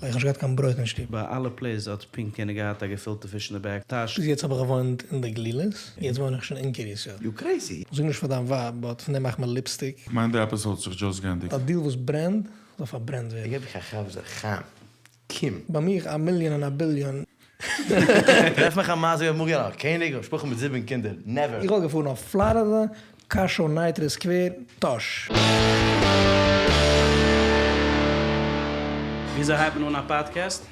איך האב נישט געהאט קיין ברויט אין שטוב. ביי אלע plays האט פונקט יענער געהאט א געפילטע פיש אין די back טאש. ביז יעצט האב איך געוואוינט אין די גלילות, יעצט וואוין איך שוין אין קרית יואל. יו crazy? זאג נישט פאר דיין ווייב, but פון דעם מאכט מען lipstick. כ'מיין די episode האט זיך just גענדיגט. א deal וואס ברענט, זאל פארברענט ווערן. איך געב דיך א חזר חיים, קום. ביי מיך א מיליאן און א ביליאן. טרעף מיך א מייז אויב מארגן א קעניג און משפחה מיט זיבן קינדער, never. איך וואלט געפארן אויף פלארידע, קאשוי נייטרא סקווער, טאהש. וויאזוי הייבט מען אן א פאדקעסט?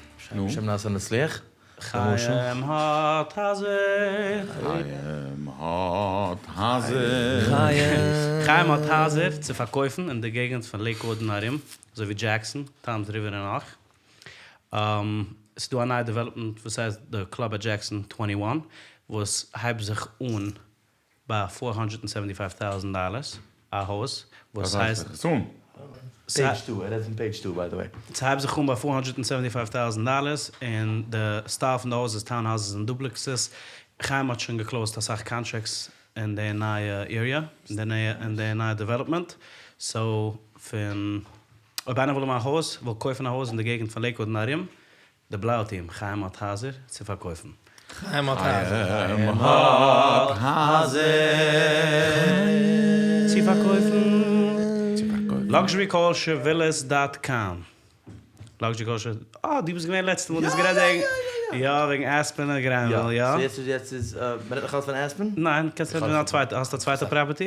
שם נעשה נצליח. חיים האט הייזער. חיים האט הייזער. חיים האט הייזער צו פארקויפן אין די געגנט פון לעיקוואוד און ארום, אזוי ווי דזשעקסאן, טאמס ריווער און נאך. ס'איז דא א נייע development וואס הייסט די Club at Jackson twenty one וואס הייבט זיך אן ביי four hundred and seventy five thousand dollars א הויז וואס הייסט. page two, ער רעדט פון page two by the way. ס'הייבט זיך אן ביי four hundred and seventy five thousand dollars און די style פון די הויז איז town houses און duplexes. חיים האט שוין גע closed אסאך contracts אין די נייע area, אין די נייע development, so פון אויב איינער וויל האבן א הויז, וויל קויפן א הויז אין די געגנט פון לעיקוואד און ארום, די בלויע טיעם, חיים האט הייזער צו פארקויפן. חיים האט הייזער. חיים האט הייזער. צו פארקויפן. צו פארקויפן. Luxury Kosher Villas dot com. Luxury Kosher, אה דו ביסט געווען לעצטע מאל דו האסט גערעדט וועגן, יא וועגן אספען און גרענוויל, יא. so יעצט איז יעצט איז, מ'רעדט נאך אלץ פון אספען? ניין, קענסט רעדן פון א צווייטע, האסט א צווייטע property?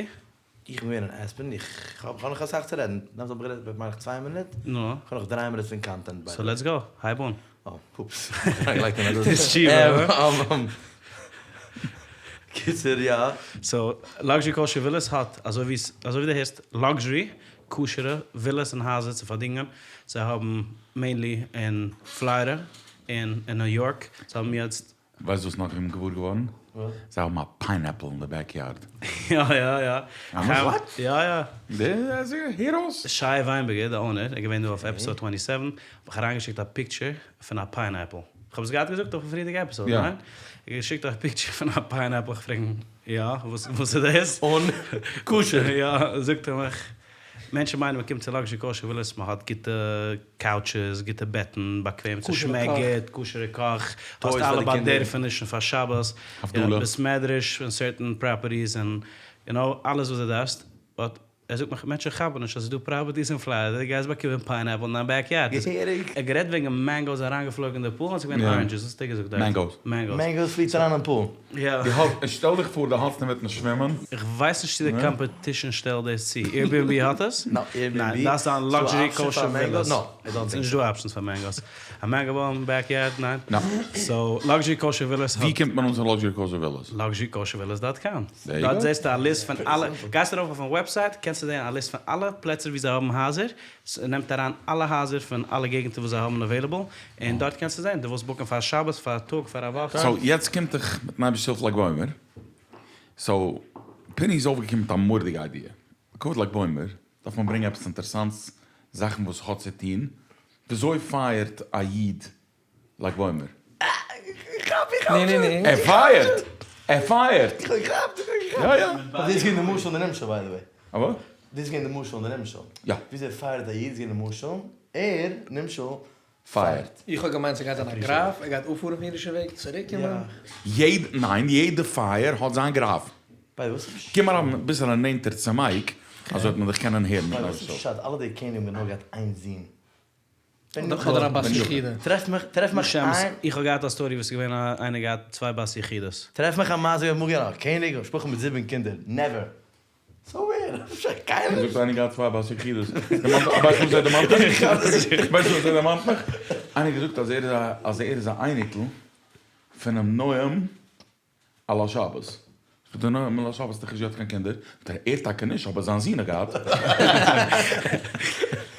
איך בין געווען אין אספען, איך האב נאך אסאך צו רעדן, דעמאלטס האב איך גערעדט מיין איך צוויי מינוט, נו. איך האב נאך דריי מינוט פון content ביי so let's go, הייב אן. אה, אופס. דאס תשובה, הא? קיצור יא. so Luxury Kosher Villas האט, אזוי ווי אזוי ווי דו הערסט, luxury כשר'ע ווילאס און הייזער צו פארדינגען, זיי האבן mainly אין פלארידע און אין ניו יארק, זיי האבן יעצט ווייסט וואס נאך איך בין געוואר געווארן? זיי האבן א pineapple אין די backyard. יא יא יא. וואט? יא יא. הער אויס. שי וויינבערגער די owner איז געווען דא אויף episode twenty seven, האט מיך אריינגעשיקט א picture פון א pineapple. איך האב עס געהאט געזאגט אויפן פריערדיגע episode, ניין? ער האט געשיקט א picture פון א pineapple, איך פרעג אים יא וואס איז דאס? און כשר. יא, זאגט ער מיך. מענטשן מיינען מען קומט צו Luxury Kosher Villas מען האט גוטע couches, גוטע בעטן, באקוועם, ס'שמעקט גוט, כשר'ע קאך, האסט אלע באדערפענישן פאר שבת, בית מדרש אין certain properties און יו נאו אלעס וואס דו דארפסט, but ער זאגט מיך מענטשן כאפן נישט אז ס'איז דא properties אין פלארידע, דו גייסט באקומען pineapple אין דיין backyard. געהעריג. ער האט גערעדט וועגן mangoes אריינגעפלויגן אין די pool און ס'איז געווען oranges, וואס האט ער געזאגט דארט? Mangoes. Mangoes. Mangoes פליט אריין אין pool. יא. דו האסט, שטעל דיך פאר דו האלטסט אינמיטן שווימען. איך ווייס נישט צו די competition שטעלט דאס צו. Airbnb האט עס? No, Airbnb. ניין, דארפסט זיין Luxury Kosher Villas. No, I don't think ס'נישט דא options פאר mangoes. א mango בוים backyard? ניין. No. So, Luxury Kosher Villas האט. ווי קומט מען אן צו Luxury Kosher Villas? LuxuryKosherVillas dot com. דארט זעסטו א list פון אלע, גייסט ארויף אויפן website קענסטו זען א list פון אלע פלעצער ווי זיי האבן הייזער, ס'נעמט אריין אלע הייזער פון אלע געגנטער וואס זיי האבן available, און דארט קענסטו זען, דו ווילסט book ן פאר שבת, פאר א טאג, פאר א וואך. So יעצט קומט איך מיטן אייבערשטנ'ס הילף לג בעומר, so פיני איז אויפגעקומען מיט א מורא'דיגע idea, לכבוד לג בעומר דארף מען ברענגען עפעס אינטערעסאנטס, זאכן וואס האט צו טון, וויאזוי פייערט א איד לג בעומר? ער פייערט! ער פייערט! יא יא. דאס איז געווען די משל און די נמשל by the way. א וואס? דאס איז געווען די משל און די נמשל. יא. וויאזוי פייערט א איד איז געווען די משל, ער, נמשל, פייערט. איך האב געמיינט ס'גייט זיין א graph, ער גייט אפפארן פון אידישע וועג, צוריק קומען. יעדע, ניין, יעדע פייער האט זיין graph. קום אריין אביסעלע נענטער צום mic, אזוי וועט מען דיך קענען הערן. וואס איז פשט אלע די קעניגן האבן נאר געהאט איין זון? אדער א בת יחידה. טרעף מיך, טרעף מיך איין. איך האב געהאט א story וואס איז געווען א איינער געהאט צוויי בת יחידות. טרעף מיך א מעשה ווי אמאל געווען א קעניג און משפחה מיט זיבן קינדער, never. So ווער? אפשר קיינער נישט. זאגט איינער געהאט צוויי בת יחידות. ווייסט וואס ער דערמאנט מיך? ווייסט וואס ער דערמאנט מיך? איינער האט געזאגט אז ער איז א אז ער איז א אייניקל פונעם נועם על השבת. זאגט דער נועם על השבת האט דאך נישט געהאט קיין קינדער. זאגט ער, ער טאקע נישט, אבער זיין זון האט געהאט.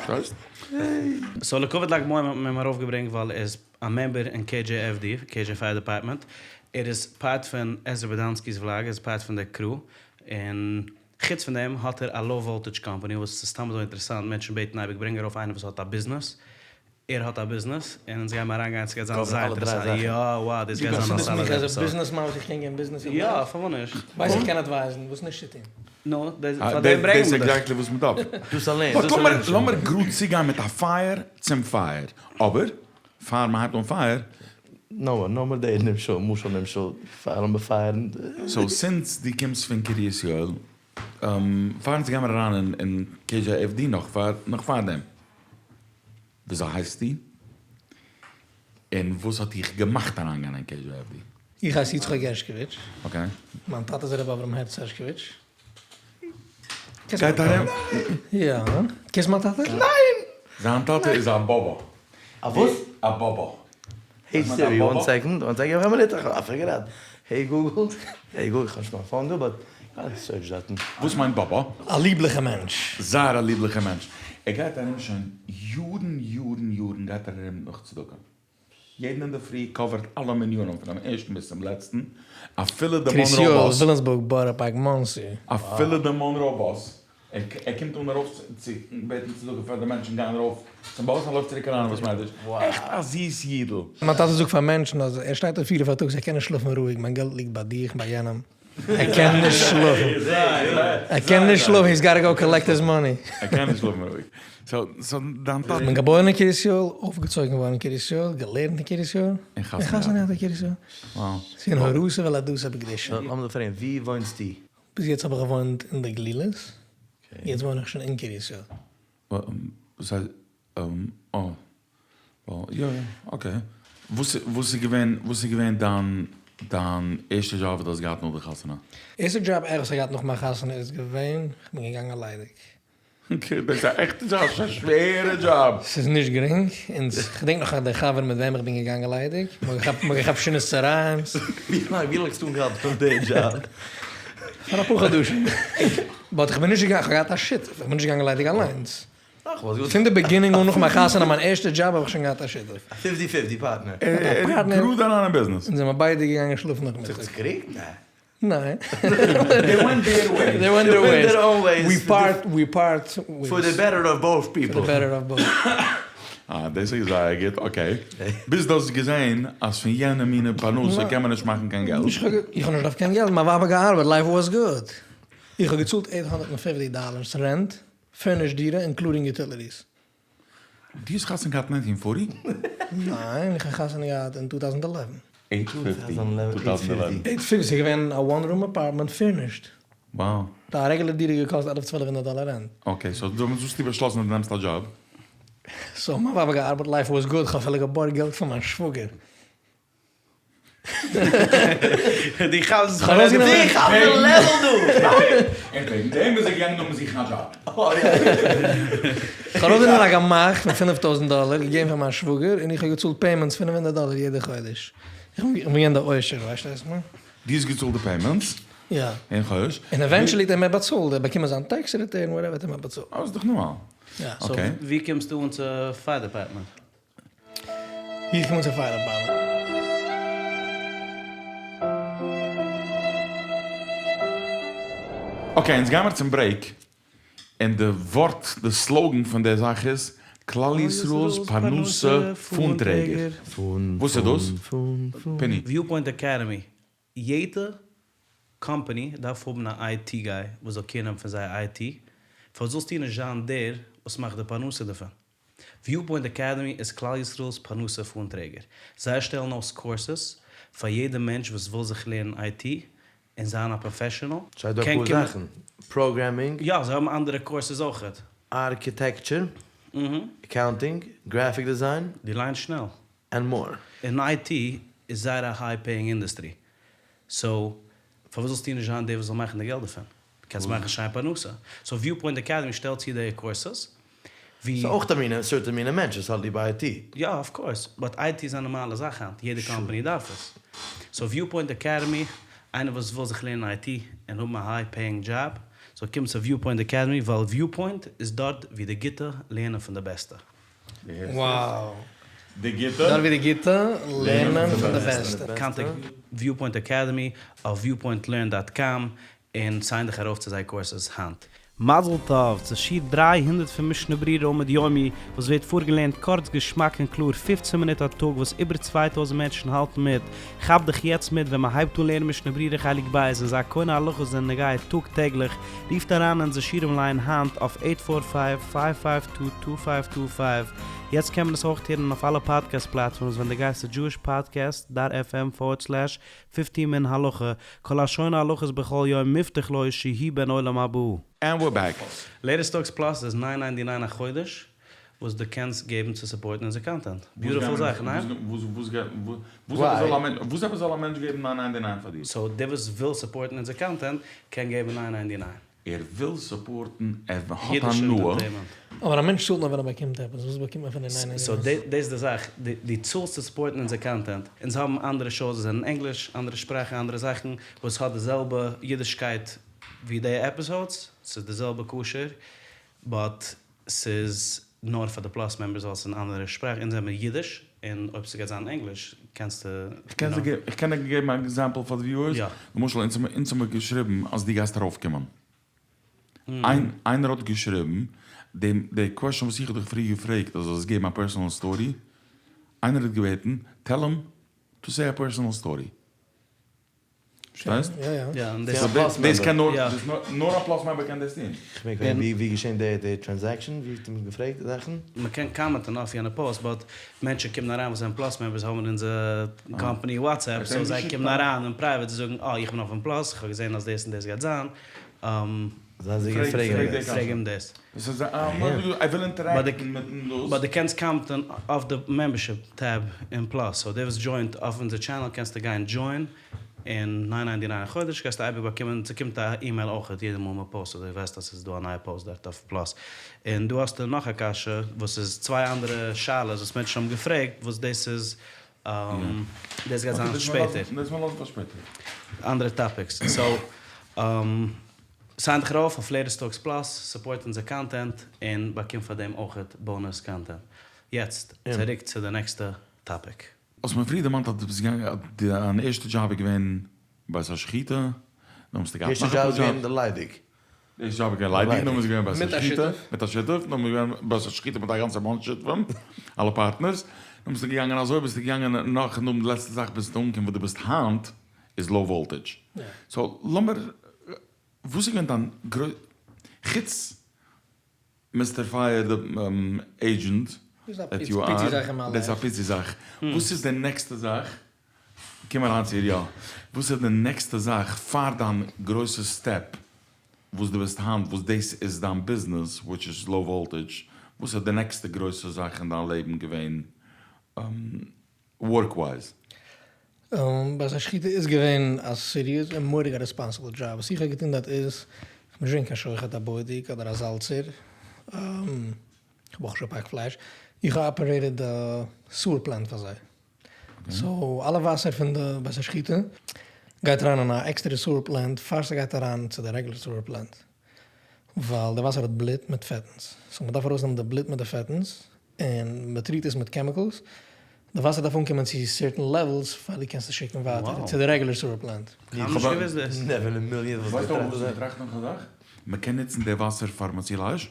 פארשטייסט? So לכבוד לג בעומר האט מען אים ארויפגעברענגט ווייל ער איז א member אין KJFD, KJ Fire Department, ער איז part פון עזרא באדאנסקי'ס vlog, ער איז part פון די crew, און חוץ פון דעם האט ער א low voltage company וואס איז סתם אזוי אינטערעסאנט, מענטשן בעטן אייביג ברענג ארויף איינער וואס האט א ביזנעס, ער האט א ביזנעס, און אונז גיימער אריינגיין ס'גייט זיין זייער אינטערעסאנט, יא wow דאס גייט זיין א solid episode. ביזנעסמאן וואס איך קען געבן ביזנעס advice? יא פארוואס נישט? ווייס איך קען advise ן וואס נישט צו טון. נו, פאר דעם ברענגען מיר דיך. דאס איז exactly וואס מ'דארף. דאס אליין, but דאס אליין. לאמיר גראד צוגיין מיט א פייער צום פייער, אבער. פאר מען הייבט אן פייער. נאו נאו די נמשל משל נמשל פארן באפייערן. סאו סינס דו קומסט פון קרית יואל, פאר אונז גיימער אריין אין KJFD נאך פאר נאך פארדעם, וויאזוי הייסטו? און וואס האט דיך געמאכט אריינגיין אין KJFD? איך הייס יצחק הערשקאוויטש. אקעי. מיין טאטע איז ר' אברהם הערץ הערשקאוויטש. גייט ארום. יא. קענסט מיין טאטע? ניין! זיין טאטע איז א באבא. א וואס? א באבא. העי סירי, וואן סעקאנד, וואן סעקאנד, איך האב א מינוט, איך האב פיגערד אוט. העי גוגל, העי גוגל, איך האב נישט מיין phone דא, but איך search דארטן. וואס מיינט באבא? א ליבליכע מענטש. זייער א ליבליכע מענטש. ער גייט ארום שוין יארן יארן יארן גייט ער ארום נאך צדקה. יעדן אינדערפרי cover ט אלע מניינים פונעם ערשטן ביז צום לעצטן, אפילו די קרית מאנרא יואל, באס. וויליאמסבורג, בארא פארק, מאנסי. אפילו די מאנרא באס, ער קומט אן ארויף צו בעטן צדקה פאר די מענטשן גייען ארויף צום באס און לויפט צוריק אריין אין בית מדרש. עכט א זיס אידל. מיין טאטע זאגט פאר מענטשן אז ער שטייט אויף פיר פארטאגס ער קען נישט שלאפן רואיג, מיין געלט ליגט ביי דיך ביי יענעם, ער קען נישט שלאפן, ער קען נישט שלאפן, he's gotta go collect his money. ער קען נישט שלאפן רואיג. סאו דיין טאטע. כ'בין געבוירן אין קרית יואל, אויפגעצויגן געווארן אין קרית יואל, געלערנט אין קרית יואל, און און חתונה געהאט אין קרית יואל. Wow. ס'איז געווען הורתא ולדתא בקדושה. לאמיר זיך פרעגן, ווי וואוינסטו? ביז יעצט האב איך געוואוינט אין די גלילות, יעצט וואוין איך שוין אין קרית יואל. וואס הייסט, אה, יא יא, okay. וואס איז געווען, וואס איז געווען דיין דיין ערשטע דזשאב וואס דו האסט געהאט נאך די חתונה? ערשטע דזשאב וואס איך האב געהאט נאך מיין חתונה איז געווען, כ'בין געגאנגען ליידיג. okay, דאס איז א עכטע דזשאב, ס'איז א שווערע דזשאב. ס'איז נישט גרינג, און כ'דענק נאך אז דער חבר מיט וועם איך בין געגאנגען ליידיג, מ'האט געכאפט שינת צהריים'ס. ווי לאנג ווי לאנג האסטו אנגעהאלטן אויף די דזשאב? פאר אפאר חדשים. but כ'בין נישט געגאנגען, כ'האב געהאט א שותף, כ'בין נישט געגאנגען ליידיג אליינס. פון די beginning אן נאך מיין חתונה מיין ערשטע דזשאב האב איך שוין געהאט א שותף. א fifty fifty partner. ער איז גראד אריין אין ביזנעס. אונז זעמער ביידע געגאנגען שלאפן נאכמיטאג. זיך צוקריגט? ניין. They went their ways. They went their ways. Their own ways. We part, we part ways. For the better of both people. For the better of both. אה, דאס איז זייער גוט, okay. ביז דו האסט געזען אז פון יענע מינע פרנסה קען מען נישט מאכן קיין געלט. איך האב נישט געדארפט קיין געלט, מיין ווייב האט געארבעט, life was good. איך האב געצאלט eight hundred and fifty dollars rent, furnished דירה, including utilities. דו האסט חתונה געהאט nineteen forty? ניין, איך האב חתונה געהאט אין two thousand eleven. Eight fifty, two thousand eleven. Eight fifty, ס'איז געווען א one room apartment furnished. Wow. א רעגולער דירה געקאסט עלף צוועלף הונדערט דאלער rent. Okay, so דעמאלטס האסטו באשלאסן אז דו נעמסט א דזשאב? So מיין ווייב האט געארבעט, life was good, כ'האב אפילו געבארגט געלט פון מיין שוואגער. די כאפסט די כאפסט די level דא! און וועגן דעם איז ער געגאנגען נאכן זוכן א דזשאב. כ'האב ארויסגענומען א גמח פון פינף טויזנט דאלער, געגעבן פאר מיין שוואגער, און איך האב געצאלט payments פינף הונדערט דאלער יעדע חודש. איך בין געווען דער עושר, ווייסט וואס איך מיין? דו האסט געצאלט די payments? יא. אין חודש? און eventually האט ער מיר באצאלט, ער האט באקומען זיין tax return whatever האט ער מיר באצאלט. אה, איז דאך נארמאל. יא. Okay. ווי קומסטו אן צו fire department? ווי קומט מען צו fire department? Okay, אונז גיימער צום break, און די ווארט, די slogan פון די זאך איז, כלל ישראל'ס פרנסה פאן טרעגער. וואס איז דאס? פיני. Viewpoint Academy, יעדע קאמפאני דארף האבן א IT guy וואס זאל care נעמען פון זייער IT, פארוואס זאלסטו נישט זיין דער וואס מאכט די פרנסה דערפון? Viewpoint Academy איז כלל ישראל'ס פרנסה פאן טרעגער. זיי שטעלן אויס courses פאר יעדע מענטש וואס וויל זיך לערנען IT און זיין א professional. ס'איז דא אפאר זאכן, programming. יא, זיי האבן אנדערע courses אויכעט. Architecture, accounting, graphic design. דו ליינסט שנעל. And more. און IT איז זייער א high paying industry. So פארוואס זאלסטו נישט זיין דער וואס זאל מאכן די געלט דערפון? דו קענסט מאכן שיין פרנסה. So Viewpoint Academy שטעלט צו די courses. ווי. ס'איז אויך א מין certain מינע מענטש וואס האט ליב IT. יא of course, but IT איז א נארמאלע זאך היינט, יעדע קאמפאני דארף עס. So Viewpoint Academy, איינער וואס וויל זיך לערנען IT און האבן א high paying דזשאב, זאל קומען צו Viewpoint Academy, ווייל Viewpoint איז דארט ווי די גוטע לערנען פון די בעסטע. Wow. די גוטע? דארט ווי די גוטע לערנען פון די בעסטע. Contact Viewpoint Academy אויף viewpointlearn dot com און sign דיך ארויף צו זייער courses היינט. מזל טוב צו שיעור 300 פון משנה ברורה עמוד יומי וואס ווערט פארגעלערנט קורץ געשמאק און קלאר 15 מינוט א טאג וואס איבער 2000 מענטשן האלטן מיט, כאפ דיך יעצט מיט ווען מען הייבט אן לערנען משנה ברורה חלק ב' און זיי קונה הלכות זענען נוגע טאג טעגליך, רופט אריין אונזער שיעורים ליין היינט אויף eight four five, five five two, two five two five, יעצט קען מען עס אויך הערן אויף אלע podcast platforms ווען דו גייסט צו jewishpodcast dot fm forward slash fifteen min halacha, כל השונה הלכות בכל יום מובטח לו שיהי' בן עולם הבא. And we're back. Latest Talks Plus איז nine ninety nine א חודש וואס דו קענסט געבן צו support ן אונזער content. Beautiful זאך, ניין? וואס עפעס זאל א מענטש געבן nine ninety nine פאר דיר? So דער וואס וויל support ן אונזער content קען געבן nine ninety nine. ער וויל support ן, ער האט הנאה. אבער א מענטש צאלט נאר ווען ער באקומט עפעס, וואס באקומט מען פון די nine ninety nine? So דאס איז די זאך, דו צאלסט צו support ן אונזער content, אונז האבן אנדערע shows וואס זענען ענגליש, אנדערע שפראכן, אנדערע זאכן, וואס האט די זעלבע אידישקייט ווי די episodes, ס'איז די זעלבע כשר, but ס'איז נאר פאר די Plus members ווייל ס'איז אן אנדערע שפראך, אונז זעמיר אידיש, און אויב ס'גייט זיין ענגליש קענסטו. איך קען דיר געבן א example פאר די viewers, למשל אונז האמיר געשריבן אז דו גייסט ארויפקומען, איינער האט געשריבן די question וואס איך האב דיך פריער געפרעגט אז זאלסט געבן א personal story, איינער האט געבעטן tell him to say a personal story. פארשטייסט? דאס קען נאר נאר א Plus member קען דאס טון. כ'מיין ווי געשען די transaction? ווי האט מען געפרעגט די זאכן? מען קען comment ן אויף יענע post but מענטשן קומען אריין וואס זענען Plus members האבן אונזער company WhatsApp so זיי קומען אריין אין private זיי זאגן אה איך בין אויפן Plus איך האב געזען אז דאס און דאס גייט זיין. זיי פרעגן אים דאס. ער וויל interact ן מיטן דאס. But דו קענסט comment ן אויף די membership tab אין Plus, so דער וואס join ט אויף אונזער channel קענסטו גיין join, און nine ninety nine א חודש גייסטו אייביג באקומען, ס'קומט א אימעיל אויכעט יעדע מאל מ'פאוסט אזוי ווייסט אז ס'איז דא א נייע post דארט אויף Plus. און דא האסטו נאך א קשיא וואס איז צוויי אנדערע שאלות וואס מענטשן האבן געפרעגט וואס דאס איז דאס גייט זיין שפעטער. דאס מיר לאזן פאר שפעטער. אנדערע topics. So sign דיך ארויף אויף Latest Talks Plus, support אונזער content, און באקום פאר דעם אויכעט bonus content. יעצט צוריק צו די נעקסטע topic. האסט מיר פריער דערמאנט אז דו ביסט געגאנגען, דיין ערשטע דזשאב איז געווען בית השחיטה, נאכדעם האסטו געהאט נאך אפאר דזשאבס. ערשטע דזשאב איז געווען די ליידיג. די ערשטע דזשאב איז געווען ליידיג, נאכדעם איז געווען בית השחיטה, מיט א שותף, נאכדעם איז געווען בית השחיטה מיט א גאנצע bunch שותפים, אלע partners, נאכדעם ביסטו געגאנגען אזוי, ביסטו געגאנגען נאך, נאכדעם די לעצטע זאך ביסטו אנגעקומען וואו דו ביסט היינט, איז Low Voltage. So לאמיר, וואס איז געווען דיין גרויסע, חוץ Mister Fire Agent that you are, דאס איז א פיצי זאך, וואס איז די נעקסטע זאך, קום אריין צו איר יא, וואס איז די נעקסטע זאך פאר דיין גרויסע step וואס דו ביסט היינט וואס דאס איז דיין ביזנעס which is Low Voltage, וואס איז די נעקסטע גרויסע זאך אין דיין לעבן געווען work wise? בית השחיטה איז געווען א serious און מורא'דיג א responsible job, וואס איך האב געטון דארט איז, איך בין נישט געווען קיין שוחט א בודק אדער א זאלצער, איך האב אויך נישט געפאקט פלייש, איך האב operated די sewer plant פאר זיי, so אלע וואסער פון די בית השחיטה גייט אריין אין א עקסטערע sewer plant פאר ס'גייט אריין צו די regular sewer plant, ווייל די וואסער האט בלוט מיט פעטנס, so מ'דארף ארויסנעמען די בלוט מיט די פעטנס, און מען treat עס מיט chemicals, די וואסער דארף אנקומען צו certain levels פאר דו קענסט עס שיקן ווייטער צו די רעגולער sewer plant. ווייסט אויך וואס איך טראכט נאך א זאך? מען קען נוצן די וואסער פאר מציל אש?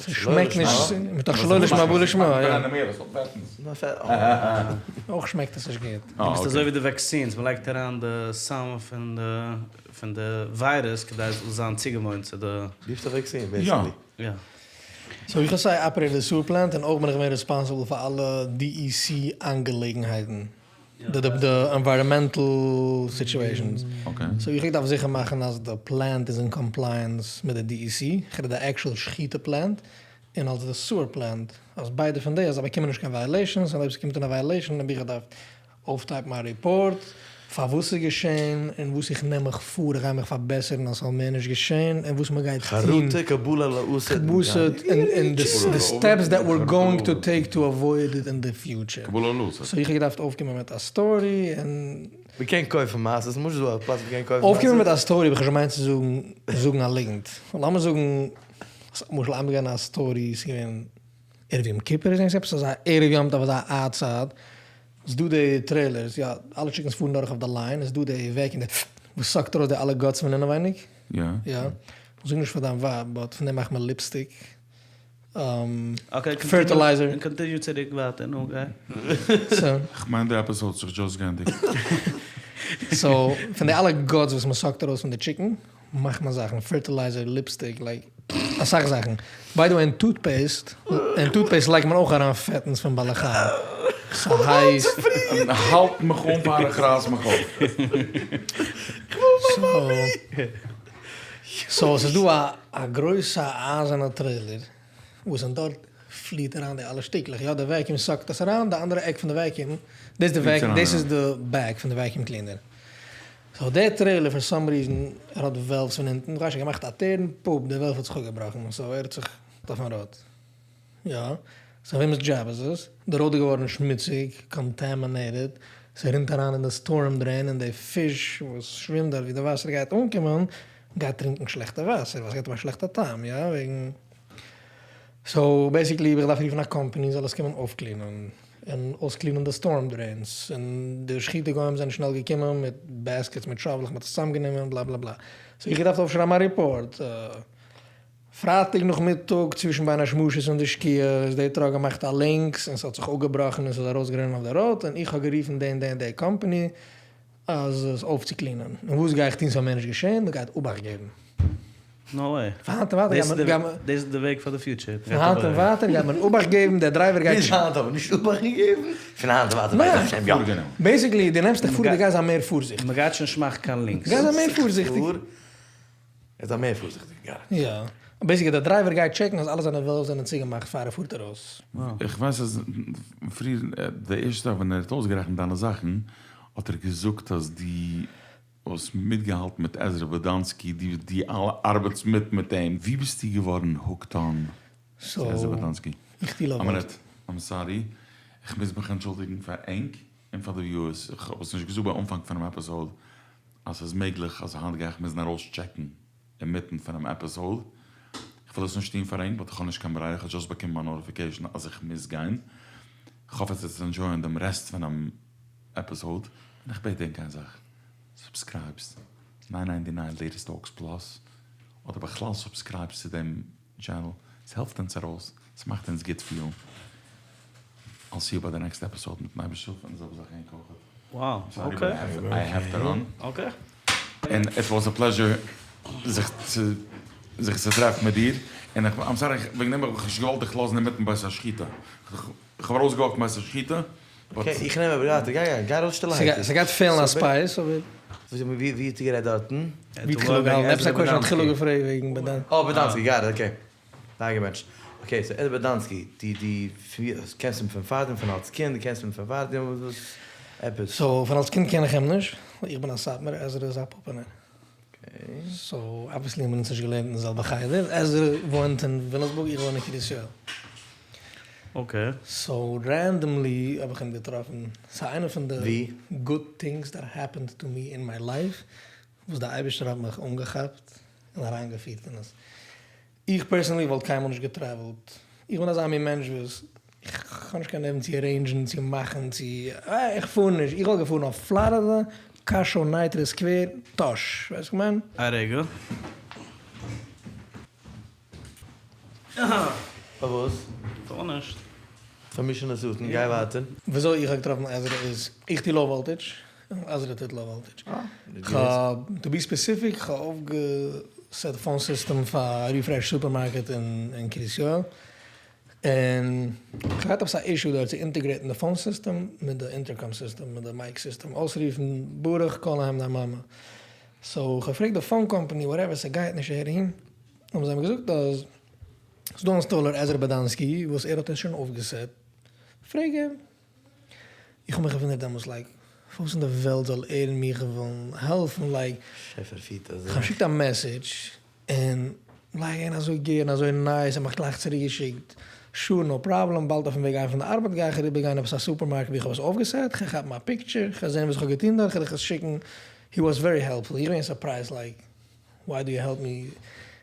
ס'שמעקט נישט, מתוך שלא לשמה בא לשמה, יא. אויך שמעקט עס נישט גוט. דו ביסט אזוי ווי די vaccines, מען לייגט אריין די סם פון די וויירוס כדי עס זאל זיין צוגעוואוינט צו די. ביסט א vaccine basically. יא. So איך האב סיי operate די sewer plant און אויך בין איך געווען responsible פאר אלע DEC אנגעלעגנהייטן, די environmental situations. So איך האב געדארפט זיכער מאכן אז די plant איז אין compliance מיט די DEC, איך רעד די actual שחיטה plant, און אלס די sewer plant, אז ביידע פון די אז זיי באקומען נישט קיין violations, און אויב ס'קומט אן א violation האב איך געדארפט אויפ type ן א report פארוואס ס'איז געשען און וואס איך נעם מיך פאר, איך גיי מיך פארבעסערן אז ס'זאל מער נישט געשען און וואס מ'גייט טון. חרטה קבלה לעתיד. און די steps that we're going to take to avoid it in the future. קבלה לעתיד. So איך האב געדארפט אויפקומען מיט א story און. מ'קען קויפן מעשות, למשל דא א פלאץ מ'קען קויפן מעשות. אויפקומען מיט א story האב איך נישט געמיינט צו זאגן זאגן א ליגנט. לאמיר זאגן למשל איינמאל געווען א story ס'איז געווען ערב יום כיפור איז עפעס אזא ערב יום טוב אזא א צייט איז דא די trailers יא אלע chickens פארן דורך אויף די line איז דא די vacuum וואס suck ט ארויס די אלע guts פון אינעווייניג. יא. יא. זאג נישט פאר דיין ווייב, באט פון דעם מאכט מען ליפסטיק. אקעי, פערטילייזער. קאנטיניו צוריק ווייטער, נו גיי. כ'מיין די עפיסאוד האט זיך דזשאסט גענדיגט. סאו, פון די אלע גאטס וואס מ'סאקט ארויס פון די טשיקן, מאכט מען זאכן, פערטילייזער, ליפסטיק, לייק, אסאך זאכן. ביי די וועי אין טוטפעיסט, אין טוטפעיסט לייגט מען אויך אריין פעטנס פון בעלי חיים. ס'הייסט. האלט מיך אן פאר איך רייס מיך אויף. סאו ס'איז דא א גרויסע אייזערנע טרעילער וואס אין דארט פליעט אריין די אלע שטיקלעך, יא די וועקיום סאקט עס אריין, די אנדערע עק פון די וועקיום, דאס די וועקיום, דאס איז די בעג פון די וועקיום קלינער, סאו די טרעילער פאר סאם ריזען ער האט וועלווס פון אונטן, כ'ווייס נישט געמאכט א טערן, פאפ די וועלוו האט זיך אפגעבראכן, סאו ער האט זיך אויפן ראוד. יא, סאו וועמענס דזשאב איז עס? די ראוד איז געווארן שמוציג, קאנטעמינעיטעד, ס'רינט אריין אין די סטורם דרעין און די פיש וואס שווימט דארט ווי די וואסער גייט אנקומען גייט טרינקן שלעכטע וואסער ווייל ס'געט אים א שלעכטע טעם, יא וועגן סאו בעסיקלי האב איך געדארפט רופן א קאמפאני זאל עס קומען אויפקלינען און אויסקלינען די סטורם דרעינס און די שחיטה גוים זענען שנעל געקומען מיט בעסקעטס מיט שאוולעך מ'האט עס צוזאמגענומען בלא בלא בלא סאו איך געדארפט אויפשרייבן א ריפארט. פרייטאג נאכמיטאג צווישן בין השמשות און די שקיעה איז די טראק געמאכט א לינקס און ס'האט זיך אפגעבראכן און ס'איז ארויסגערינען אויף די ראוד און איך האב גערופן די און די און די קאמפאני אז עס אויפצוקלינען און וואס גיי איך טון ס'זאל מער נישט געשען? מ'גייט אבאכט געבן. נאו וועי. פון היינט און ווייטער גייט מען. דאס איז די וועג פאר די פיוטשער. פון היינט און ווייטער גייט מען אבאכט געבן, דער דרייווער גייט. ביז היינט האט מען נישט אבאכט געגעבן, פון היינט און ווייטער בעז השם יא. בעיסיקלי דו נעמסט דיך פאר דו גייסט זיין מער פארזיכטיג. מ'גייט שוין נישט מאכן קיין לינקס. גייסט זיין מער פארזיכטיג. ער איז א מער פארזיכטיגע גארד. יא. בעיסיקלי דער דרייווער גייט טשעקן אז אלע זיינע וועלווס זענען צוגעמאכט פאר ער פארט ארויס. איך ווייס אז פריער די ערשטע זאך ווען ער האט אויסגערעכנט דיינע זאכן האט ער געזאגט אז דו האסט מיטגעהאלטן מיט עזרא באדאנסקי דו דו אלע ארבעטסט מיט מיט אים ווי ביסטו געווארן הוקט אן צו עזרא באדאנסקי? איך טו לאו א מינוט איים סארי איך מוז מיך אנטשולדיגן פאר ענק און פאר די וויוערס איך האב עס נישט געזאגט ביי אנפאנג פונעם עפיסאוד אז ס'איז מעגליך אז היינט גיי איך מוזן ארויסטשעקן אינמיטן פונעם עפיסאוד, כ'וויל עס נישט טון פאר ענק באט כ'האב נישט קיין ברירה, כ'האב דזשאסט באקומען מיין נאטיפיקעישן אז איך מוז גיין, כ'האף עטס וועטס ענדזשויען דעם רעסט פונעם עפיסאוד, און איך בעט ענק איין זאך, סובסקרייבס, ניין ניינטי ניין לעיטעסט טאלקס פלאס, אדער בכלל סובסקרייבס צו דעם טשענעל, ס'העלפט אונז ארויס, ס'מאכט אונז גוט פילן. I'll see you ביי די נעקסטע עפיסאוד מיטן אייבערשטנ'ס הילף און די זעלבע זאך ענק אויכעט. Wow, אקעי. איי העוו טו ראן. אקעי. און איט וואס א פלעזשער זיך צו זיך צו טרעפן מיט דיר, און איך איים סארי וועגן דעם האב איך נישט געוואלט דיך לאזן אינמיטן בית השחיטה, איך האב ארויסגעוואקט פון בית השחיטה באט. אקעי איך נעם איבער ווייטער, גיי גיי גיי ארויס שטילערהייט. ס'גייט פעלן א ספייס אבער. ווי ווי האט איר גערעדט דארטן? ווי האט חילו געהאלטן? עפעס א קוועשן האט חילו געפרעגט וועגן באדאנסקי. אה באדאנסקי גאט איט אקעי. אריינגעבענטשט. אקעי סאו עזרא באדאנסקי, די די קענסט אים פון פארדעם פון אלס קינד, קענסט אים פון פארדעם וואס עפעס? סאו פון אלס קינד קען איך אים נישט, איך בין א סאטמארער, עזרא איז א פאפענער. סאו אבוויעסלי האבן אונז נישט געלערנט אין די זעלבע חדר, עזרא וואוינט אין וויליאמסבורג איך וואוין אין קרית יואל. אקעי. סאו רענדאמלי האב איך אים געטראפן, ס'איז איינע פון די גוד טינגס דעט העפענד טו מי אין מיי לייף, וואס די אייבערשטער האט מיך אנגעכאפט און אריינגעפירט אין עס. איך פערסענלי וואלט קיינמאל נישט געטרעוולט, איך בין אזא מין מענטש וואס איך האב נישט קיין נערוון צו ארעינדזשן, צו מאכן, צו איך פאר נישט, איך וואלט געפארן אויף פלארידע, קאשוי, נייטרא, סקווער, טאהש, ווייסט וואס איך מיין? א רגע. פארוואס? גארנישט. פארמישענע שטן, גיי ווייטער. וויאזוי איך האב געטראפן עזרא איז, איך טו לאו וואלטעדזש, און עזרא טוט לאו וואלטעדזש. כ'האב, טו בי ספעסיפיק, כ'האב אויפגעסעט פאון סיסטעם פאר ריפרעש סופערמארקעט אין קרית יואל, און כ'האב געהאט עפעס א אישו דארט צו אינטעגרעיטן די פאון סיסטעם מיט די אינטערקאם סיסטעם, מיט די מייק סיסטעם, אויסרופן ברוך קאל אהיים דיין מאמע. סאו כ'האב געפרעגט די פאון קאמפאני וואטעווער ס'גייט נישט אהער אהין, האבן זיי מיר געזאגט אז ס'איז דא א אינסטאלער עזרא באדאנסקי וואס ער האט עס שוין אויפגעסעט, פרעג אים. איך האב מיך געוואונדערט דעמאלטס לייק פארוואס אין די וועלט זאל ער מיך וועלן העלפן לייק כ'האב געשיקט א מעסעדזש און לייק ער איז אזוי גערן אזוי נייס ער האט מיך גלייך צוריק געשיקט שור נאו פראבלעם באלד אויפן וועג אהיים פון די ארבעט גיי איך אריבער גיין עפעס א סופערמארקעט ווי איך האב עס אויפגעסעט כ'גיי כאפן א פיקטשער כ'גיי זען וואס כ'האב געטון דארט כ'גיי דיך עס שיקן הי וואס ווערי העלפפול איך בין סורפרייזד לייק וויי דו יו העלפ מי?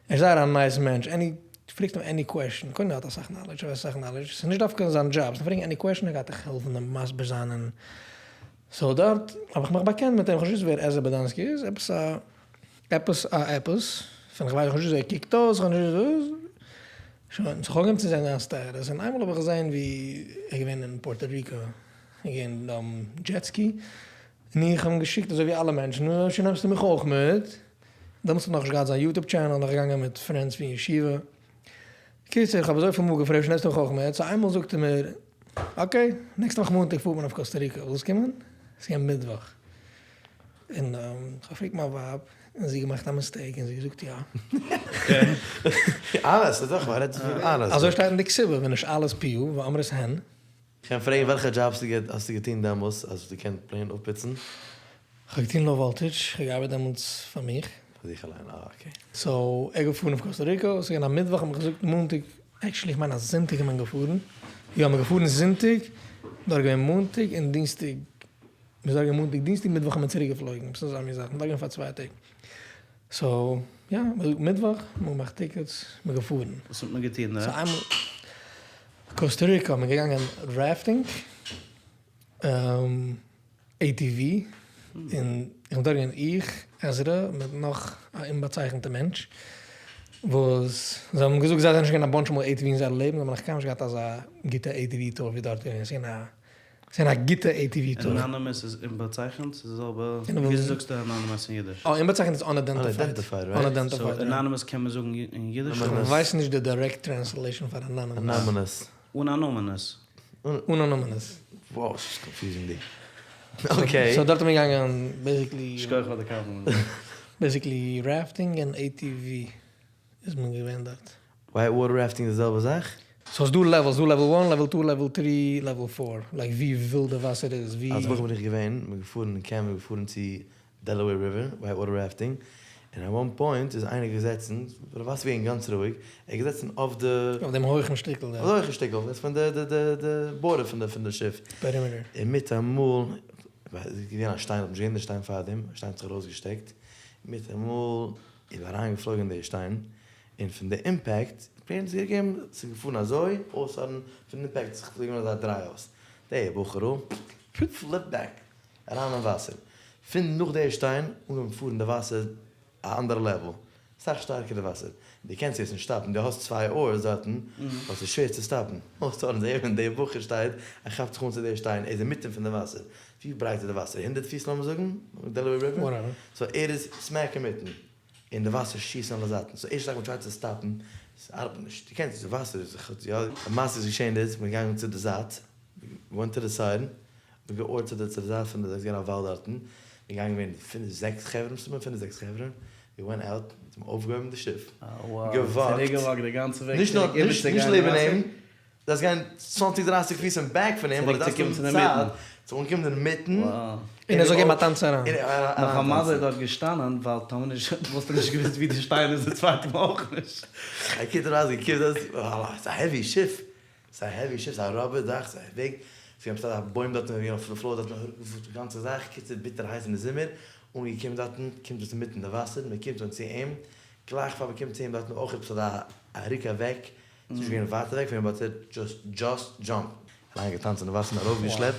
ער איז זייער א נייס מענטש, עני, פרעגסט אים עני קוועשן, קודם ער האט אסאך נאלעדזש, ער ווייסט אסאך נאלעדזש, ס'איז נישט דווקא זיין דזשאב, ס'איז פרעגן עני קוועשן ער גייט דיך העלפן און מסביר זיין און סאו דארט האב איך מיך באקענט מיט אים, כ'האב נישט געוואוסט ווער עזרא באדאנסקי איז, עפעס א. עפעס א עפעס, פון כ'ווייס נישט וויאזוי ער קוקט אויס, כ'האב נישט שוין, סאו כ'האב אנגעהויבן צו זען זיין סטעטוס, און איינמאל האב איך געזען ווי ער איז געווען אין פארטא ריקא, ער איז געווען דזשעט סקי, און איך האב אים געשיקט אזוי ווי אלע מענטשן, נו אפשר נעמסטו מיך אויך מיט, דעמאלטס האט ער נאכנישט געהאט זיין יוטוב טשענעל, נאך געגאנגען מיט פרענדס פון ישיבה, קיצור איך האב אזויפיל מאל געפרעגט אפשר נעמסטו מיך אויך מיט, סאו איינמאל זאגט ער מיר, אקעי, נעקסטע וואך מאנטאג פארט מען אויף קאסטא ריקא, ווילסט קומען? ס'איז געווען מיטוואך. און איך האב געפרעגט מיין ווייב, און זי האט געמאכט א מיסטעיק און זי האט געזאגט יא. אלעס איז דאך מ'רעדט פון אלעס. אזוי שטייט אין די כתובה, ונשאלת פיה ואמרת הן. כ'קען פרעגן וועלכע דזשאבס האסטו געטון דעמאלס אז האסט געקענט פלעין אפפוצן? כ'האב געטון לאו וואלטעדזש, כ'האב געארבעט דעמאלטס פאר מיך. פאר זיך אליין, אה אקעי. סאו ער געפארן אויף קאסטא ריקא, ס'איז געווען א מיטוואך האט מען געזאגט מאנטאג, עקשעלי כ'מיין אז זונטאג איז מען געפארן, יא מ'איז געפארן זונטאג, דארט געווען מאנטאג און דינסטאג, מ'איז דארט געווען מאנטאג דינסטאג מיטוואך איז מען צוריק געפלויגן, עפעס אזא מין זאך, מ'איז דארט געווען פאר צוויי טעג, סאו יא, מ'זאגט מיטוואך, מ'האט געמאכט טיקעטס, מ'איז געפארן. וואס האט מען געטון דארט? סאו איינמאל קאסטא ריקא איז מען געגאנגען רעפטינג, עי טי ווי, און איך בין דארט געווען איך, עזרא, מיט נאך א אומבאצייכענטע מענטש, וואס זיי האבן געזאגט זיי זענען שוין געווען א באנטש מאל עי טי ווי אין זייער לעבן, זיי האבן נאך קיינמאל נישט געהאט אזא גוטע עי טי ווי טור ווי דארט געווען, ס'איז געווען א ס'איז געווען א גוטע עי טי ווי טור. אנאנימעס איז אומבאצייכנט? ס'איז די זעלבע? וויאזוי זאגסטו אנאנימעס אין אידיש? אה, אומבאצייכנט איז אנאידענטיפייד. סאו אנאנימעס קען מען זאגן אין אידיש? כ'ווייס נישט די דירעקט טרענסלעישאן פאר אנאנימעס. אנאנימעס. אן א נאמען איז. אן א נאמען איז. וואו ס'איז קאנפיוזינג די. אקעי. סאו דארט איז מען געגאנגען בעיסיקלי. שכוח פאר די קאמפלימענט. בעיסיקלי רעפטינג און עי טי ווי איז מען געווען דארט. ווייט וואטער רעפטינג איז די זעלבע זאך? סאו ס'איז דא לעוועלס, ס'דא לעוועל וואן, לעוועל טו, לעוועל טרי, לעוועל פאר, לייק ווי ווילד די וואסער איז, ווי. אלס בחור בין איך געווען, מ'איז געפארן אין קעמפ, מ'איז געפארן צו דעלעוועיר ריווער, ווייט וואטער רעפטינג, און עט וואן פוינט איז איינער געזעצן, די וואסער איז געווען גאנץ רואיג, ער איז געזעצן אויף די. אויף דעם הויכן שטיקל דארט. אויף די הויכן שטיקל, דאס פון די די די די בארדער פון די פון די שיף. פערימעטער. און מיטאמאל, איז געווען א שטיין, האט נישט געזען די שטיין פארדעם, א שטיין האט זיך ארויסגעשטעקט, מיטאמאל איז אריינגעפלויגן די שטיין, און פון די אימפעקט, פלעין זיך געגעבן, ס'איז געפארן אזוי, אויסהארן, פון די אימפעקט האט זיך געגעבן אזא דריי אויס, די בחור'ל, פליפ בעק, אריין אין וואסער, פון נאך די שטיין, אנגעהויבן פארן די וואסער א אנדערע לעוול, סאך שטארקער די וואסער, דו קענסט יעצט נישט סטאפן, דו האסט צוויי ארס דארטן, באט ס'איז שווער צו סטאפן, אויסהארן זעהט מען די בחור שטייט, ער כאפט זיך אן צו די שטיין, ער איז אינמיטן פון די וואסער, ווי ברייט איז די וואסער? הונדערט פיס לאמיר זאגן, דעלעוועיר ריווער, סאו ער איז סמעק אינמיטן. און די וואסער שיסט אין אלע זייטן, סאו ערשט זאך מען טרייט צו סטאפן, ס'ארבעט נישט, דו קענסט נישט, די וואסער איז זיך יא, למעשה איז געשען איז, מ'איז געגאנגען צו די זייט, ווענט טו די סייד, מ'האט געארט צו די צו די זייט פון די, ס'איז געווען א וואלד דארטן, מ'איז געגאנגען געווען פינף זעקס חברה, מסתמא פינף זעקס חברה, ווי ווענט אוט, מ'האט אויפגעהויבן די שיף, געוואקט, נישט נאר, נישט לעבן אים, דארפסט גיין צוואנציג דרייסיג פיס אין בעק פון אים ווייל דו דארפסט האבן צייט צו אנקומען אינמיטן. און ער זאל געבן א טאנץ אריין. נאך א מזל ער איז דארט געשטאנען ווייל טאמער נישט וואלסטו נישט געוואוסט ווי די שטיין איז די צווייטע מאל אויך נישט. א קיצור אז געקומט דאס ס'איז א העווי שיף, ס'איז א העווי שיף, ס'איז א ראבער זאך, ס'איז א וועג, ס'איז געווען א בוים דארטן אויף די פלאר דארטן אראפגעפארן די גאנצע זאך, קיצור ביטער הייס אין די זומער, אנגעקומען דארטן קומט עס אינמיטן די וואסער, מ'קומט אן צו אים, גלייך פאר מ'קומט צו אים דארטן אויך עפעס אזא א ריק אוועק, ס'איז נישט געווען ווייט אוועק פון אים באט ער דזשאסט דזשאסט דזשאמפ אריין געטאנצן אין די וואסער און ארויפגעשלעפט,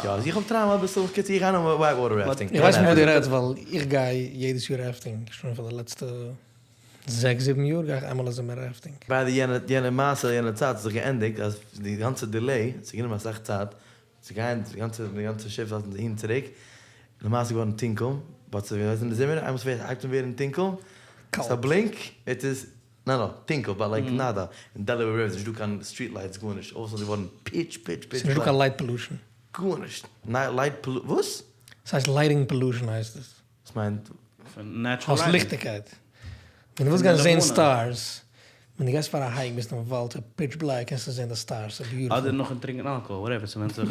יא אז איך האב טראומא אביסל, קיצור איך גיי נאר ווייט וואטער רעפטינג. איך ווייס פון וואס דו רעדסט ווייל איך גיי יעדעס יאר רעפטינג, שוין פאר די לעצטע זעקס זיבן יאר גיי איך איינמאל א זומער רעפטינג. ביי די יענע יענע מעשה יענע צייט האט זיך געענדיגט אז די גאנצע דילעי, ס'איז גענומען אסאך צייט צו גיין די גאנצע די גאנצע שיף דארטן אהין צוריק, למעשה איז געווארן טונקל, באט ס'איז אין די זומער איינמאל ס'ווערט הייבט אן ווערן טונקל, ס'איז א בלינק, איט איז נא נא, טונקל באט לייק נאדא, אין דעלעווער ריווער איז נישטא קיין סטריט לייטס גארנישט, אלעס איז געווארן פיטש פיטש פיטש ס'איז נישטא קיין לייט פאלושען. גארנישט, לייט פאלו וואס? ס'הייסט לייטינג פאלושען הייסט עס. וואס מיינט? האסט ליכטיגקייט. ווען דו ווילסט גיין זעהן סטארס, ווען דו גייסט פאר א הייק ביסט אין וואלד ס'איז פיטש בלעק קענסטו זעהן די סטארס ס'איז ביוטיפול. אדער נאכן טרינקען אלקאהאל, וואטעווער ס'ווענדט זיך.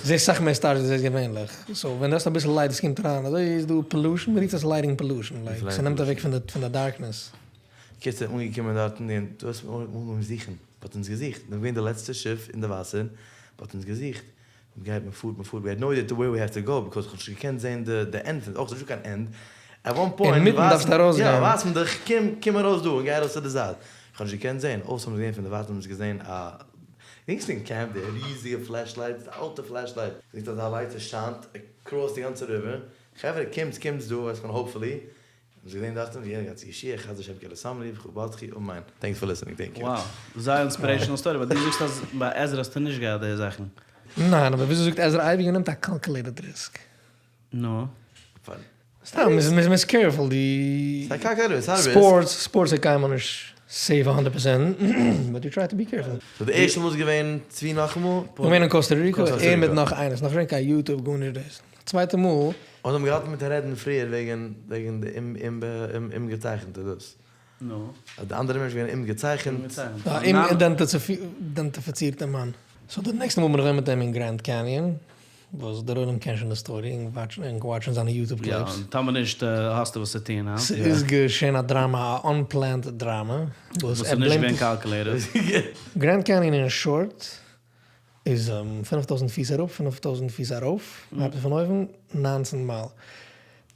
זעהסט סאך מער סטארס ווי דו זעהסט געווענליך. סאו ווען דו האסט אביסל לייט וואס קומט אריין אזוי איז דא פאלושען, מ'רופט עס לייטינג פאלושען, לייק ס'נעמט אוועק פון די דארקנעס. קיצור אנגעקומען דארטן און דו האסט אנגעהויבן זוכן, מ'האט אונז געזוכט, מ'איז געווען די לעצטע שיף אין די וואסער, מ'האט אונז געזוכט, מ'גייט מ'פארט מ'פארט, ווי העד נאו איידיע וועיר ווי העד טו גאו, ביקאוז כ'האב נישט געקענט זעהן די די ענד פון, אויך ס'נישטא קיין ענד, עט וואן פוינט אינמיטן דארפסטו ארויסגיין. יא ווייזט מען דיך קום קום ארויס דא און גיי ארויס צו די זייט, כ'האב נישט געקענט זעהן, אויס האבן מיר געזעהן פון די ווייט האבן אונז געזעהן א, געדענקסט אין קעמפ די ריזיגע פלעש לייטס, די אלטע פלעש לייט, געזעהן אזא לייט ס'שיינט אקראס די גאנצע ריווער, חברה קומטס קומטס דא, ווייסט מען האופפולי. מ'האט געזען דארטן ווי ער גייט צו ישי' חסדי השם כי לא תמנו בך בטחו אמן. טענקס פאר ליסענינג טענק יו. Wow, זייער אינספירעישאנעל סטארי, באט דו זאגסט אז ביי עזרא האסטו נישט געהאט די זאכן. ניין, אבער וויאזוי זאגט עזרא אייביג ער נעמט א קאלקולעיטעד ריסק. נו. סתם, מ'איז קעירפול די ספארטס, ספארטס איז קיינמאל נישט סעיף א הונדערט פערסענט, באט יו טריי טו בי קעירפול. סאו די ערשטע מאל איז געווען צבי נאכאמאל? געווען אין קאסטא ריקא, ער מיט נאך איינער, ס'איז נאך נישט געווען קיין יוטוב גארנישט דאס צווייטע מאל. און האבן געהאלטן מיט רעדן פריער וועגן וועגן די אומגעצייכענטע דאס. נו. אז די אנדערע מענטש איז געווען אומגעצייכענט. א אומאידענטיפיצירטע מאן. סאו די נעקסטע מאל בין איך געווען מיט אים אין גרענד קעניאן, וואס דער עולם קען שוין די סטארי און וואטשן זיינע יוטוב קליפס. יא, און טאמער נישט האסטו וואס צו טון, הא? ס'איז געשען א דראמא, א אנפלענד דראמא, וואס איז נישט געווען קאלקולעיטעד. גרענד קעניאן אין שארט איז 5000 פיס אראפ, 5000 פיס ארויף, מ'הייבט פון אויבן, 19 מייל.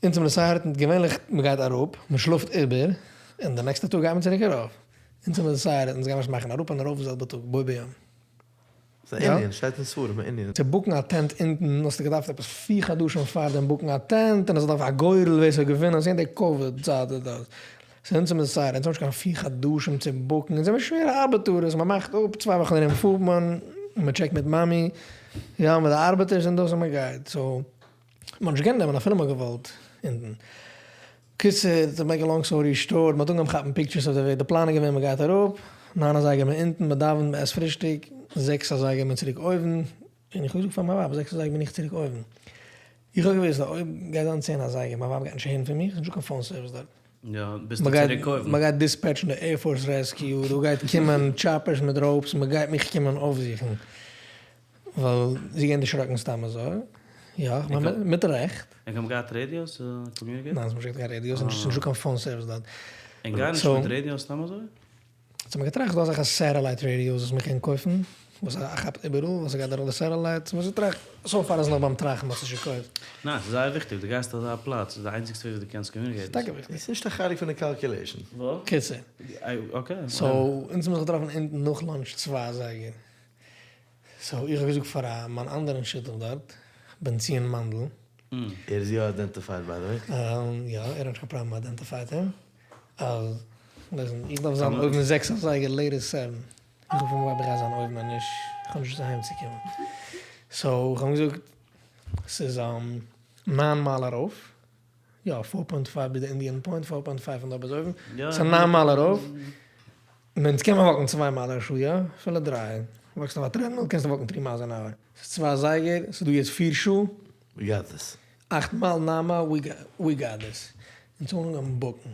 אונז האבן דעסיידעט, געווענליך מ'גייט אראפ, מ'שלאפט איבער, און די נעקסטע טאג גייט מען צוריק ארויף. אונז האבן דעסיידעט, אונז גיימער עס מאכן אראפ און ארויף די זעלבע טאג, בו ביום. ס'איז א ענין, שטייט אין ספרים א ענין. צו בוקן א טענט אונטן האסטו געדארפט עפעס פיר חדשים פארדעם בוקן א טענט און עס דארף א גורל ווער ס'זאל געווינען, ס'איז געווען די קאוויד צייט איז דאס. סאו אונז האבן דעסיידעט, אונז האבן נישט קיין פיר חדשים צו בוקן, אונז זעמיר שווערע ארבעטארעס, מ'מאכט אפ, צוויי וואכן ארום פארט מען, מ'טשעקט מיט מאמי, יא מיט די ארבעטערס און דאס און מ'גייט, סאו מ'האט נישט געקענט נעמען אפילו מ'האט געוואלט אונטן. קיצור, טו מעיק א לאנג סטארי שארט, מ'האט אנגעהויבן כאפן פיקטשערס אויף די וועג, די פלאן איז געווען מ'גייט אראפ, ניין אזייגער מען אונטן, מ'דאווענט, מ'עסט פרישטאג, זעקס אזייגער מען צוריק אויבן, און איך האב געזאגט פאר מיין ווייב, זעקס אזייגער בין איך צוריק אויבן. איך האב געוואוסט אז אויב גייט זיין צען אזייגער, מיין ווייב גייט נישט הערן פון מיך, ס'איז נישטא קיין פאון סערוויס דארט. יא, ביסטו צוריק אויבן. מ'גייט דיספעטשן די עירפארס רעסקיו, דא גייט קומען טשאפערס מיט ראופס, מ'גייט מיך קומען אויפזוכן. ווייל זי געווען דערשראקן סתם אזוי. יא, כ'מיין מיט רעכט. ענק האבן געהאט רעדיאוס צו קאמיוניקעיטן? ניין, ס'נישט געהאט קיין רעדיאוס, און ס'נישט דא קיין פאון סערוויס דארט. ענק גייען נישט מיט רעדיאוס סתם אזוי? סאו מ'האט געטראכט ס'דא אזעלכע סעטעלייט רעדיאוס וואס מ'קען קויפן, וואס כאפט איבעראל, וואס ס'גייט דורך די סעטעלייט, סאו מ'האט געטראכט, סאו פאר איז נאך ביים טראכטן, מ'האט עס נישט געקויפט. ניין, ס'איז זייער וויכטיג, דו גייסט אזא פלאץ, ס'איז די איינציגסטע וועג ווי דו קענסט קאמיוניקעיטן. ס'איז טאקע וויכטיג. ס'איז נישט א חלק פון די קאלקולעישן. וואס? קיצור. אקעי. סאו אונז האבן זיך געטראפן אונטן נאך לאנטש צוויי אזייגער. סאו איך האב געזאגט פאר מיין אנדערן שותף דארט, בנציון מאנדל. ער איז יא איידענטיפייד ביי די וועי. יא, ער האט נישט קיין פראבלעם איידענטיפייד אים. אז ליסן, איך דארף זיין אויבן זעקס אזייגער לעיטעסט סעווען. איך האב פון וואו איך גיי זיין אויבן אז נישט, איך האב נישט וואס אהיים צו קומען. סאו איך האב אים געזאגט, ס'איז ניין מייל ארויף. יא, פאר פוינט פייוו ביז די אינדיען פוינט, פאר פוינט פייוו פון דארט ביז אויבן. ס'איז ניין מייל ארויף. אונז קען מען וואקן צוויי מייל א שעה, יא? אפילו דריי. וואקסט אויף א טרעדמיל קענסטו וואקן טרי מיילס אן אווער. ס'איז צוויי אזייגער, ס'איז דא יעצט פיר שעה. ווי גאט דיס. אכט מייל, ניין מייל, ווי גאט דיס. אונז האבן אנגעהויבן בוקן.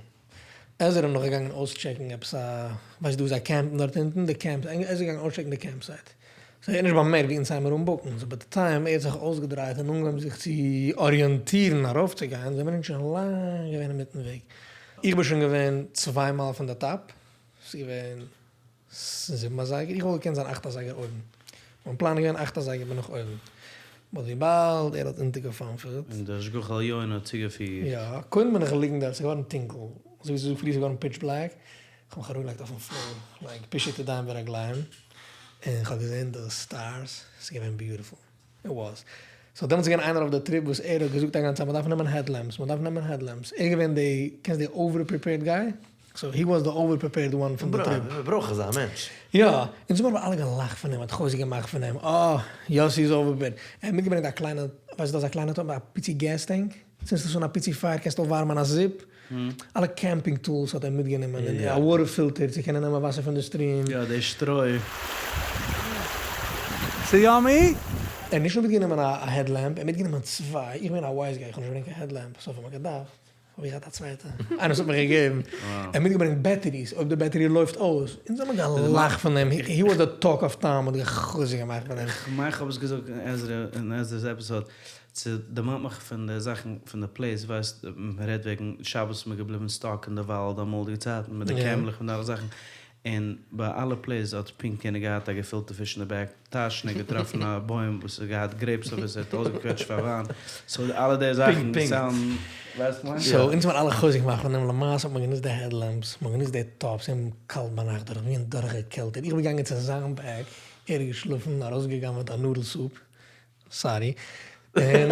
עזרא איז נאך געגאנגען אויסטשעקן עפעס א, ווייסט דא איז א קעמפ דארט אונטן, די קעמפ, עזרא איז געגאנגען אויסטשעקן די קעמפ סייט. סאו ער האט נישט באמערקט ווי אונז הייבן אן בוקן. סאו ביי די טיים ער האט זיך אויסגעדרייט און אנגעהויבן זיך צו אריענטירן ארויפצוגיין, זעמיר אונז שוין לאנג געווען אינמיטן וועג. איך בין שוין געווען צוויי מייל פון די טאפ, ס'איז געווען זיבן אזייגער, איך וואלט געקענט זיין אכט אזייגער אויבן, מיין פלאן איז געווען אכט אזייגער בין איך אויבן, באט וויבאלד ער האט אונטערגעפאנפערט. און די השגחה עליונה האט צוגעפירט. יא, קודם בין איך געליגן דארט, ס'איז געווארן טונקל, אזוי ווי ס'איז פרי ס'איז געווארן פיטש בלעק, איך האב מיך אראפגעלייגט אויפן פלאר, לייק פישוט ידיים ורגליים, און איך האב געזען די סטארס, ס'איז געווען ביוטיפול. איט וואס. סאו דעמאלטס איז געווען איינער אויף די טריפ וואס ער האט געזאגט א גאנצע צייט מ'דארף נעמען העדלעמפס, מ'דארף נעמען העדלעמפס. ער איז געווען די, קענסט די אווער פריפעירד גיי? סאו הי וואס די אווער פריפעירד וואן פון די טריפ. מ'ברויך אזא מענטש. יא, אונז האבן אבער אלע געלאכט פון אים, מ'האט חוזק געמאכט פון אים, אה, יאסי איז אווער פריפעירד. ער האט מיטגעברענגט א קליינע, ווייסט דאס א קליינע טאפ, א פיצי געז טענק, צינדסט עס אן א פיצי פייער קענסט אויפווארעמען א זופ, אלע קעמפינג טולס האט ער מיטגענומען, און א וואטער פילטער צו קענען נעמען וואסער פון די סטריעם. יא, די שטרוי. ס'איז יאמי! ער האט נישט נאר מיטגענומען א העד לעמפ, ער האט מיטגענומען צוויי, איך בין א ווייז גיי, איך האב נישט געברענגט קיין העד לעמפ, סאו ווען מ'האט געדארפט האב איך געהאט א צווייטע, איינער וואס האט מיך געגעבן, ער האט מיטגעברענגט בעטעריס, אויב די בעטערי לויפט אויס, אונז האבן געלאכט פון אים, הי וואס די טאלק אוו טאון, מ'האט חוזק געמאכט פון אים. כ'מיין כ'האב עס געזאגט אין עזרא, אין עזרא'ס עפיסאד, ס'דערמאנט מיך פון די זאכן פון די פלעיס, ווייסט מ'רעדט וועגן שבת איז מען געבליבן סטאק אין די וואלד אמאליגע צייטן מיט די קעמלעך און די אלע זאכן, און ביי אלע פלעיס האט פונקט יענער געהאט א געפילטע פיש אין די בעק טאש און ער האט געטראפן א בוים וואס האט געהאט גרעיפס אויף עס ער האט אויסגעקוועטשט פאר וויין, סאו אלע די זאכן סאונד ווייסט כ'מיין? סאו אונז האבן אלע חוזק געמאכט פון דעם, למעשה האט מען גענוצט די העדלעמפס, מען האט גענוצט די טאפס, ס'איז געווען קאלט ביינאכט דורך ווי און דורכגעקעלטערט, איך בין געגאנגען צו זיין בעק, ער איז געשלאפן, ארויסגעגנב'עט א נודל סופ, סארי. און.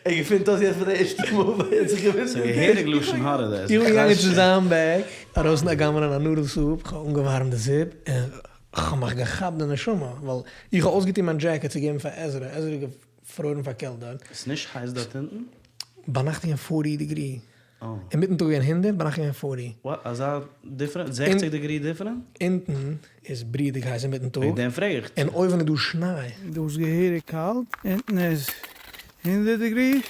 ער געפינט אויס יעצט פאר די ערשטע מאל ווען ער האט זיך געוואונדערט. ס'איז געהעריג לשון הרע דאס. איך בין געגאנגען צו זיין בעג, ארויס גנב'ענען א נודל סופ, כ'האב אנגעווארעמט די זופ, און כ'האב מיך געכאפט די נשמה, ווייל איך האב אויסגעטון מיין דזשעקעט צו געבן פאר עזרא, עזרא איז געפרוירן פאר קעלט דארט. ס'איז נישט הייס דארט אונטן? ביינאכט איז געווען פארטי דעגרי. אינמיטן טאג געווען הונדערט, ביינאכט געווען פארטי. וואט? אזא דיפרענט? זעכציג דעגרי דיפרענט? אונטן איז בריעדיג הייס אינמיטן טאג, וועגן דעם פרעג איך. און אויבן איז דא שניי. דא איז געהעריג קאלט, אונטן איז הונדערט דעגרי,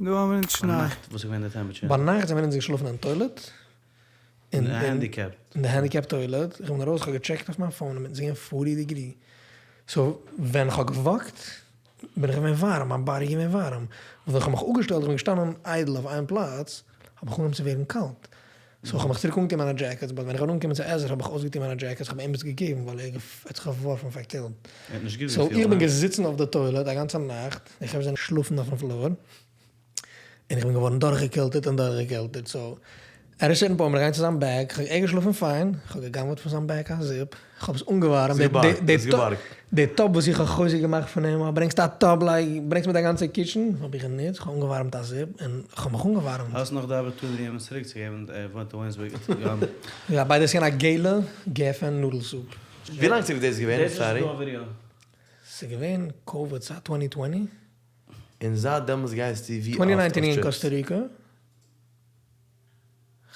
דא האבן אונז שניי. ביינאכט וואס איז געווען די טעמפעטשער? ביינאכט זענען אונז געשלאפן אין טוילעט. אין די הענדיקעפ. אין די הענדיקעפ טוילעט, איך בין ארויס איך האב געטשעקט אויף מיין פאון אינמיטן ס'איז געווען פארטי דעגרי, סאו ווען איך האב געוואקט בין איך געווען ווארעם, מיין באדי איז געווען ווארעם, און ווען כ'האב מיך אפגעשטעלט, איך בין געשטאנען איידל אויף איין פלאץ, האב איך אנגעהויבן צו ווערן קאלט. סאו כ'האב מיך צוריק אנגעטון מיינע דזשעקעטס, באט ווען איך בין אנגעקומען צו עזרא האב איך אויסגעטון מיינע דזשעקעטס, כ'האב אים עס געגעבן ווייל ער האט זיך געווארפן פאר קעלט. ער האט נישט גוט סאו געפילט, איך בין ניין? געזיצן אויף די טוילעט א גאנצע נאכט, די חברה זענען געשלאפן אויפן פלאר. און איך בין געווארן דורכגעקעלטערט און דורכגעקעלטערט, סאו עט א סערטן פוינט בין איך געגאנגען צו זיין בעג, כ'האב ער געשלאפן פיין, כ'האב גע'גנב'עט פון זיין בעג א זופ, כ'האב עס אנגעווארעמט, די טאפ וואס איך האב חוזק געמאכט פון אים, אה ברענגסט א טאפ לייק ברענגסט מיט א גאנצע קיטשן, האב איך גענוצט, כ'האב אנגעווארעמט א זופ און כ'האב מיך אנגעווארעמט. האסט נאך די אפערטוניטי אים עס צוריק צו געבן, ער וואוינט אין וויליאמסבורג, יא, ביי די וועי ס'איז געווען א געלע גפן נודל סופ. ווי לאנג צוריק איז דאס געווען? סארי. ס'איז געווען קאוויד צייט טווענטי טווענטי. און זייט דעמאלטס גייסטו ווי אפט טווענטי אויף ניינטין אין טריפס? קאסטא ריקא.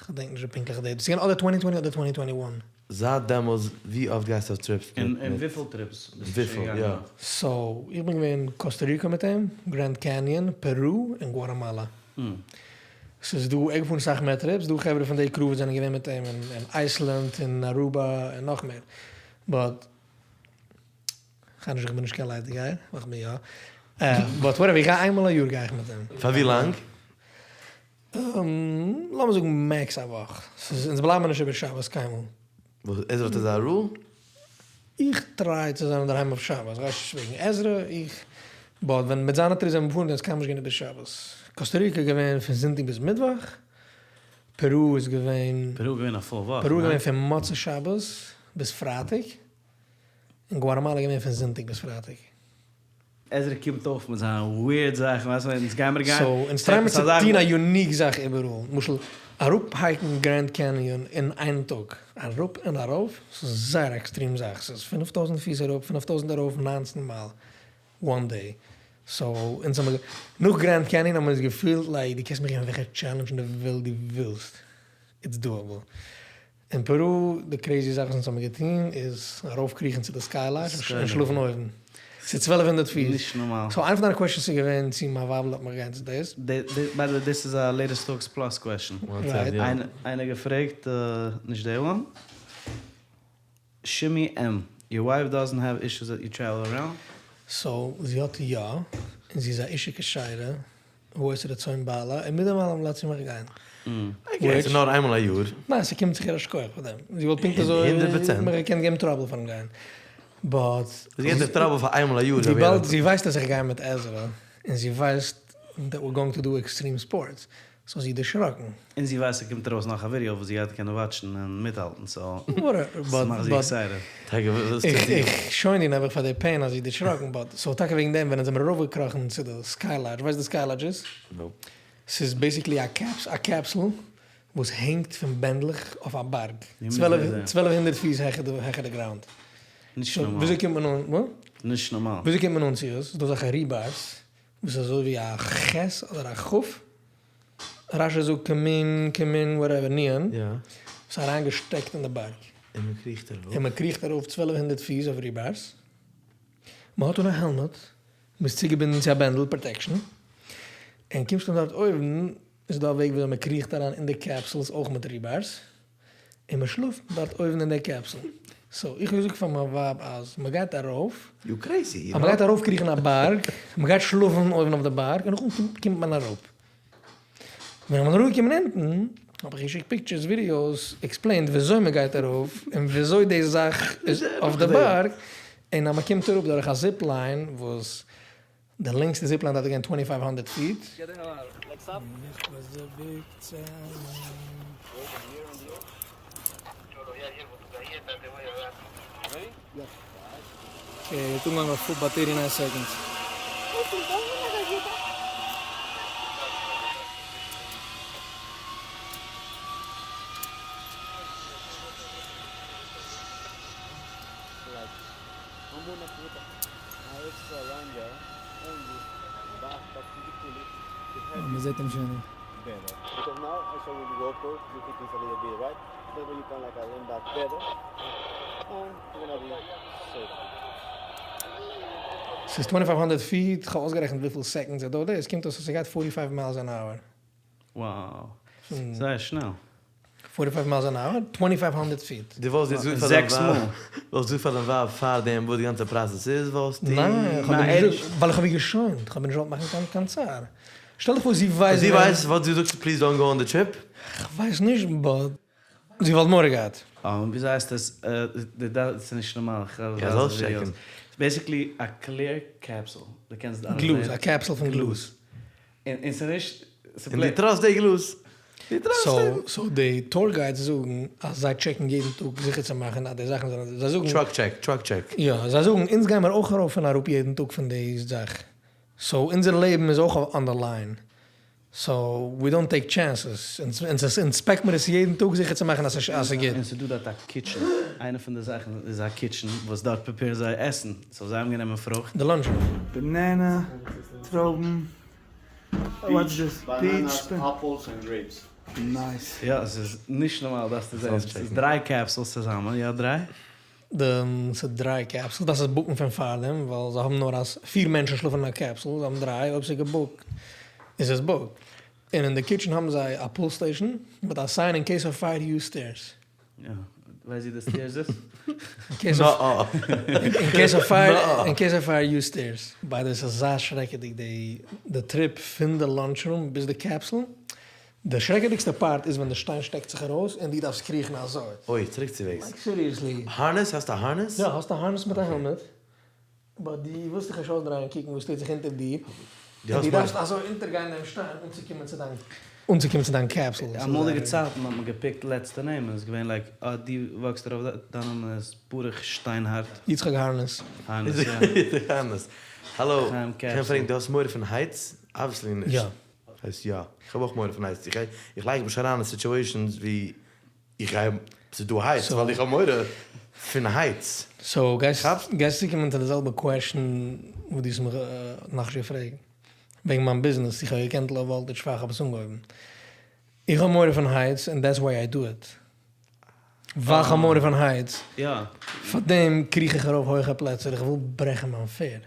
כ'דענק נישט די פונקטליכע דעיט. ס'איז געווען אדער טווענטי טווענטי אדער טווענטי טווענטי וואן. זייט דעמאלטס ווי אפט גייסטו אויף טריפס מיט און און וויפיל טריפס ביסטו שוין וויפיל געגאנגען? יא. סאו איך בין געווען קאסטא ריקא מיט אים, גרענד קעניאן, פערו, און גואטעמאלא. ס'איז דא, ער געפארן אסאך מער טריפס, דא חברה פון די קרו וואס זענען געווען מיט אים אין אייסלענד און ארובא און נאך מער. באט. כ'גיי נישט, כ'בין נישט קיין ליידיגייער, ווייל כ'בין יא. באט וואטעווער, איך גיי איינמאל א יאר גיי איך מיט אים. פאר ווי לאנג? לאמיר זאגן מעקס א וואך. ס'איז, אונז בלייבן נישט איבער שבת קיינמאל. וואס, עזרא האט אזא רול? איך טריי צו זיין אינדערהיים אויף שבת, כ'ווייס נישט וועגן עזרא, איך, באט ווען מיט זיינע טריפס זענען מיר געפארן איז קיינמאל נישט געווען איבער שבת. קאסטא ריקא איז געווען פון זונטאג ביז מיטוואך, פערו איז געווען. פערו איז געווען א פול וואך, פערו איז ניין? געווען פון מוצאי שבת ביז פרייטאג. און גואטעמאלע איז געווען פון זונטאג ביז פרייטאג. עזרא קומט אויף מיט זיינע וויערד זאכן, ווייסט ווען אונז גיימער גיין, סאו אונז טרייען מיר צו טון א יוניק זאך איבעראל, למשל אראפ הייקן גרענד קעניאן אין איין טאג, אראפ און ארויף, ס'איז זייער א עקסטרים זאך, ס'איז 5000 פיס אראפ, 5000 ארויף, ניינצן מייל, וואן דעי, סאו אונז האמיר, נאך גרענד קעניאן האמיר אונז געפילט לייק דו קענסט מיר געבן וועלכע טשעלענדזש אין די וועלט דו ווילסט, איטס דואעבל. אין פערו, די קרעזי זאך וואס אונז האמיר געטון איז ארויפקריכן צו די סקיי לאדזש און שלאפן אויבן. ס'איז 1200 פיס. נישט נארמאל. סאו איינע פון דיינע קוועשאנס איז געווען צו מיין ווייב לאזט מיך גיין צו דאס. ביי די וועי דאס איז א לעיטעסט טאלקס פלאס קוועשאן. רייט. איינער געפרעגט, נישט די וואן. שימי אם. יור ווייף דאזענט העוו אישוס דעט יו טרעוול אראונד? סאו זי האט יא, און זי איז א אישה כשרה, ועושה רצון בעלה, און מיט דעם אלעם לאזט זי מיך גיין. אקעי, ס'איז נאר איינמאל א יאר. ניין, ס'קומט זיך איר א שכוח פאר דעם. זי וואלט פונקט אזוי הונדערט פראצענט. מיך געקענט געבן טראבל פארן גיין. באט. זי געבט דיך טראבל פאר איינמאל א יאר. וויבאלד זי ווייסט אז איך גיי מיט עזרא, און זי ווייסט דעט וויר גאוינג טו דו עקסטרים ספארטס, סאו זי איז דערשראקן. און זי ווייסט ס'קומט ארויס נאך א ווידעא וואס זי גייט קענען וואטשן און מיטהאלטן סאו ס'מאכט זי עקסייטעד. איך שוין איר נעבעך פאר די פעין אז זי איז דערשראקן באט סאו טאקע וועגן דעם ווען אונז זעמיר ארויפגעקראכן צו די סקיי לאדזש ווייסט וואס די סקיי לאדזש איז? נאופ. ס'איז בעיסיקלי א קעפסול וואס הענגט פון בענדלעך אויף א בארג 1200 פיס העכער די גראונד. נישט נארמאל. וויאזוי קומט מען אן? וואס? נישט נארמאל. וויאזוי קומט מען אן צו עס? ס'איז דא אזעלכע ריבארס וואס איז אזוי ווי א ח' אדער א כ', רש"י זאגט כמין כמין וואטעווער נו"ן, וואס איז אריין געשטעקט אין די בארג. און מען קריכט ארויף. און מען קריכט ארויף 1200 פיס אויף ריבארס, מען האט אן א העלמעט, מען איז צוגעבינדן צו א בענדל, פראטעקשן, און קומסט אן דארט אויבן, איז דא א וועג וויאזוי מען קריכט אריין אין די קעפסולס אויך מיט ריבארס, און מען שלאפט דארט אויבן אין די קעפסול. סאו איך האב געזאגט פאר מיין ווייב אז מען גייט ארויף, יו קרעיזי, יו אז מען גייט ארויף קריכן א בארג, מען גייט שלאפן אויבן אויף די בארג, און נאכדעם קומט מען אראפ. ווען איך בין אראפגעקומען אונטן, האב איך געשיקט פיקטשערס, ווידיאוס, עקספלעינד וויאזוי מען גייט ארויף, און וויאזוי די זאך איז אויף די בארג, און אז מען קומט אראפ דורך א זיפ ליין וואס די לענגסטע זיפליין דארף גיין טווענטי פייוו הונדערט פיט. אה, מ'זעט אים שוין. ס'איז טווענטי פייוו הונדערט פיט, כ'האב אויסגערעכנט וויפיל סעקאנדס ער דויערט דאס, קומט אויס אז ס'גייט פארטי פייוו מיילס אן אווער. Wow. זייער שנעל. פארטי פייוו מיילס אן אווער, טווענטי פייוו הונדערט פיט. דו וואלסט יעצט געזאגט פאר דיין ווייב, וואלסט געזאגט פאר דיין ווייב פארדעם וואס די גאנצע פראסעס איז, וואלסטו. ניין, איך האב איר נישט געזאגט, ווייל איך האב איר געשוינט, איך האב איר נישט געוואלט מאכן קיין צער. שטעל דיך פאר זי ווייסט זי ווייסט, וואלט זי געזאגט פליז דאנט גאו אן די טריפ? כ'ווייס נישט באט זי וואלט מורא געהאט. וויאזוי הייסט עס? ס'איז נישט נארמאל. יא זאלסט טשעקן. בעיסיקלי א קלעיר קעפסול. דו קענסט גלאז, א קעפסול פון גלאז. און ס'איז נישט. און דו טראסט די גלאז? דו טראסט אים? סאו די טור גיידס זאגן אז זיי טשעקן יעדן טאג זיכער צו מאכן אז די זאכן זענען, זיי זאגן. טראק טשעק, טראק טשעק. יא, זיי זאגן אונז גיימער אויך ארויף און אראפ יעדן טאג פון די זאך, סאו אונזער לעבן איז אויך אן די ליין, סאו ווי דאנט טעיק טשענסעס, אונז אינספעקט מיר עס יעדן טאג זיכער צו מאכן אז ס'איז גוט. און ס'דא דארט א קיטשען, איינע פון די זאכן איז א קיטשען וואס דארט פריפעירן זיי עסן, סאו זיי האבן גענומען פרוכט. די לאנטש רום. באנענע, טרויבן, וואטס דיס? פיטש, אפעלס און גרעיפס. נייס. יא ס'איז נישט נארמאל דארפסטו זען, ס'איז דריי קעפסולס צוזאמען, יא דריי? די ס'איז דריי קעפסולס, דארפסט עס בוקן פון פארדעם, ווייל זיי האבן נאר אז פיר מענטשן שלאפן אין א קעפסול, זיי האבן דריי, אויב ס'איז געבוקט איז עס בוקט. און אין די קיטשען האבן זיי א פול סטעישן מיט א סיין אין קעיס אוו פייער יוז סטעירס. יא, ווייסט ווי די סטעירס איז? אין קעיס אוו פייער, אין קעיס אוו פייער יוז סטעירס. ביי די וועי ס'איז אזא שרעקעדיג די די טריפ פון די לאנטש רום ביז די קעפסול, די שרעקעדיגסטע פארט איז ווען די שטיין שטעקט זיך ארויס און דו דארפסט קריכן אזוי. אוי, צוריק צו וועגס. לייק סיריעסלי. הארנעס? האסט א הארנעס? יא, האסט א הארנעס מיט א העלמעט. באט דו ווילסט דיך נישט אויסדרייען קוקן וואס טוט זיך אונטער דיר, און דו דארפסט אזוי אונטערגיין דעם שטיין אנצוקומען צו דיין אנצוקומען צו דיין קעפסול. אמאליגע צייטן האט מען געפיקט לעצטע נעמען, איז געווען לייק אה דו וואקסט ארויף דארט, דיין נאמען איז ברוך שטיינהארט. יצחק הארנעס. הארנעס יא. יצחק הארנעס. האלא, חיים קען קעפסול. פרעגן דו האסט מורא פון הייטס? אבוויעסלי נישט. יא. הייסט יא. איך האב אויך מורא פון הייטס. איך לייג מיך נישט אריין אין סיטועשאנס ווי איך גיי, ס'איז דא הייטס ווייל איך האב מורא פון הייטס. סאו גייסט גייסט צוקומען צו די זעלבע קוועשאן וואס דו האסט מיך נאכנישט געפרעגט וועגן מיין ביזנעס, איך האב געקענט לאו וואלטעדזש פאר איך האב עס אנגעהויבן. איך האב מורא פון הייטס און דעטס וואי איי דו איט. ווייל איך האב מורא פון הייטס, פארדעם קריך איך ארויף הויכע פלעצער, איך וויל ברעכן מיין פער.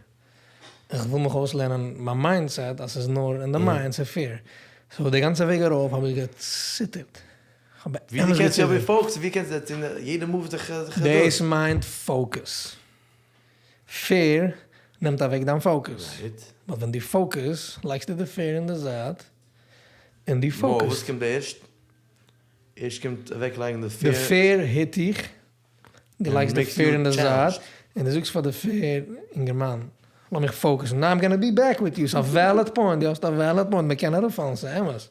איך וויל מיך אויסלערנען מיין מיינדסעט אז ס'איז נאר אין די מיינד ס'איז פער. סאו די גאנצע וועג ארויף האב איך געציטערט. כ'האב באמת ווי קענסטו געציטערט. אבער פאוקעסן? ווי קענסטו יעדע מאוו זיך זיך דאס מיינט פאוקעס. פער נעמט אוועק דיין פאוקעס. באט ווען דו פאוקעס לייגסטו די פער אין די זייט און דו פאוקעסט. וואס קומט ערשט? ערשט קומט אוועקלייגן די פער. די פער היט דיך. דו לייגסט די פער אין די זייט, און דו זאגסט פאר די פער, אינגערמאן, לאמיך פאוקעסן, נאו איים גאנא בי בעק וויט יו, ס'איז א וועליד פוינט, דו האסט א וועליד פוינט, מען קען אראפפאלן, ס'איז אמת.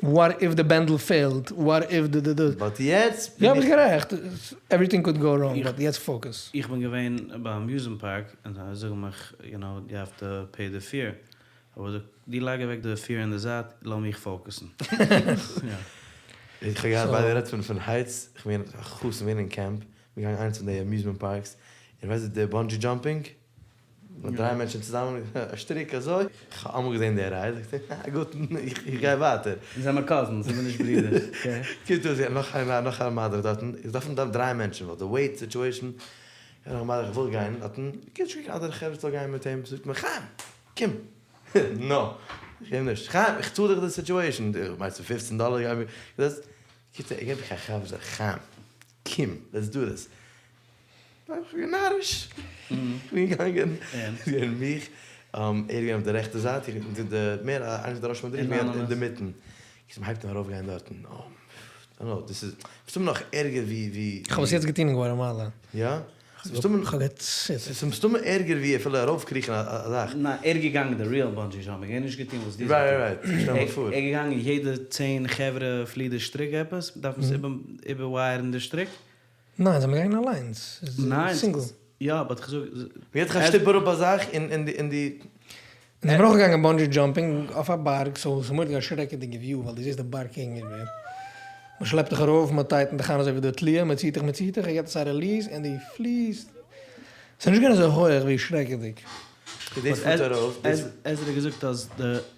וואט איף די בענדל פעלט, וואט איף די די די. באט יעצט יא ביסט גערעכט, עווריטינג קאוד גאו ראנג, באט יעצט פאוקעס. איך בין געווען ביי אמיוזמענט פארק, און זיי זאגן מיך, יו נאו, יו העוו טו פעי די פעיר. האב איך געזאגט, דו לייג אוועק די פעיר אין די זייט, לאמיך פאוקעסן. איך האב געהאט ביי די רעדט פון פון הייטס, איך בין א חתן געווען אין קעמפ, מיר געגאנגען איינס פון די אמיוזמענט פארקס, און ווייסט די באנדזשי דזשאמפינג, מיט דריי מענטשן צוזאמען, א שטריק אזוי, איך האב אמאל געזען די רייד, איך זאג א גוטן, איך גיי ווייטער. אונז זעמער קאזינס, אונז זעמער נישט ברידער, אקעי? קומט אויס נאך איינער נאך א מדריך דארטן, עס דארפן דארט דריי מענטשן, ווייל די וועיט סיטועשן, נאך א מדריך וויל גיין דארטן, קיצור שיקט אנדערע חברה זאל גיין מיט אים, זאגט מיר חיים! קום! נא! איך קום נישט. חיים, איך צאל דיך די סיטועשן. דו מיינסט פאר פופצן דאלער גיי מיר. דאס. קיצור, ער געט מיך א כאפ זאגט חיים, קום, לעטס דו דיס. איך בין נאריש. איך בין געגאנגען. עס איז געווען מיך, ער איז געווען אויף די רעכטע זייט, איך בין די מער איינער פון די ראש מדריכים געווען אינדערמיטן. קיצור, מ'הייבט אן ארויפגיין דארטן. אה, דאס איז מסתמא נאך ערגער ווי ווי. איך האב עס יעצט געטון אין גואטעמאלא. יא? כ'האב געציטערט. ס'איז מסתמא ערגער ווי אפילו ארויפקריכן א זאך. ניין, ער איז געגאנגען די ריעל באנדזשי דזשאמפינג, ער האט נישט געטון וואס דו האסט רייט רייט רייט, שטעל מיר פאר. ער איז געגאנגען יעדע צען חברה פליט די שטריק עפעס, דארף מען עס איבערווייערן די שטריק? ניין, זיי זענען געגאנגען אליינס, ניין, סינגל. יא, באט כ'זאג. מ'געט דיך א שטופ אראפ א זאך און די. אונז זעמיר אויך געגאנגען bungee jumping אויף א בארג, סאו ס'איז מורא'דיג א שרעקעדיגע view ווייל דו זעסט די בארג קעגן איבער. מ'שלעפט דיך ארויף, מ'טייטנט דיך איין אזוי ווי די תליה, מ'ציט דיך מ'ציט דיך, ער געט עס א release און דו פליסט. ס'איז נישט געווען אזוי הויעך ווי שרעקעדיג. דאס פארט ארויף, דאס. עזרא האט געזאגט אז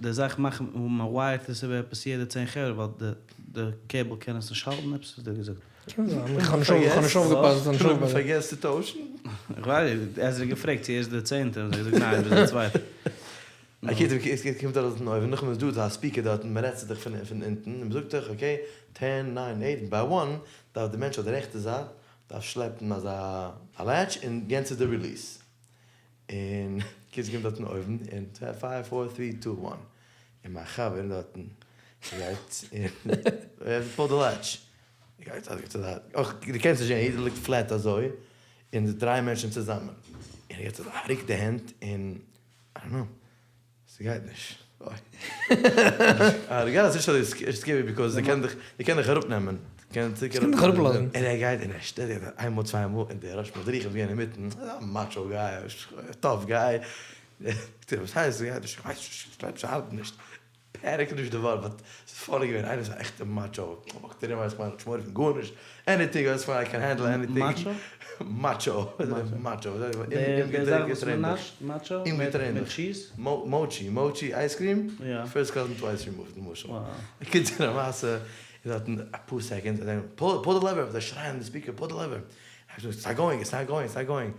די זאך מאכן מ'ווייערט עס איבער עפעס יעדע צען חברה ווייל די cable קען עס נישט האלטן, עפעס האט ער געזאגט. קען זיין, איך האב נישט אויפגעפאסט. מ'פארגעסט צו טוישן? איך ווייס נישט, עזרא האט געפרעגט צו ער איז דער צענטער, האט ער געזאגט ניין, ער איז דער צווייטער. אקעי, עס קומט ארויס דארטן אויבן, נאכדעם איז דא א speaker דארטן, מען רעדט צו דיך פון אונטן, און מען זאגט דיך okay, ten, nine, eight, ביי one דארף די מענטש אויף די רעכטע זייט דארף שלעפן אזא א latch און יענץ איז די release. און קיצור קומט דארטן אויבן און five four three two one און מיין חבר דארטן גייט און ער pull ט די latch גייט אזוי צו זייט אויך דו קענסט נישט זעהן יעדער ליגט flat אזוי און די דריי מענטשן צוזאמען און ער געט אזא ריק די הענט און I don't know ס'גייט נישט אוי ס'איז נישט אזוי scary because זיי קענען דיך זיי קענען דיך אראפנעמען זיי קענען דיך אראפלאזן. און ער גייט און ער שטעלט זיך איינמאל צוויי מאל און דער ראש מדריכים איז געווען אינמיטן אזא macho guy tough guy זאגט ער וואס הייסט ס'גייט נישט כ'ווייס נישט כ'גלייב ס'ארבעט נישט panic נישט די ווארט but ס'איז funny געווען איינער איז א עכטע macho וואקט ארום ווייסט כ'מיין נישט מורא פון גארנישט anything ווייסט כ'מיין I can handle anything macho? macho macho די זאך וואס מ'נאשט macho מיט cheese? mochi mochi ice cream first cousin twice removed למשל בקיצור המעשה איז דארטן אפאר seconds און pull the lever זיי שרייען אין די speaker pull the lever it's not going it's not going it's not going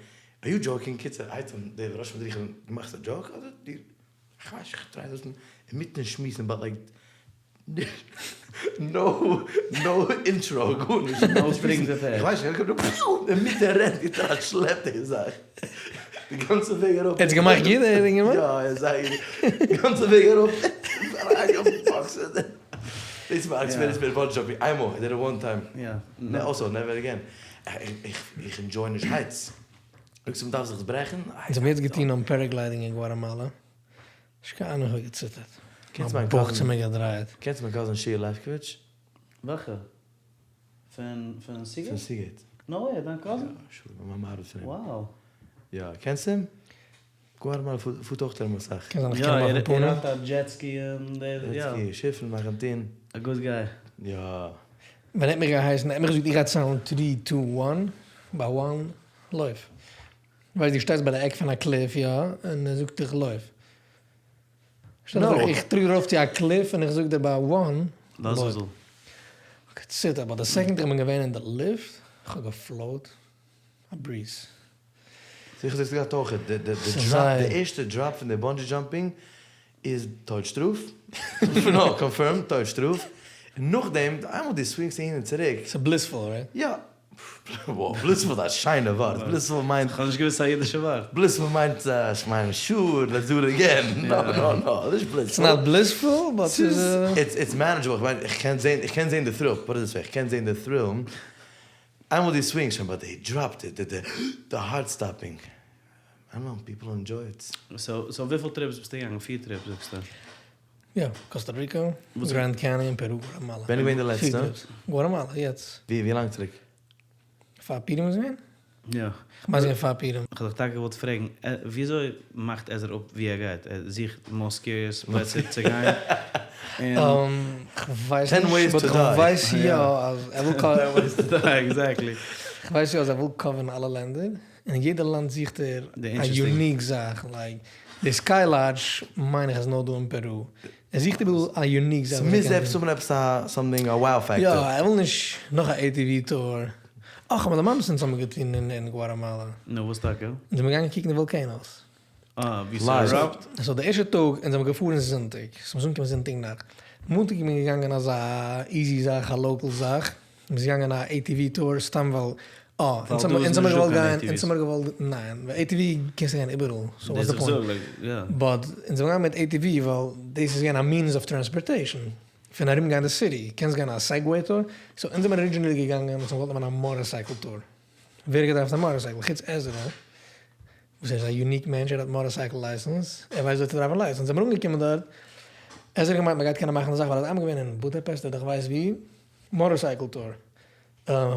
are you joking קיצור הייבט אן דער ראש מדריכים דו מאכסט א joke אדער דו כ'ווייס נישט כ'טריי דאס אינמיטן שמועסן but like no no intro גארנישט no strings attached. כ'ווייס נישט אינמיטן רעדן גיבט ער א שלעפ די זאך די גאנצע וועג אראפ. ער האט עס געמאכט גוט דער אינגערמאן? יא ער איז זייער גוט די גאנצע וועג אראפ אריינגעבאקסט דאס איז מיין experience מיט bungee jumping איינמאל I did it one time also never again איך enjoy נישט heights זאגסט מ'דארף זיך ברעכן? אונז האבן יעצט געטון אן paragliding אין גואטעמאלא. נישט קיין אנונג איך האב געציטערט. מיין בויך האט זיך מיר געדרייעט. קענסט מיין cousin שיע לעפקאוויטש? וועלכע? פון פון סיגעיט? פון סיגעיט. no way, דיין cousin? יא, sure, מיין מאמע ארבעט פון אים. Wow. יא, קענסט אים? גואטעמאלא פארט אויך ארום אסאך. קען זיין איך קען אים אויפן פנים. יא, ער האט א jet ski און די, יא. jet ski, שיפן, מאכן טון. א good guy. יא. ווען ער האט מיך געהייסן, ער האט מיך געזאגט איך גיי ציילן three two one, ביי one לויף. ווייסט דו שטייסט ביי די עק פון א cliff יא, און ער זאגט דיך לויף. שטעל דיך פאר איך טראג ארויף צו א cliff און איך זאג דיר ביי one לויף. געציטערט but די second איך בין געווען אין די לופט, איך האב געפלאוט א breeze. זיכער דאס געהאט אויך די drop די ערשטע drop פון די bungee jumping איז טויט שטראף, נאו, confirmed טויט שטראף, און נאכדעם איינמאל דו סווינגסט אהין און צוריק. ס'איז blissful right? יא. וואו, blissful איז א שיינע ווארט, blissful מיינט. כ'האב נישט געוואוסט ס'איז א אידישע ווארט. Blissful מיינט כ'מיין sure let's do it again, no no no, נישט blissful. It's not blissful but ס'איז. It's manageable, כ'מיין איך קען זעהן איך קען זעהן די thrill, put it this way, איך קען זעהן די thrill, איינמאל דו סווינגסט שוין but they dropped it, די די heart stopping. I don't know, people enjoy it. So וויפיל trips ביסטו געגאנגען? פיר trips זאגסטו? יא, קאסטא ריקא, גרענד קעניאן, פערו, גואטעמאלא. ווען איז געווען די לעצטע? גואטעמאלא, יעצט. ווי לאנג צוריק? פאר פורים איז געווען? יא. כ'מיין ס'געווען פאר פורים. כ'האב דיך טאקע געוואלט פרעגן, וויאזוי מאכט עזרא אפ ווי ער גייט? ער זוכט most curious פלעצער צו גיין? און. כ'ווייס נישט, but כ'ווייס יא אז ער וויל Exactly. כ'ווייס יא אז ער וויל קאווערן אלע לענדער. און אין יעדע לאנד זוכט ער א unique זאך, like די sky lodge מיין איך איז נאר דא אין פערו, ער זוכט איבעראל א unique זאך. ס'מוז עפעס האבן עפעס א something א wow factor. יא, ער וויל נישט נאך א ATV tour. אך, אבער די מאמעס אונז האבן געטון אין גואטעמאלא. נו וואס טאקע? אונז זעמיר געגאנגען קוקן די volcanoes. אה, ווי ס'עראפט? So די ערשטע טאג אונז זעמיר געפארן זונטאג, so מ'איז אנגעקומען זונטאג נאכט. מאנטאג איז מען געגאנגען אזא easy זאך, א local זאך. מ'איז געגאנגען א ATV tour סתם ווייל אה, אונז האמיר געוואלט גיין, אונז האמיר געוואלט, ניין, ווייל ATV קענסטו גיין איבעראל, so what's the point? But אונז זעמיר געגאנגען מיט ATV ווייל דאס איז געווען א means of transportation פון ארום גיין די city, קענסט גיין א Segway tour, so אונז זעמיר originally געגאנגען אונז האמיר געוואלט נעמען א motorcycle tour, ווער האט געדארפט א motorcycle חוץ עזרא וואס ער איז א unique מענטש ער האט motorcycle license, ער ווייסט ווי צו דרייוון license, זעמיר אנגעקומען דארט, עזרא האט געמיינט מ'גייט קענען מאכן די זאך ווייל ער איז איינמאל געווען אין בודאפעסט אדער כ'ווייס ווי, Motorcycle tour.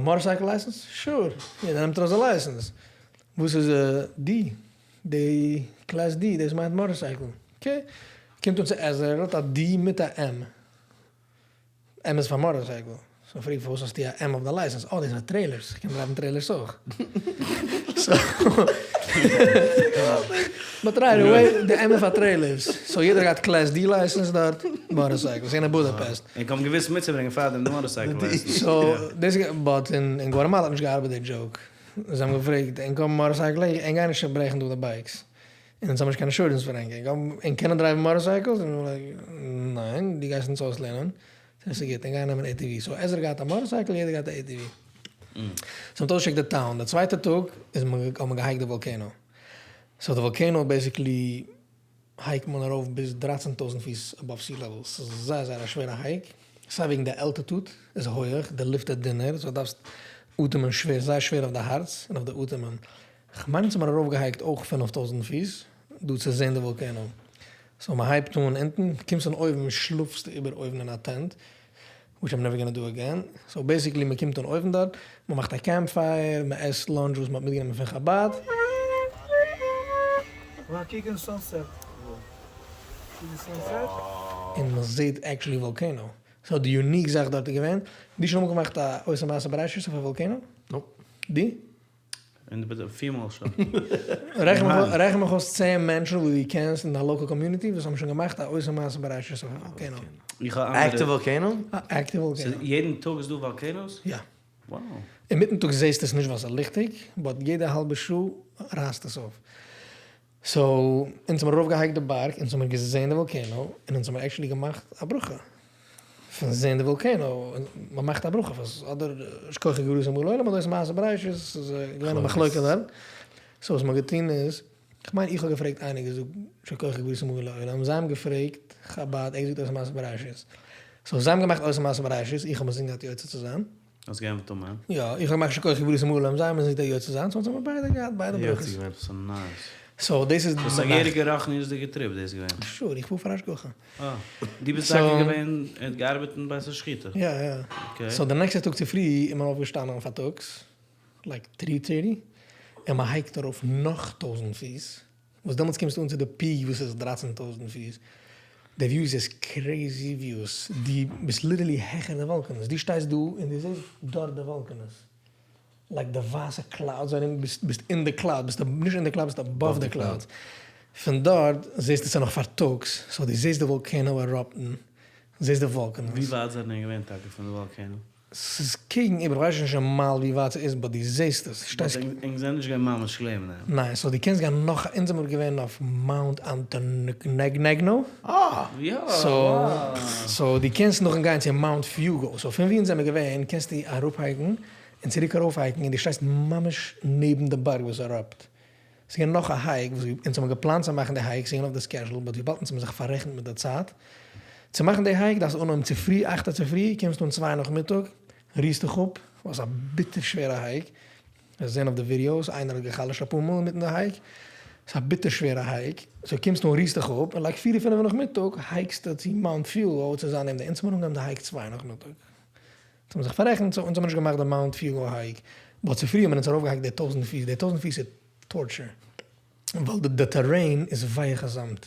Motorcycle license? Sure. יעדער נעמט ארויס א license. וואס איז די? די class D, דאס מיינט motorcycle. Okay, קומט אן צו עזרא, ער האט א D מיט א M. M איז פאר מאטארסייקל. סאו פרעג פארוואס האסטו א M אויף דיין לייסענס? אה דאס איז פאר trailers, איך קען דרייוון trailers אויך. But right away די M איז פאר trailers. So יעדער האט געהאט class D license דארט, מאטארסייקל. ס'איז געווען אין בודאפעסט. און כ'האב געוואוסט מיטצוברענגען פארדעם די מאטארסייקל license. So דאס איז but אין גואטעמאלא האט נישט געארבעט די joke. זיי האבן געפרעגט ענק האבן מאטארסייקל? ענק גייען נישט צוברעכן דא די bikes. און אונז האבן נישט קיין insurance פאר ענק, ענק קענען דרייוון motorcycles? און מיר like, ניין, דו גייסט אונז אויסלערנען, סאו ס'איז גוט, ענק גייען נעמען ATV, so עזרא געהאט א motorcycle, יעדער געהאט א ATV. So מ'האט אויסגעטשעקט די town, די צווייטע טאג איז מען האט מען געהייקט די volcano, so די volcano basically הייקט מען ארויף ביז דרייצן טויזנט פיס above sea level, ס'איז זייער זייער א שווערע hike, סיי וועגן די altitude איז הויעך, די לופט איז דינער, so דארפסט אטעמען שווער, זייער שווער אויף די הארץ און אויף די אטעמען, כ'מיין אונז האבן ארויפגעהייקט אויך 5000 פיס דא צו זעהן די volcano. So מ'הייבט אן אונטן, קומסט אן אויבן שלאפסטו איבער אויבן אין א tent, which I'm never gonna do again. So basically מ'קומט אן אויבן דארט, מ'מאכט א camp fire, מ'עסט lunch וואס מ'האט מיטגענומען פון חבד. און מ'זעהט actually volcano. So די unique זאך דארט איז געווען, דו שוין אמאל געמאכט א עושה מעשה בראשית אויף א volcano? Nope. דו? און די פיר מאל שוין. רעכן מיך אויס צען מענטשן וואס דו קענסט אין דיין local community וואס האבן שוין געמאכט א עושה מעשה בראשית אויף א volcano. Active volcano? א active volcano. יעדן טאג איז דא volcanoes? יא. Wow. אינמיטן טאג זעסטו עס נישט ווייל ס'איז ליכטיג, but יעדע האלבע שעה רייסט עס אויף. So, אונז האמיר ארויפגעהייקט די בארג, אונז האמיר געזען די volcano, און אונז האמיר actually געמאכט א ברכה פון זען די volcano, מען מאכט א ברכה פון אדער שכוח גבורתו מלא עולם אדער עושה מעשה בראשית, ס'איז געווען א מחלוקה דארט, so וואס מ'האט געטון איז, כ'מיין איך האב געפרעגט איינער געזאגט שכוח גבורתו מלא עולם, זיי האבן געפרעגט חבד, ער האט געזאגט עושה מעשה בראשית, so זיי האבן געמאכט עושה מעשה בראשית, איך האב אינזין געהאט יוצא צו זיין. האסט געענטפערט אמן? יא, איך האב געמאכט שכוח גבורות מלא, זיי האבן אינזין געהאט יוצא זיין, so האבן מיר ביידע געהאט ביידע ברכות. יוצא געווען, so nice. So דאס איז די נאכט. ס'איז א געהעריגע רוחניות'דיגע trip דאס געווען. Sure, איך פאר פאר השגחה. אה, דו ביסט טאקע געווען, ער האט געארבעט אין בית השחיטה? יא יא. Okay. So די נעקסטע טאג צופרי איז מען אויפגעשטאנען פארטאגס, like three thirty, און מען הייקט ארויף נאך טויזנט פיס, וואס דעמאלטס קומסטו אן צו די peak וואס איז דרייצן טויזנט פיס, די views איז crazy views, דו ביסט literally העכער די וואלקענעס, דו שטייסט דא און דו זעסט דארט די וואלקענעס, like די ווייסע clouds ארום, ביסט ביסט אין די cloud, ביסט נישט אין די cloud ביסט above די clouds, פון דארט זעסטו ס'איז נאך פארטאגס, so דו זעסט די volcano עראפטן, זעסט די וואלקענעס. ווי ווייט זענען געווען טאקע פון די volcano? ס'איז קעגן איבער, כ'ווייס נישט אין מייל ווי ווייט ס'איז but דו זעסט עס, שטייסט. But ענק זענען נישט געווען ממש לעבן אים. ניין, so דו קענסט גיין נאך, אונז זעמיר געווען אויף Mount Antanegno. אה! יא! So דו קענסט נאכן גיין צו Mount Fuego, so פון ווי אונז זעמיר געווען קענסטו אראפהייקן און צוריק ארויפהייקן און דו שטייסט ממש נעבן די בארג וואס erupt. ס'איז געווען נאך א hike וואס אונז האבן געפלאנט צו מאכן די hike, ס'איז געווען אויף די schedule, but וויבאלד אונז האבן זיך פאררעכנט מיט די צייט צו מאכן די hike דארפסטו אנהויבן צופרי אכטע צופרי, קומסט אן צוויי נאכמיטאג, רוסט דיך אפ, ווייל ס'איז א ביטער שווערע hike, וועסט זען אויף די videos, איינער האט גע'חלש'ט אפאר מאל אינמיטן די hike, ס'איז א ביטער שווערע hike, so קומסט אן רוסט דיך אפ, און like פיר פינף נאכמיטאג הייקסטו צו Mount Fuego צו זיין נעבן די, אונז האבן אנגעהויבן די hike צוויי נאכמיטאג. אונז האבן זיך פאררעכנט, so אונז האבן נישט געמאכט די Mount Fuego hike, but צופרי האבן אונז ארויפגעהייקט די טויזנט פיס, די טויזנט פיס איז torture, ווייל די terrain איז ווייעכע זאמד,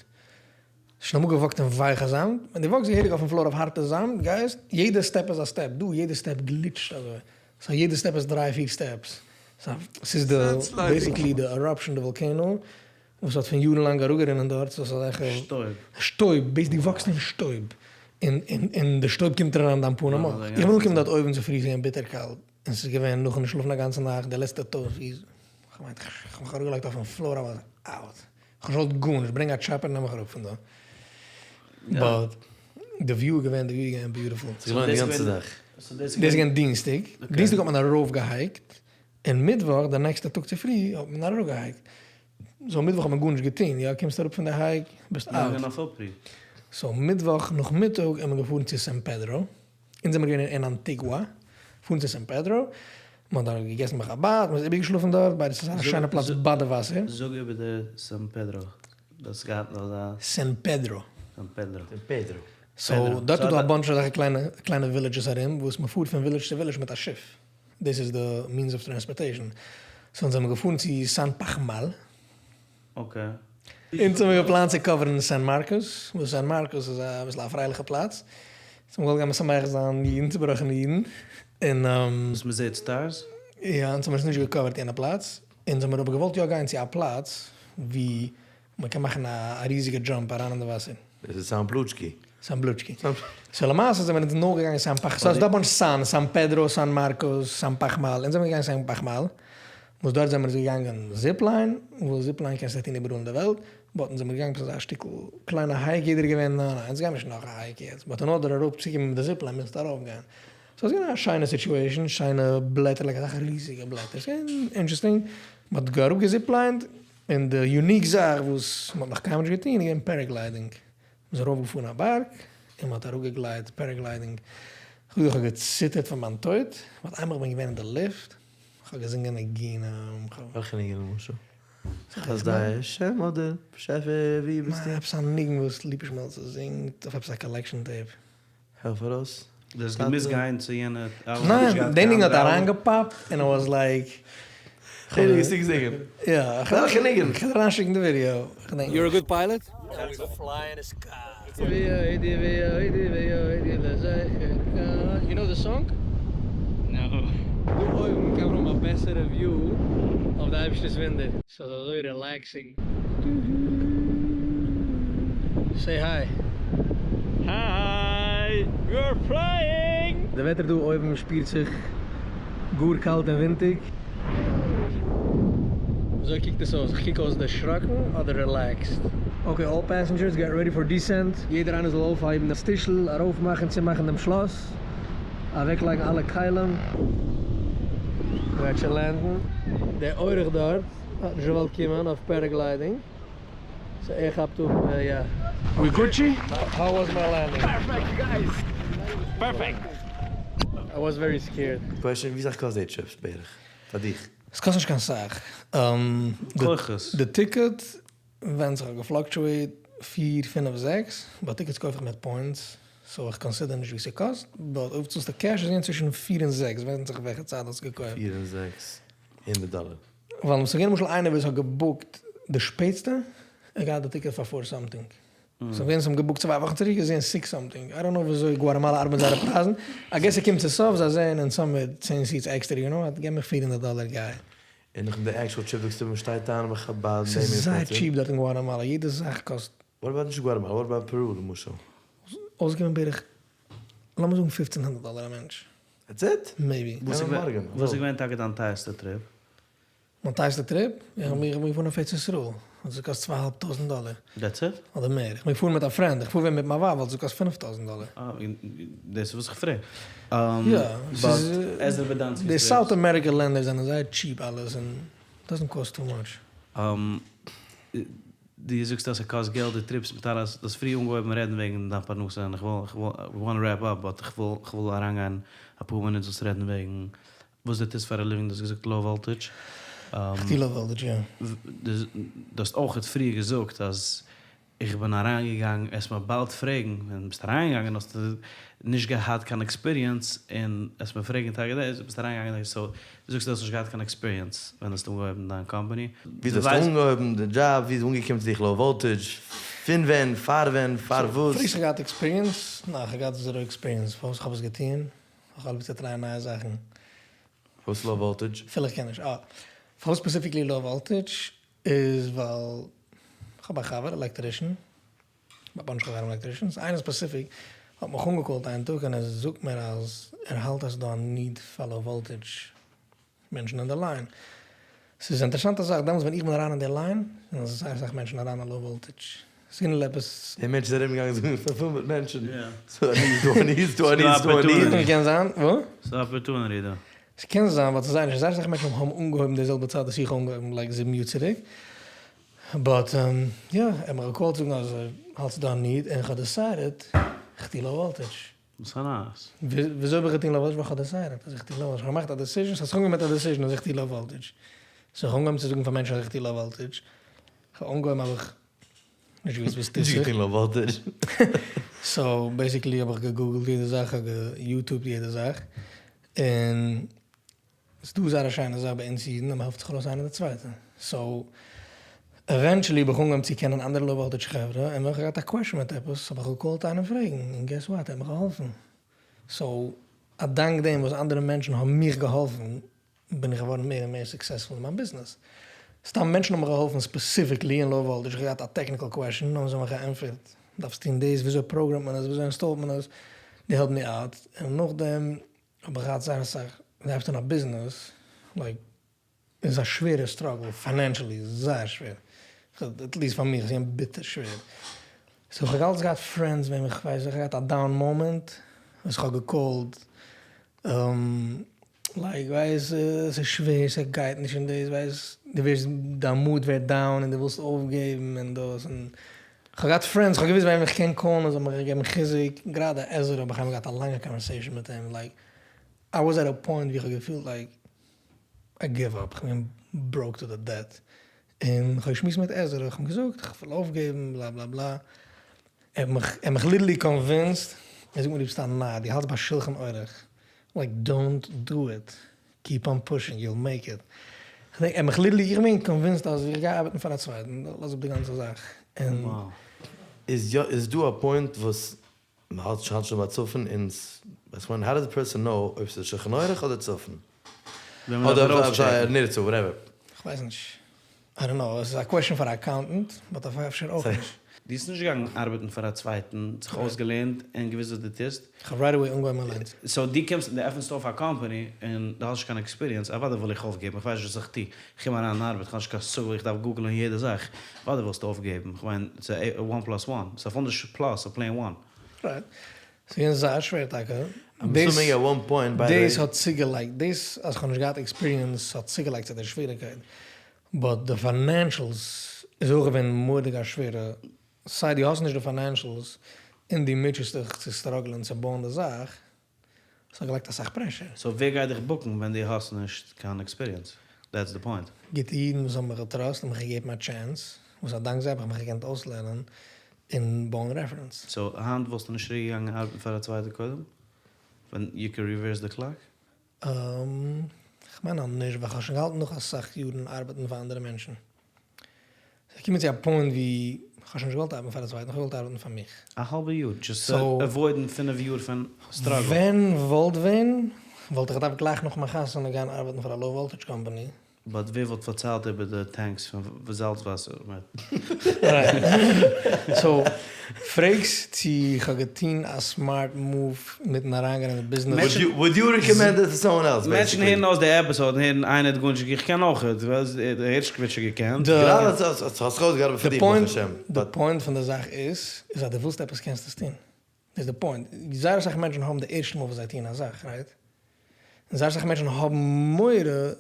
שוין אמאל געוואקט אין ווייכע זאמד? ווען דו וואקסט געהעריג אויפן floor אויף הארטע זאמד, גייסט, יעדע step איז א step, דא יעדע step גליטשט אזוי, so יעדע step איז דריי פיר steps, ס'איז די basically די eruption די volcano וואס האט פון יארן לאנג אראפגערינען דארט, ס'איז אזעלכע שטויב. שטויב, ביז דו וואקסט אין שטויב, און און און די שטויב קומט אריין אין דיין פנים אויך. איך בין אנגעקומען דארט אויבן צופרי ס'איז געווען ביטער קאלט, און ס'איז געווען נאכן נישט שלאפן א גאנצע נאכט, די לעצטע טויזנט פיס, כ'האב געמיינט כ'האב מיך אראפגעלייגט אויפן floor I was out, כ'האב נישט געוואלט גארנישט, ברענג א chopper נעם מיך אראפ פון דא. But די view איז געווען, די view איז געווען beautiful. ס'איז געלוינט די גאנצע זאך. דאס איז געווען דינסטאג, דינסטאג האט מען ארויפגעהייקט, און מיטוואך די נעקסטע טאג צופרי האט מען אראפגעהייקט, so מיטוואך האט מען גארנישט געטון, יא קומסט אראפ פון די hike ביסט out. So מיטוואך נאכמיטאג איז מען געפארן צו סען פעדרא, אונז זעמיר געווען אין אנטיגוע, פארן צו סען פעדרא, מען האט דארט געגעסן ביי חבד, מען איז איבערגעשלאפן דארט, ביידע ס'איז א שיינע פלאץ ביי די וואסער. זאג איבער די סען פעדרא, דו האסט געהאט אזא. סען פעדרא. סען פעדרא. סען פעדרא. So דארט איז דא א bunch אזעלכע קליינע קליינע villages ארום וואס מען פארט פון village צו village מיט א שיף. דאס איז די means of transportation. So אונז זעמיר געפארן צו סאן פאכמאל. Okay. אונז האמיר געפלאנט צו קאווערן סען מארקוס, וואס סען מארקוס איז אביסל א פרייליכע פלאץ, אונז האמיר געוואלט גיין משמח זיין אידן, צובראכענע אידן, און. וואס מ'זעט סטארס? יא, אונז האמיר עס נישט געקאווערט יענע פלאץ, אונז האמיר אבער געוואלט יא גיין צו א פלאץ ווי מ'קען מאכן א ריזיגע דזשאמפ אריין אין די וואסער. דאס איז סאן פלוטשקי. סאן בלוטשקי. סאו למעשה זעמיר אונז נאר געגאנגען סאן פאך, סאו ס'דא א באנטש סאן, סאן פעדרא, סאן מארקוס, סאן פאכמאל, אונז זעמיר געגאנגען סאן פאכמאל, וואס דארט זעמיר אונז געגאנגען זיפליין, וואס זיפליין קענסטו טון איבעראל אין די וועלט, באט אונז זעמיר געגאנגען עפעס אזא שטיקל קליינע הייק, יעדער איז געווען ניין ניין אונז גיימיר נישט נאך א הייק יעצט, באט אין ארדער אראפ צוקומען מיט די זיפליין מוזטו ארויף גיין, סאו ס'איז געווען א שיינע סיטועשאן, שיינע בלעטער לייק אזעלכע ריזיגע בלעטער, ס'איז געווען אינטערעסטינג, מ'האט אראפ געזיפליינט, און די יוניק זאך וואס מ'האט נאך קיינמאל נישט געטון איז געווען פערעגליידינג. מ'איז ארויפגעפארן א בארג און מ'האט אראפגעגליידט פערעגליידינג, כ'זאג דיר כ'האב געציטערט פון מיין טויט, באט איינמאל כ'בין געווען אין די לופט, כ'האב געזינגען ניגונים, כ'האב. וועלכע ניגון למשל? חסדי השם אדער באשעפער ווי ביסטו? עפעס א ניגון וואס ליפא שמעלצער זינגט אויף עפעס א קאלעקשאן טעיפ. העלף ארויס. דו האסט געמוזט גיין צו יענע אלבום? ניין, די ניגון האט אריינגעפאפט און איי וואס לייק. די ניגון האסטו געזינגען? יא. וועלכע ניגון? כ'וועל דיר אריינשיקן די ווידיאו. כ'דענק יור א גוד פיילעט? יו נאו די סאנג? נאו. דא אויבן קען מען האבן א בעסערע וויו אויף די אייבערשטער'ס וואונדער. ס'איז אזוי רילעקסינג. סעי היי. היי! ווי אר פלייאינג! די וועטער דא אויבן שפירט זיך גאר קאלט און ווינטיג. וויאזוי קוקט עס אויס? איך קוק אויס דערשראקן אדער רילעקסד? אקעי אלל פעסענדזשערס געט רעדי פאר דיסענט. יעדער איינער זאל אויפהייבן דאס טישל, ארויפמאכן צומאכן דעם שלאס, אוועקלייגן אלע כלים. מ'גייט שוין לענדן. דער אורח דארט האט נישט געוואלט קומען אויף פערעגליידינג, סאו ער כאפט אפ יא. ווי גוטשי? האו וואס מיי לענדינג? פערפעקט גייס! פערפעקט! איי וואס ווערי סקעירד. קוועשען, ווי סאך קאסט די טריפס בערך פאר דיך? עס קאסט נישט קיין סאך. כוחות. די טיקעט ווענדט זיך האט געפלאקטשועיט פיר פינעף זעקס, באט טיקעטס קויף איך מיט פוינטס סאו איך קאנסידער נישט ווי ס'קאסט, באט אויב צאלסטו קעש איז געווען צווישן פיר און זעקס ווענדט זיך וועלכע צייט האסט געקויפט. פיר און זעקס הונדערט דאלער. ווייל ס'איז געווען למשל איינער וואס האט געבוקט די שפעטסטע, ער האט געהאט די טיקעט פאר פאר סאמטינג. ס'איז געווען וואס האבן געבוקט צוויי וואכן צוריק איז געווען סיקס סאמטינג. איי דאנט נאו וויאזוי גואטעמאלא ארבעט זייערע פרייזן. איי געס ס'קומט צו סוף זיי זעען אונז האמיר צען סיטס עקסטער יו נאו וואט געב מיר פיר הונדערט דאלער גיי. און נאכדעם די עקשועל טריפ זאגסטו מ'שטייט איין ביי חבד ס'איז זייער טשיעפ דארט אין גואטעמאלא יעדע זאך קאסט. וואט אבאוט נישט גואטעמאלא וואט אבאוט פערו למשל? אויסגעקומען בערך לאמיר זאגן פופצן הונדערט דאלער א מענטש. דעטס איט? מעיבי. וואס איז געווען טאקע דיין טייערסטע טריפ? מיין טייערסטע טריפ? איך בין געפארן אויף ארץ ישראל, האט עס געקאסט צוויי אהאלב טויזנט דאלער. דעטס איט? אדער מער. איך בין געפארן מיט א פרענד, איך פאר ווען מיט מיין ווייב וואלט עס געקאסט פינף טויזנט דאלער. אה, דאס איז וואס איך פרעג. יא, ס'איז, די סאוט אמעריקע לענדער זענען זייער טשיעפ אלעס און דאזענט קאסט טו מאטש. דו זאגסט אז ס'קאסט געלט די טריפס מיט אלעס, דו האסט פריער אנגעהויבן רעדן וועגן דיין פרנסה און איך וויל, איך וויל, וואנט רעפ אפ באט איך וויל, איך וויל אריינגיין אפאר מינוט זאלסט רעדן וועגן וואס דו טוסט פאר א ליווינג, דו האסט געזאגט לאו וואלטעדזש. איך טו לאו וואלטעדזש יא. דו האסט אויכעט פריער געזאגט אז איך בין אריינגעגאנגען, וועסט מיר באלד פרעגן, ווען ביסט אריינגעגאנגען האסטו נישט געהאט קיין עקספיריענס, און וועסט מיר פרעגן טאקע דאס, ביסט אריינגעגאנגען סאו דו זאגסט דו האסט נישט געהאט קיין עקספיריענס ווען האסט אנגעהויבן דיין קאמפאני. ווי דו האסט אנגעהויבן די דזשאב, ווי איז אנגעקומען צו דיך לאו וואלטעדזש, פון ווען, פאר ווען, פארוואס. פרעגסט איך געהאט עקספיריענס? ניין איך האב געהאט זירא עקספיריענס, פארוואס איך האב עס געטון? איך האב ליב צו טרייען נייע זאכן. פארוואס לאו וואלטעדזש? אפילו איך קען נישט. אה. פארוואס ספעסיפיקלי לאו וואלטעדזש? איז ווייל כ'האב א חבר עלעקטרישן, א באנטש חברים עלעקטרישנס, איינער ספעסיפיק האט מיך אנגעקאלט איין טאג און ער זאגט מיר אז ער האלט אז ס'דא א ניד פאר לאו וואלטעדזש מענטשן אין די ליין. ס'איז אינטערעסאנטע זאך, דעמאלטס ווען איך בין אריין אין די ליין, זענען זייער אסאך מענטשן אריין אין לאו וואלטעדזש. ס'איז געווען עפעס. דער מענטש איז ארום געגאנגען זאגן ס'איז פול מיט מענטשן, ס'איז א ניד, ס'דא א ניד, ס'דא א ניד, ס'דא א ניד. קען זיין, וואס? ס'איז א אפערטונעטי דא. ס'קען זיין ווייל ס'איז זייער נישט, זייער אסאך מענטשן האבן אנגעהויבן די זעלבע צייט וואס איך האב אנגעהויבן לייק זיבן יאר צוריק, באט יא, ער האט מיך געקאלט זאגן אז ער האלט ס'דא א ניד און כ'האב דעסיידעט כ'טו לאו וואלטעדזש. וואס א נייעס. וויאזוי האב איך געטון לאו וואלטעדזש? ווייל כ'האב דעסיידעט אז איך טו לאו וואלטעדזש. כ'האב געמאכט א דעסיזשן, ס'האט זיך אנגעהויבן מיט א דעסיזשן אז איך טו לאו וואלטעדזש. סאו כ'האב אנגעהויבן צו זאגן פאר מענטשן אז איך טו לאו וואלטעדזש. כ'האב אנגעהויבן האב איך נישט געוואוסט וואס טוט נישט זיך. געטון לאו וואלטעדזש. סאו בעסיקלי האב איך געגוגלט יעדע זאך, כ'האב געיוטובט יעדע זאך, און ס'דא זייער א שיינע זאך ביי אונז אידן אז מ'העלפט זיך ארויס איינער די צווייטע, סאו. Eventually האב איך אנגעהויבן צו קענען אנדערע low voltage חברה, און ווען כ'האב געהאט א question מיט עפעס האב איך געקאלט איינעם פרעגן, און guess what, ער האט מיך געהאלפן. So, א דאנק דעם וואס אנדערע מענטשן האבן מיך געהאלפן, בין איך געווארן מער און מער successful אין מיין ביזנעס. סתם מענטשן האבן מיך געהאלפן specifically אין low voltage, איך האב געהאט א technical question האבן זיי מיך געענטפערט, דארפסט טון דאס, וויאזוי פראגרעמט מען עס, וויאזוי אינסטאלט מען עס, they help me out, און נאכדעם האב איך געהאט זייער אסאך, דו הייבסט אן א ביזנעס, like איז א שווערע struggle financially, זייער שווער, at least פאר מיך איז געווען ביטער שווער, so כ'האב אלץ געהאט friends וועם איך ווייס איך האב געהאט א down moment וואס כ'האב געקאלט like ווייס ס'איז שווער ס'גייט נישט און דאס ווייס דו ווערסט דיין mood ווערט down און דו ווילסט אויפגעבן און דאס און כ'האב געהאט friends כ'האב געוואוסט וועם איך קען קאלן און זיי האבן מיך געגעבן חיזוק, גראדע עזרא האב איך איינמאל געהאט א לאנגע conversation מיט אים like I was at a point ווי כ'האב געפילט like I give up, כ'בין broke to the death, און כ'האב געשמועסט מיט עזרא, כ'האב אים געזאגט כ'וויל אויפגעבן בלא בלא בלא, ער האט מיך, ער האט מיך literally convinced, ער זאגט מיר דו ביסט א נאר, דו האלטסט ביי שלחן עורך, like don't do it, keep on pushing, you'll make it, כ'דענק ער האט מיך literally, איך בין convinced אז איך גיי ארבעטן פאר א צווייטן, לאז אפ די גאנצע זאך, און. איז יא איז דא א point וואס מען האלט שוין שוין ביי צפון און כ'מיין how does a person know אויב ס'איז שולחן עורך אדער צפון? אדער נרצה whatever. כ'ווייס נישט. I don't know. עס איז א question פאר א accountant, but אפשר אויך נישט. דו ביסט נישט געגאנגען ארבעטן פאר א צווייטן, זיך אויסגעלערנט און געוואוסט וואס דו טוסט. כ'האב right away אנגעהויבן אליינס. So דו קומסט און דו עפענסט אויף א קאמפאני און דו האסט נישט קיין experience, אוודאי וויל איך אויפגעבן, איך ווייס נישט וואס איך טו, איך קום אריין אין ארבעט, איך האב נישט קיין השגה, איך דארף גוגלען יעדע זאך, אוודאי ווילסטו אויפגעבן, איך מיין ס'איז one plus one, ס'איז אפילו נישט plus, ס'איז plain one. Right. ס'איז געווען זייער שווער טאקע. דאס האט צוגעלייגט, דאס אז כ'האב נישט געהאט experience האט צוגעלייגט צו די שוועריקייט, but די financials איז אויך געווען מורא'דיג א שווערע, סיי דו האסט נישט די financials און דו מוטשעסט דיך צו סטראגלען צו בויען די זאך, ס'האט געלייגט אסאך pressure. So ווער גייט דיך בוקן ווען דו האסט נישט קיין experience? That's the point. גוטע אידן וואס האבן מיך געטראסט און מיך געגעבן א chance, וואס א דאנק זיי האב איך מיך געקענט אויסלערנען און בויען reference. So היינט וואלסטו נישט צוריק געגאנגען ארבעטן פאר א צווייטע קודם? ווען you can reverse the clock? כ'מיין אז נישט, ווייל כ'האב שוין געהאלטן נאך אסאך יארן ארבעטן פאר אנדערע מענטשן. ס'איז געקומען צו א point ווי כ'האב שוין נישט געוואלט ארבעטן פאר א צווייטן, כ'האב געוואלט ארבעטן פאר מיך. א האלבע יאר, just צו עוואוידן פינף יאר פון struggle. ווען וואלט ווען, וואלט איך געדארפט גלייך נאך מיין חתונה גיין ארבעטן פאר א low voltage company. But ווער וואלט פארציילט איבער די tanks פון זאלץ וואסער מיט. So פרעגסט צו איך האב געטון א smart move מיטן אריינגיין אין די ביזנעס? Would you recommend it to someone else מענטשן הערן אויס די episode און הערן איינער האט גארנישט איך קען אויך הערשקאוויטש האט געקענט. גראדע האסט זיך אויסגעארבעט פאר דיר ברוך השם. די point פון די זאך איז איז אז דו ווילסט עפעס קענסטו עס טון. דאס איז די point. זייער אסאך מענטשן האבן די ערשטע מאל וואס זיי טוען א זאך, right? און זייער אסאך מענטשן האבן מורא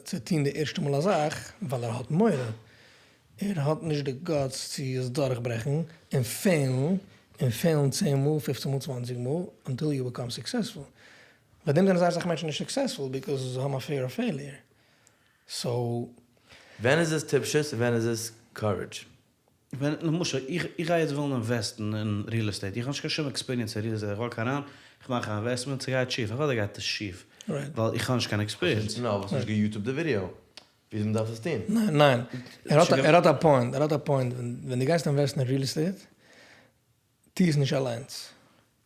צו טון די ערשטע מאל א זאך ווייל ער האט מורא. ער האט נישט די guts צו עס דורכברעכן און פעלן און פעלן צען מאל, פופצן מאל, צוואנציג מאל, until you become successful. ביי דעם זענען זייער אסאך מענטשן נישט successful because זיי האבן א fear of failure. So. ווען איז עס טיפשות און ווען איז עס courage? ווען למשל איך איך גיי יעצט ווילן אינוועסטן אין real estate, איך האב נישט קיין שום experience אין real estate, איך walk אריין, איך מאך א investment, ס'גייט שיף, אוודאי גייט עס שיף, ווייל איך האב נישט קיין experience. נאר האסט נישט געיוטובט די ווידיאו וויאזוי מ'דארף עס טון. ניין ניין, ער האט ער האט א point, ער האט א point, ווען דו גייסט אינוועסטן אין real estate, טו עס נישט אליינס,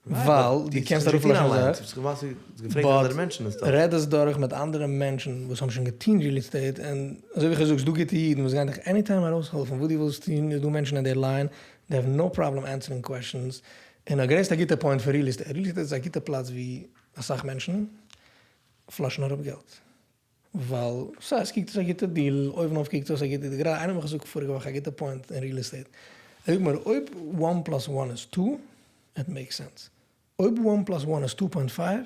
ווייל דו קענסט אראפלאזן די זאך, but רעד עס דורך מיט אנדערע מענטשן וואס האבן שוין געטון real estate, און אזוי ווי איך האב געזאגט, ס'דא גוטע אידן וואס גייען דיך anytime ארויסהעלפן וואס דו ווילסט טון, איז דא מענטשן אין די line, they have no problem answering questions, און א גרעסטע גוטע point פון real estate, real estate איז א גוטע פלאץ ווי אסאך מענטשן פלאשן אראפ געלט. ווייל סא עס קוקט אויס א גוטע deal, אויבן אויף קוקט אויס א גוטע deal, גראדע איינער האט מיך געזאגט פאריגע וואך א גוטע point אין real estate, ער זאגט מיר אויב one plus one איז two, it makes sense, אויב one plus one איז two point five,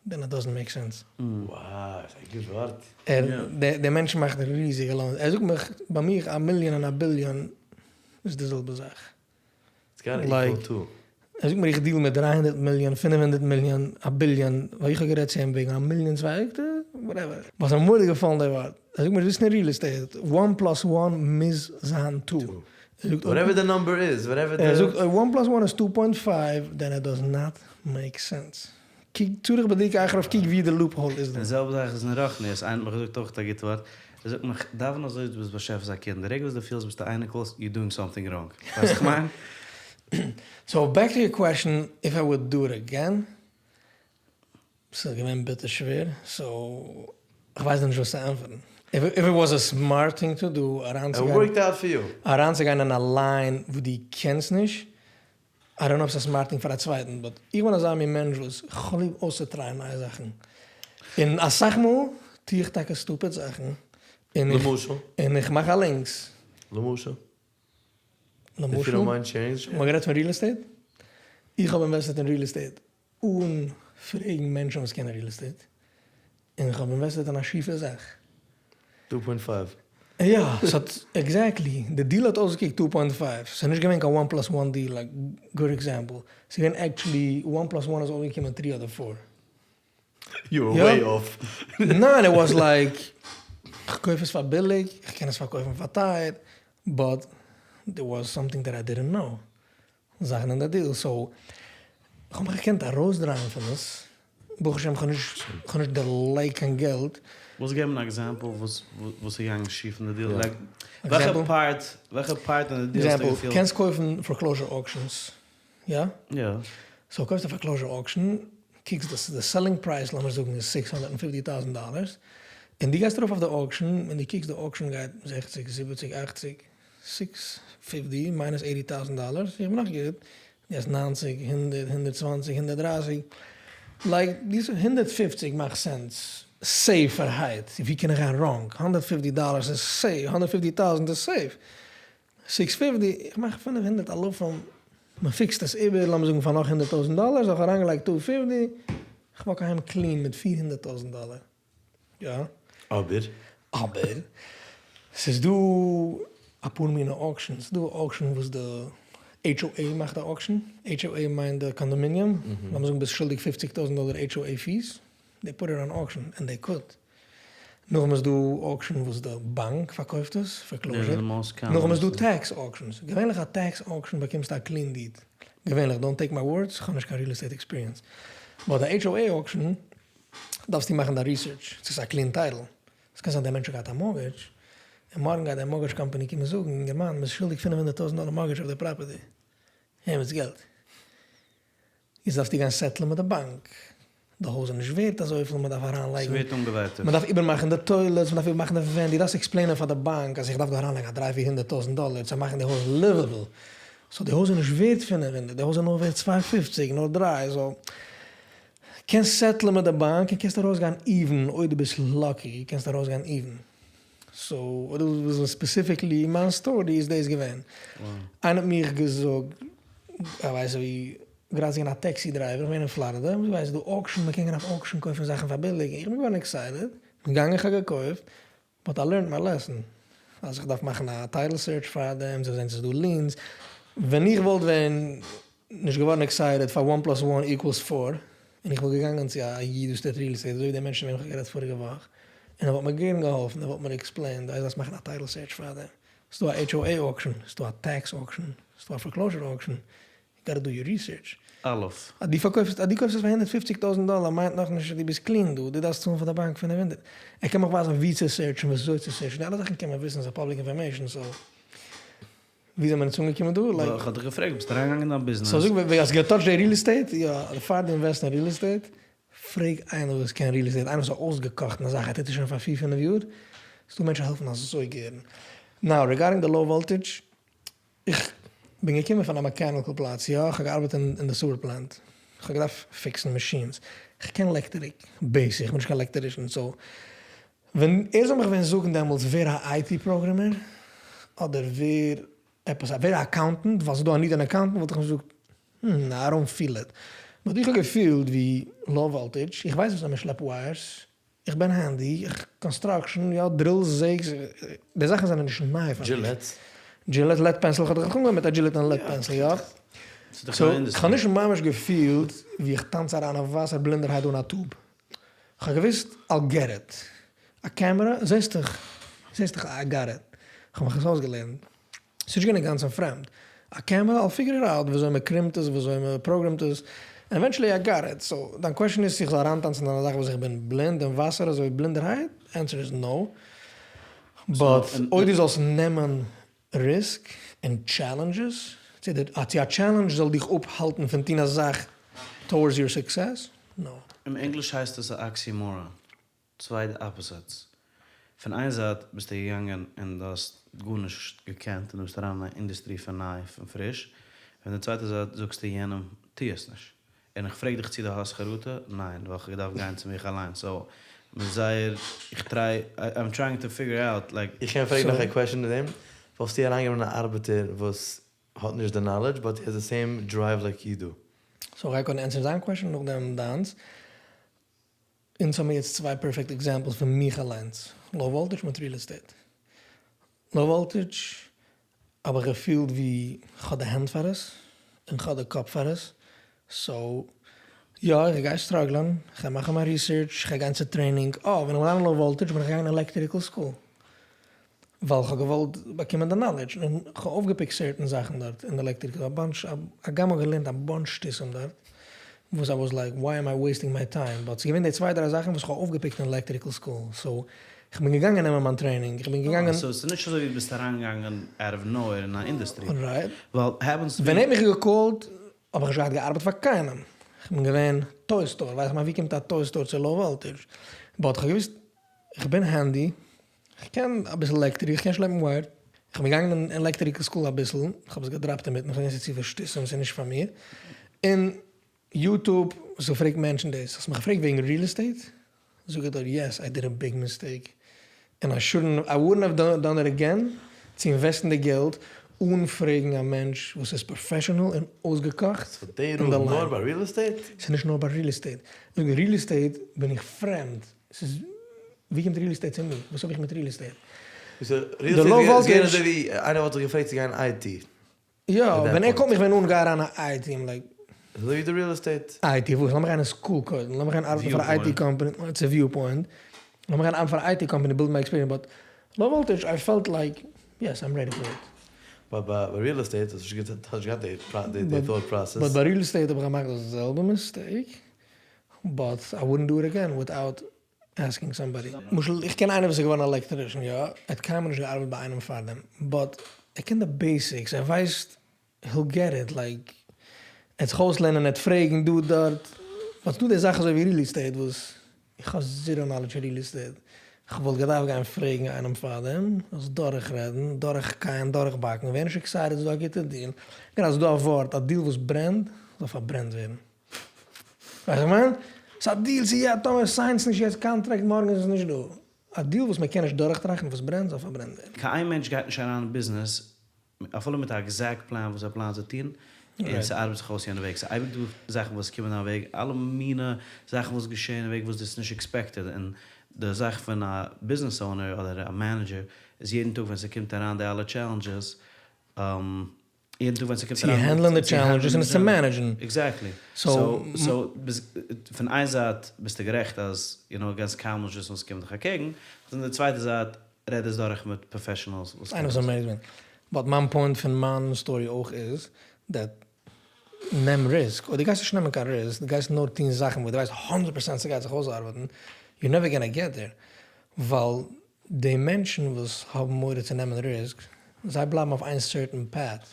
then it doesn't make sense. וואו, ס'איז א גוט ווארט. ער, דער מענטש מאכט ריזיגע loans, ער זאגט מיך, ביי מיך א מיליאן און א ביליאן איז די זעלבע זאך. Like, ער זאגט מיר איך דיעל מיט 300 מיליאן, 500 מיליאן, א ביליאן, ווייל איך האב גערעדט צו אים וועגן א מיליאן צוויי, זאגט ער, whatever. וואס איז מורא'דיג געפאלן די ווארט. ער זאגט מיר דו ביסט אין real estate, one plus one מוז זיין two. Whatever the number is, whatever the. ער זאגט אויב one plus one איז two point five, then it does not make sense. קוק, צריך בדיקה אחריו, קוק ווי די loophole איז דא. די זעלבע זאך איז אין רוחניות, איינער האט מיך געזאגט אויך א גוט ווארט. ער זאגט מיך, דאווען אזוי ווי דו ביסט באשעפער'ס א קינד, די רגע וואס דו פילסט ביסט א אייניקל, יו דואינג סאמטינג ראנג. ווייסט וואס איך מיין? סאו בעק טו יור קוועשאן, איף איי וואלד דו איט אגעין, ס'איז געווען ביטער שווער, סאו כ'ווייס דיר נישט וואס צו ענטפערן. איף איט וואס א סמארט טינג טו דו, אריינצוגיין אין א ליין וואס דו קענסט נישט, איי דאנט נאו אויב ס'איז א סמארט טינג פאר א צווייטן, באט איך בין אזא מין מענטש וואס כ'האב ליב אויסצוטרייען נייע זאכן, און אסאך מאל טו איך טאקע סטופיד זאכן, למשל? און איך מאך א לינקס. למשל? למשל? מ'האט גערעדט פון ריעל עסטעיט? איך האב אינוועסטעט אין ריעל עסטעיט אן פרעגן מענטשן וואס קענען ריעל עסטעיט, און איך האב אינוועסטעט אין א שיפע זאך. טו פוינט פייוו. יא, ס'האט, עקזעקטלי, די דיעל האט אויסגעקוקט טו פוינט פייוו, ס'איז נישט געווען קיין וואן פלאס וואן דיעל, א גוד עקזעמפל, ס'איז געווען עקטשעלי וואן פלאס וואן איז אויסגעקומען טרי אדער פאר. יו ווער וועי אףף. ניין, איט וואס לייק, כ'קויף עס פאר ביליג, כ'קען עס פארקויפן פאר טייער, באט דער וואס סאמטינג דעט איי דידענט נאו. זאכן אין די דיעל, סאו כ'האב מיך געקענט ארויסדרייען פון עס, ברוך השם כ'האב נישט כ'האב נישט דערלייגט קיין געלט. וואס געבן אן עקזעמפל וואס וואס איז געגאנגען שיף אין די דיעל? לייק וועלכע פארט וועלכע פארט אין די דיעל האסטו געפילט? קענסט קויפן פארקלאוזשער אוקשענס, יא? יא. סאו קויפסט א פארקלאוזשער אוקשען, קוקסט די סעלינג פרייז לאמיר זאגן איז סיקס הונדערט און פיפטי טאוזענט דאלערס, און דו גייסט ארויף אויף די אוקשען און דו קוקסט די אוקשען גייט זעכציג זיבעציג אכציג, סיקס פיפטי מיינוס עיטי טאוזענט דאלערס, איך בין נאך גוט, יעצט ניינציג, הונדערט, הונדערט צוואנציג, הונדערט דרייסיג, לייק דיס הונדערט פופציג מאכט סענס סעיפערהייט, ווי קען איך גיין ראנג, הונדערט פופטי דאלערס איז סעיף, הונדערט פופטי טאוזענט איז סעיף, סיקס פיפטי, איך מאך פינף הונדערט אלפים, מען פיקסט עס איבער, לאמיר זאגן פאר נאך הונדערט טויזענט דאלערס, האב איך אריינגעלייגט טו פיפטי, איך וואק אהיים קלין מיט פיר הונדערט טויזענט דאלער. יא. אבער? אבער ס'איז דא אפאר מינע אוקשענס, ס'איז דא אוקשען וואס די HOA מאכט א אוקשען, HOA מיינט די קאנדאמיניום, לאמיר זאגן ביסט שולדיג פופציג טויזנט דאלער HOA פיס, דעי פוט איט אן אוקשען ענד דעי קוד. נאכדעם איז דא אוקשען וואס די באנק פארקויפט עס, פארקלאוזשער, נאכדעם איז דא טעקס אוקשענס, געווענליך א טעקס אוקשען באקומסטו א קלין דיד, געווענליך, דאנט טעיק מיי ווארדס, כ'האב נישט קיין ריעל עסטעיט עקספיריענס, באט א HOA אוקשען דארפסטו מאכן דיין ריסערטש צו ס'איז א קלין טייטל, עס קען זיין דער מענטש האט געהאט א מארגעדזש, און מארגן גייט דער מארגעדזש קאמפאני קומען זאגן, אינגערמאן מ'איז שולדיג פינף הונדערט טויזנט דאלער מארגעדזש אויף די פראפערטי, הער מיט געלט. יעצט דארפסטו גיין סעטלען מיט די באנק, די הויז איז נישט ווערט אזויפיל, מ'דארף אריינלייגן, ס'ווערט אנגעווייטאגט. מ'דארף איבערמאכן די טוילעטס, מ'דארף איבערמאכן די ווענט, דו דארפסט עקספלעינען פאר די באנק אז איך דארף דא אריינלייגן א דריי פיר הונדערט טויזנט דאלער צו מאכן די הויז ליוועבל, סאו די הויז איז נישט ווערט פינף הונדערט, די הויז איז נאר ווערט צוויי פופציג, נאר דריי, סאו. קענסט סעטלען מיט די באנק און קענסט ארויסגיין איווען אויב דו ביסט לאקי קענסטו ארויסגיין איווען סאו אויב דו ווילסט וויסן ספעסיפיקלי מיין סטארי איז דאס געווען איינער האט מיך געזאגט איך ווייס ווי גראדע ס'איז געווען א טעקסי דרייווער איך בין געווען אין פלארידע דו ווייסט דא אוקשען מען קען גיין אויף אוקשען קויפן זאכן פאר ביליג איך בין געווארן עקסייטעד געגאנגען איך האב געקויפט באט איי לערנט מיי לעסן אז איך דארף מאכן א טייטל סערטש פאר דעם צו זען צו ס'איז דא ליענס, ווען איך וואלט ווען נישט געווארן עקסייטעד פאר וואן פלאס וואן איקוועלס פאר, און איך וואלט געגאנגען צו א איד וואס טוט ריעל עסטעיט אזוי ווי די מענטשן וועם איך האב גערעדט פאריגע וואך, און ער וואלט מיר גערן געהאלפן, ער וואלט מיר עקספלעינד אז דארפסט מאכן א טייטל סערטש פאר דעם, ס'איז דא א HOA אוקשען, ס'איז דא א טעקס אוקשען, ס'איז דא א פארקלאוזשער אוקשען, יו גאטע דו יור ריסערטש. א'. אז דו פארקויפסט אז דו קויפסט עס פאר הונדערט פופציג טויזענט דאלער מיינט נאכנישט אז דו ביסט קלין דא, דו דארפסט צאלן פאר די באנק פינף הונדערט. ער קען מיך ווייזן ווי צו סערטשן וואזוי צו סערטשן, די אלע זאכן קען מען וויסן ס'איז פאבליק אינפארמעישן סאו ווי זעמער אונז אנגעקומען דא? לייק. כ'האב דיך געפרעגט ביסט אריינגעגאנגען אין דיין ביזנעס. סאו זאג ווען האסט געטאטשט די ריעל עסטעיט? יא, פאר דו אינוועסט אין ריעל עסטעיט פרעג איינער וואס קען ריעל עסטעיט, איינער וואס איז אויסגעקאכט אין די זאך, ער טוט עס שוין פאר פיר פינף יאר, ס'דא מענטשן העלפן אזוי גערן. נאו ריגארדינג די לאו וואלטעדזש, איך בין געקומען פון א מעקעניקל פלאץ, יא, איך האב געארבעט אין די סוער פלענט, איך האב געדארפט פיקסן מאשינס, איך קען לעקטעריק, בעיסיק, איך בין נישט קיין לעקטערישן, סאו ווען ער זאל מיך ווען זאגן דעמאלטס ווער א איי טי פראגרעמער, אדער ווער עפעס א, ווער א אקאונטענט, ווייל ס'איז דא א ניד אין אקאונטענט, וואלט איך אים געזאגט, hmm, איי דאנט פיל איט. באט איך האב געפילט ווי לאו וואלטעדזש, איך ווייס וויאזוי מען שלעפט ווייערס, איך בין הענדי, איך קאנסטראקשן, יא, דרילס, זעגס, די זאכן זענען נישט ניי פאר מיך. דזשילעטס. דזשילעט, לעד פענסיל, איך האב דאך אנגעהויבן מיט א דזשילעט און לעד פענסיל, יא. סאו, איך האב נישט ממש געפילט ווי איך טאנץ אריין אין וואסער בלינדערהייט אן א טוב. איך האב געוואוסט I'll get it. א קעמערע, זעסט דאך, זעסט דאך איי גאט איט. איך האב מיך עס אויסגעלערנט. ס'איז נישט געווען אינגאנצן פרעמד. א קעמערע, I'll figure it out וויאזוי מ'קרימט עס, וויאזוי מ'פראגרעמט עס, ענד עווענטשעלי איי גאט איט. סאו, דיין קוועשאן איז צו איך זאל אריינטאנצן אין א זאך וואס איך בין בלינד אין וואסער אזוי בלינדערהייט? ענסער איז נאו. באט אויב דו זאלסט נעמען ריסק און טשעלענדזשעס, צו א טשעלענדזש זאל דיך אפהאלטן פון טון א זאך טאוערדס יור סוקסעס, נאו. אין ענגליש הייסט עס א אקסימאראן, צוויי אפאזיטס. פון איין זייט ביסטו געגאנגען און דו האסט גארנישט געקענט און דו ביסט אריין אין א אינדוסטרי פון ניי פון פריש, פון די צווייטע זייט זאגסטו יענעם טו עס נישט. און איך פרעג דיך צו דו האסט חרטה? ניין, ווייל כ'האב געדארפט גיין צו מיך אליין, סאו מ'איז זייער, איך טריי, איים טרייאינג טו פיגור אוט לייק. איך קען פרעגן נאך א קוועשאן אין דעם? וואלסטו אריינגענומען א ארבעטער וואס האט נישט די נאלעדזש באט הי העז די סעים דרייוו לייק יו דו? סאו כ'גיי קודם ענטפערן זיין קוועשאן נאכדעם דיינס. אונז האמיר יעצט צוויי פערפעקט עקזעמפלס פון מיך אליינס, לאו וואלטעדזש מיט ריעל עסטעיט. לאו וואלטעדזש האב איך געפילט ווי כ'האב די הענט פאר עס און כ'האב די קאפ פאר עס, סאו יא איך גיי סטראגלען, כ'גיי מאכן מיין ריסערטש, כ'גיי גיין צו טרעינינג, אה ווען איך בין אריין אין לאו וואלטעדזש בין איך געגאנגען אין עלעקטריקל סקול ווייל כ'האב געוואלט באקומען די נאלעדזש און כ'האב אויפגעפיקט סערטען זאכן דארט אין די עלעקטריקל, א באנטש, הגם כ'האב געלערנט א באנטש שטותים דארט וואס איי וואס לייק וויי עם איי וועיסטינג מיי טיים באט ס'איז געווען די צוויי דריי זאכן וואס כ'האב אויפגעפיקט אין עלעקטריקל סקול סאו כ'בין געגאנגען נעמען מיין טרעינינג, כ'בין געגאנגען. סאו ס'איז נישט אזוי ווי דו ביסט אריינגעגאנגען אוט אוו נאוועיר אין א אינדוסטרי. רייט. ווייל העפענס טו בי. ווען ער האט מיך געקאלט האב איך נישט געהאט געארבעט פאר קיינעם, כ'בין געווען טוי סטאר, ווייס איך מיין ווי קומט א טוי סטאר צו לאו וואלטעדזש, באט כ'האב געוואוסט כ'בין הענדי, כ'קען אביסל עלעקטריק, כ'קען שלעפן ווייער, כ'בין געגאנגען אין עלעקטריקל סקול אביסל, כ'האב עס געדראפט אינמיטן, כ'האב געזען ס'איז צופיל שטותים, ס'איז נישט פאר מיר, און יוטוב, האסט געפרעגט מענטשן דאס, האסט מיך געפרעגט וועגן ריעל עסטעיט, זאג איך דיר יעס איי דיד א ביג מיסטעיק, און איי שודנט, איי וואלדנט האוו דאן איט אגעין, צו אינוועסטן די געלט אן פרעגן א מענטש וואס איז פראפעשענעל און אויסגעקאכט אין די ליין. נאר ביי ריעל עסטעיט? ס'איז נישט נאר ביי ריעל עסטעיט, זאג איך ריעל עסטעיט בין איך פרעמד, ס'איז ווי קומט ריעל עסטעיט צו מיר? וואס האב איך מיט ריעל עסטעיט? ריעל עסטעיט איז געווען אזוי ווי איינער וואלט דיך געפרעגט צו גיין איי טי. יא, ווען ער קאלט מיך ווען אן גיי אריין אין איי טי, איים לייק. אזוי ווי די ריעל עסטעיט. איי טי וואס? לאמיך גיין אין סקול קודם, לאמיך גיין ארבעטן פאר א איי טי קאמפאני, איטס א וויו פוינט, לאמיך גיין ארבעטן פאר א איי טי קאמפאני בילד מיי עקספיריענס, באט לאו וואלטעדזש איי פעלט לייק יעס איים רעדי פאר איט. באט ביי ריעל עסטעיט האסטו נישט געהאט די thought process. באט ביי ריעל עסטעיט האב איך געמאכט די זעלבע מיסטעיק, באט איי וואלדנט דו איט אגעין וויטאוט עסקינג סאמבאדי. למשל איך קען איינער וואס איז געווארן א עלעקטערישן יא, ער האט קיינמאל נישט געארבעט ביי איינעם פארדעם, באט ער קען די בעיסיקס, ער ווייסט היל געט איט, לייק ער וועט זיך אויסלערנען, ער וועט פרעגן דא דארט, באט ס'דא די זאך אזוי ווי ריעל עסטעיט וואס איך האב זירא נאלעדזש אין ריעל עסטעיט, כ'וואלט געדארפט גיין פרעגן איינעם פארדעם, עס דורכרעדן, דורכקייען, דורכבאקן, ווער נישט עקסייטעד ס'איז דא א גוטע דיעל, גראדע ס'איז דא א ווארט, א דיעל וואס ברענט זאל פארברענט ווערן. ווייסט וואס איך מיין? ס'איז א דיעל צו יא, טאמער סיינסט נישט יעצט קאנטראקט מארגן איז עס נישט דא. א דיעל וואס מ'קען נישט דורכטראכטן וואס ברענט זאל פארברענט ווערן. קיין איין מענטש גייט נישט אריין אין ביזנעס אפילו מיט א עקזעקט פלאן וואס ער פלאנט צו טון, און ס'ארבעט זיך אויס יענע וועג. ס'איז אייביג דא זאכן וואס קומען אין וועג, אלע מינע זאכן וואס געשעען אין וועג וואס דו האסט נישט עקספעקטעד, און די זאך פון א ביזנעס אונער אדער א מענעדזשער איז יעדן טאג ווען ס'קומט אריין די אלע טשעלענדזשעס, יעדן טאג ווען ס'קומט צו הענדלען די טשעלענדזשעס און עס צו מענעדזשן. עקזעקטלי. סאו פון איין זייט ביסטו גערעכט אז יו נאו קענסט קיינמאל נישט וויסן וואס ס'קומט דיך אקעגן, פון די צווייטע זייט רעד עס דורך מיט פראפעשענעלס וואס קענען עס. באט מיין פוינט פון מיין סטארי אויך איז דעט נעם ריסק, אויב דו גייסט נישט נעמען קיין ריסק, דו גייסט נאר טון זאכן וואס דו ווייסט הונדערט פערסענט ס'גייט זיך אויסארבעטן, יור נעווער גאנא געט דער, ווייל די מענטשן וואס האבן מורא צו נעמען ריסק, זיי בלייבן אויף איין סערטען פעט,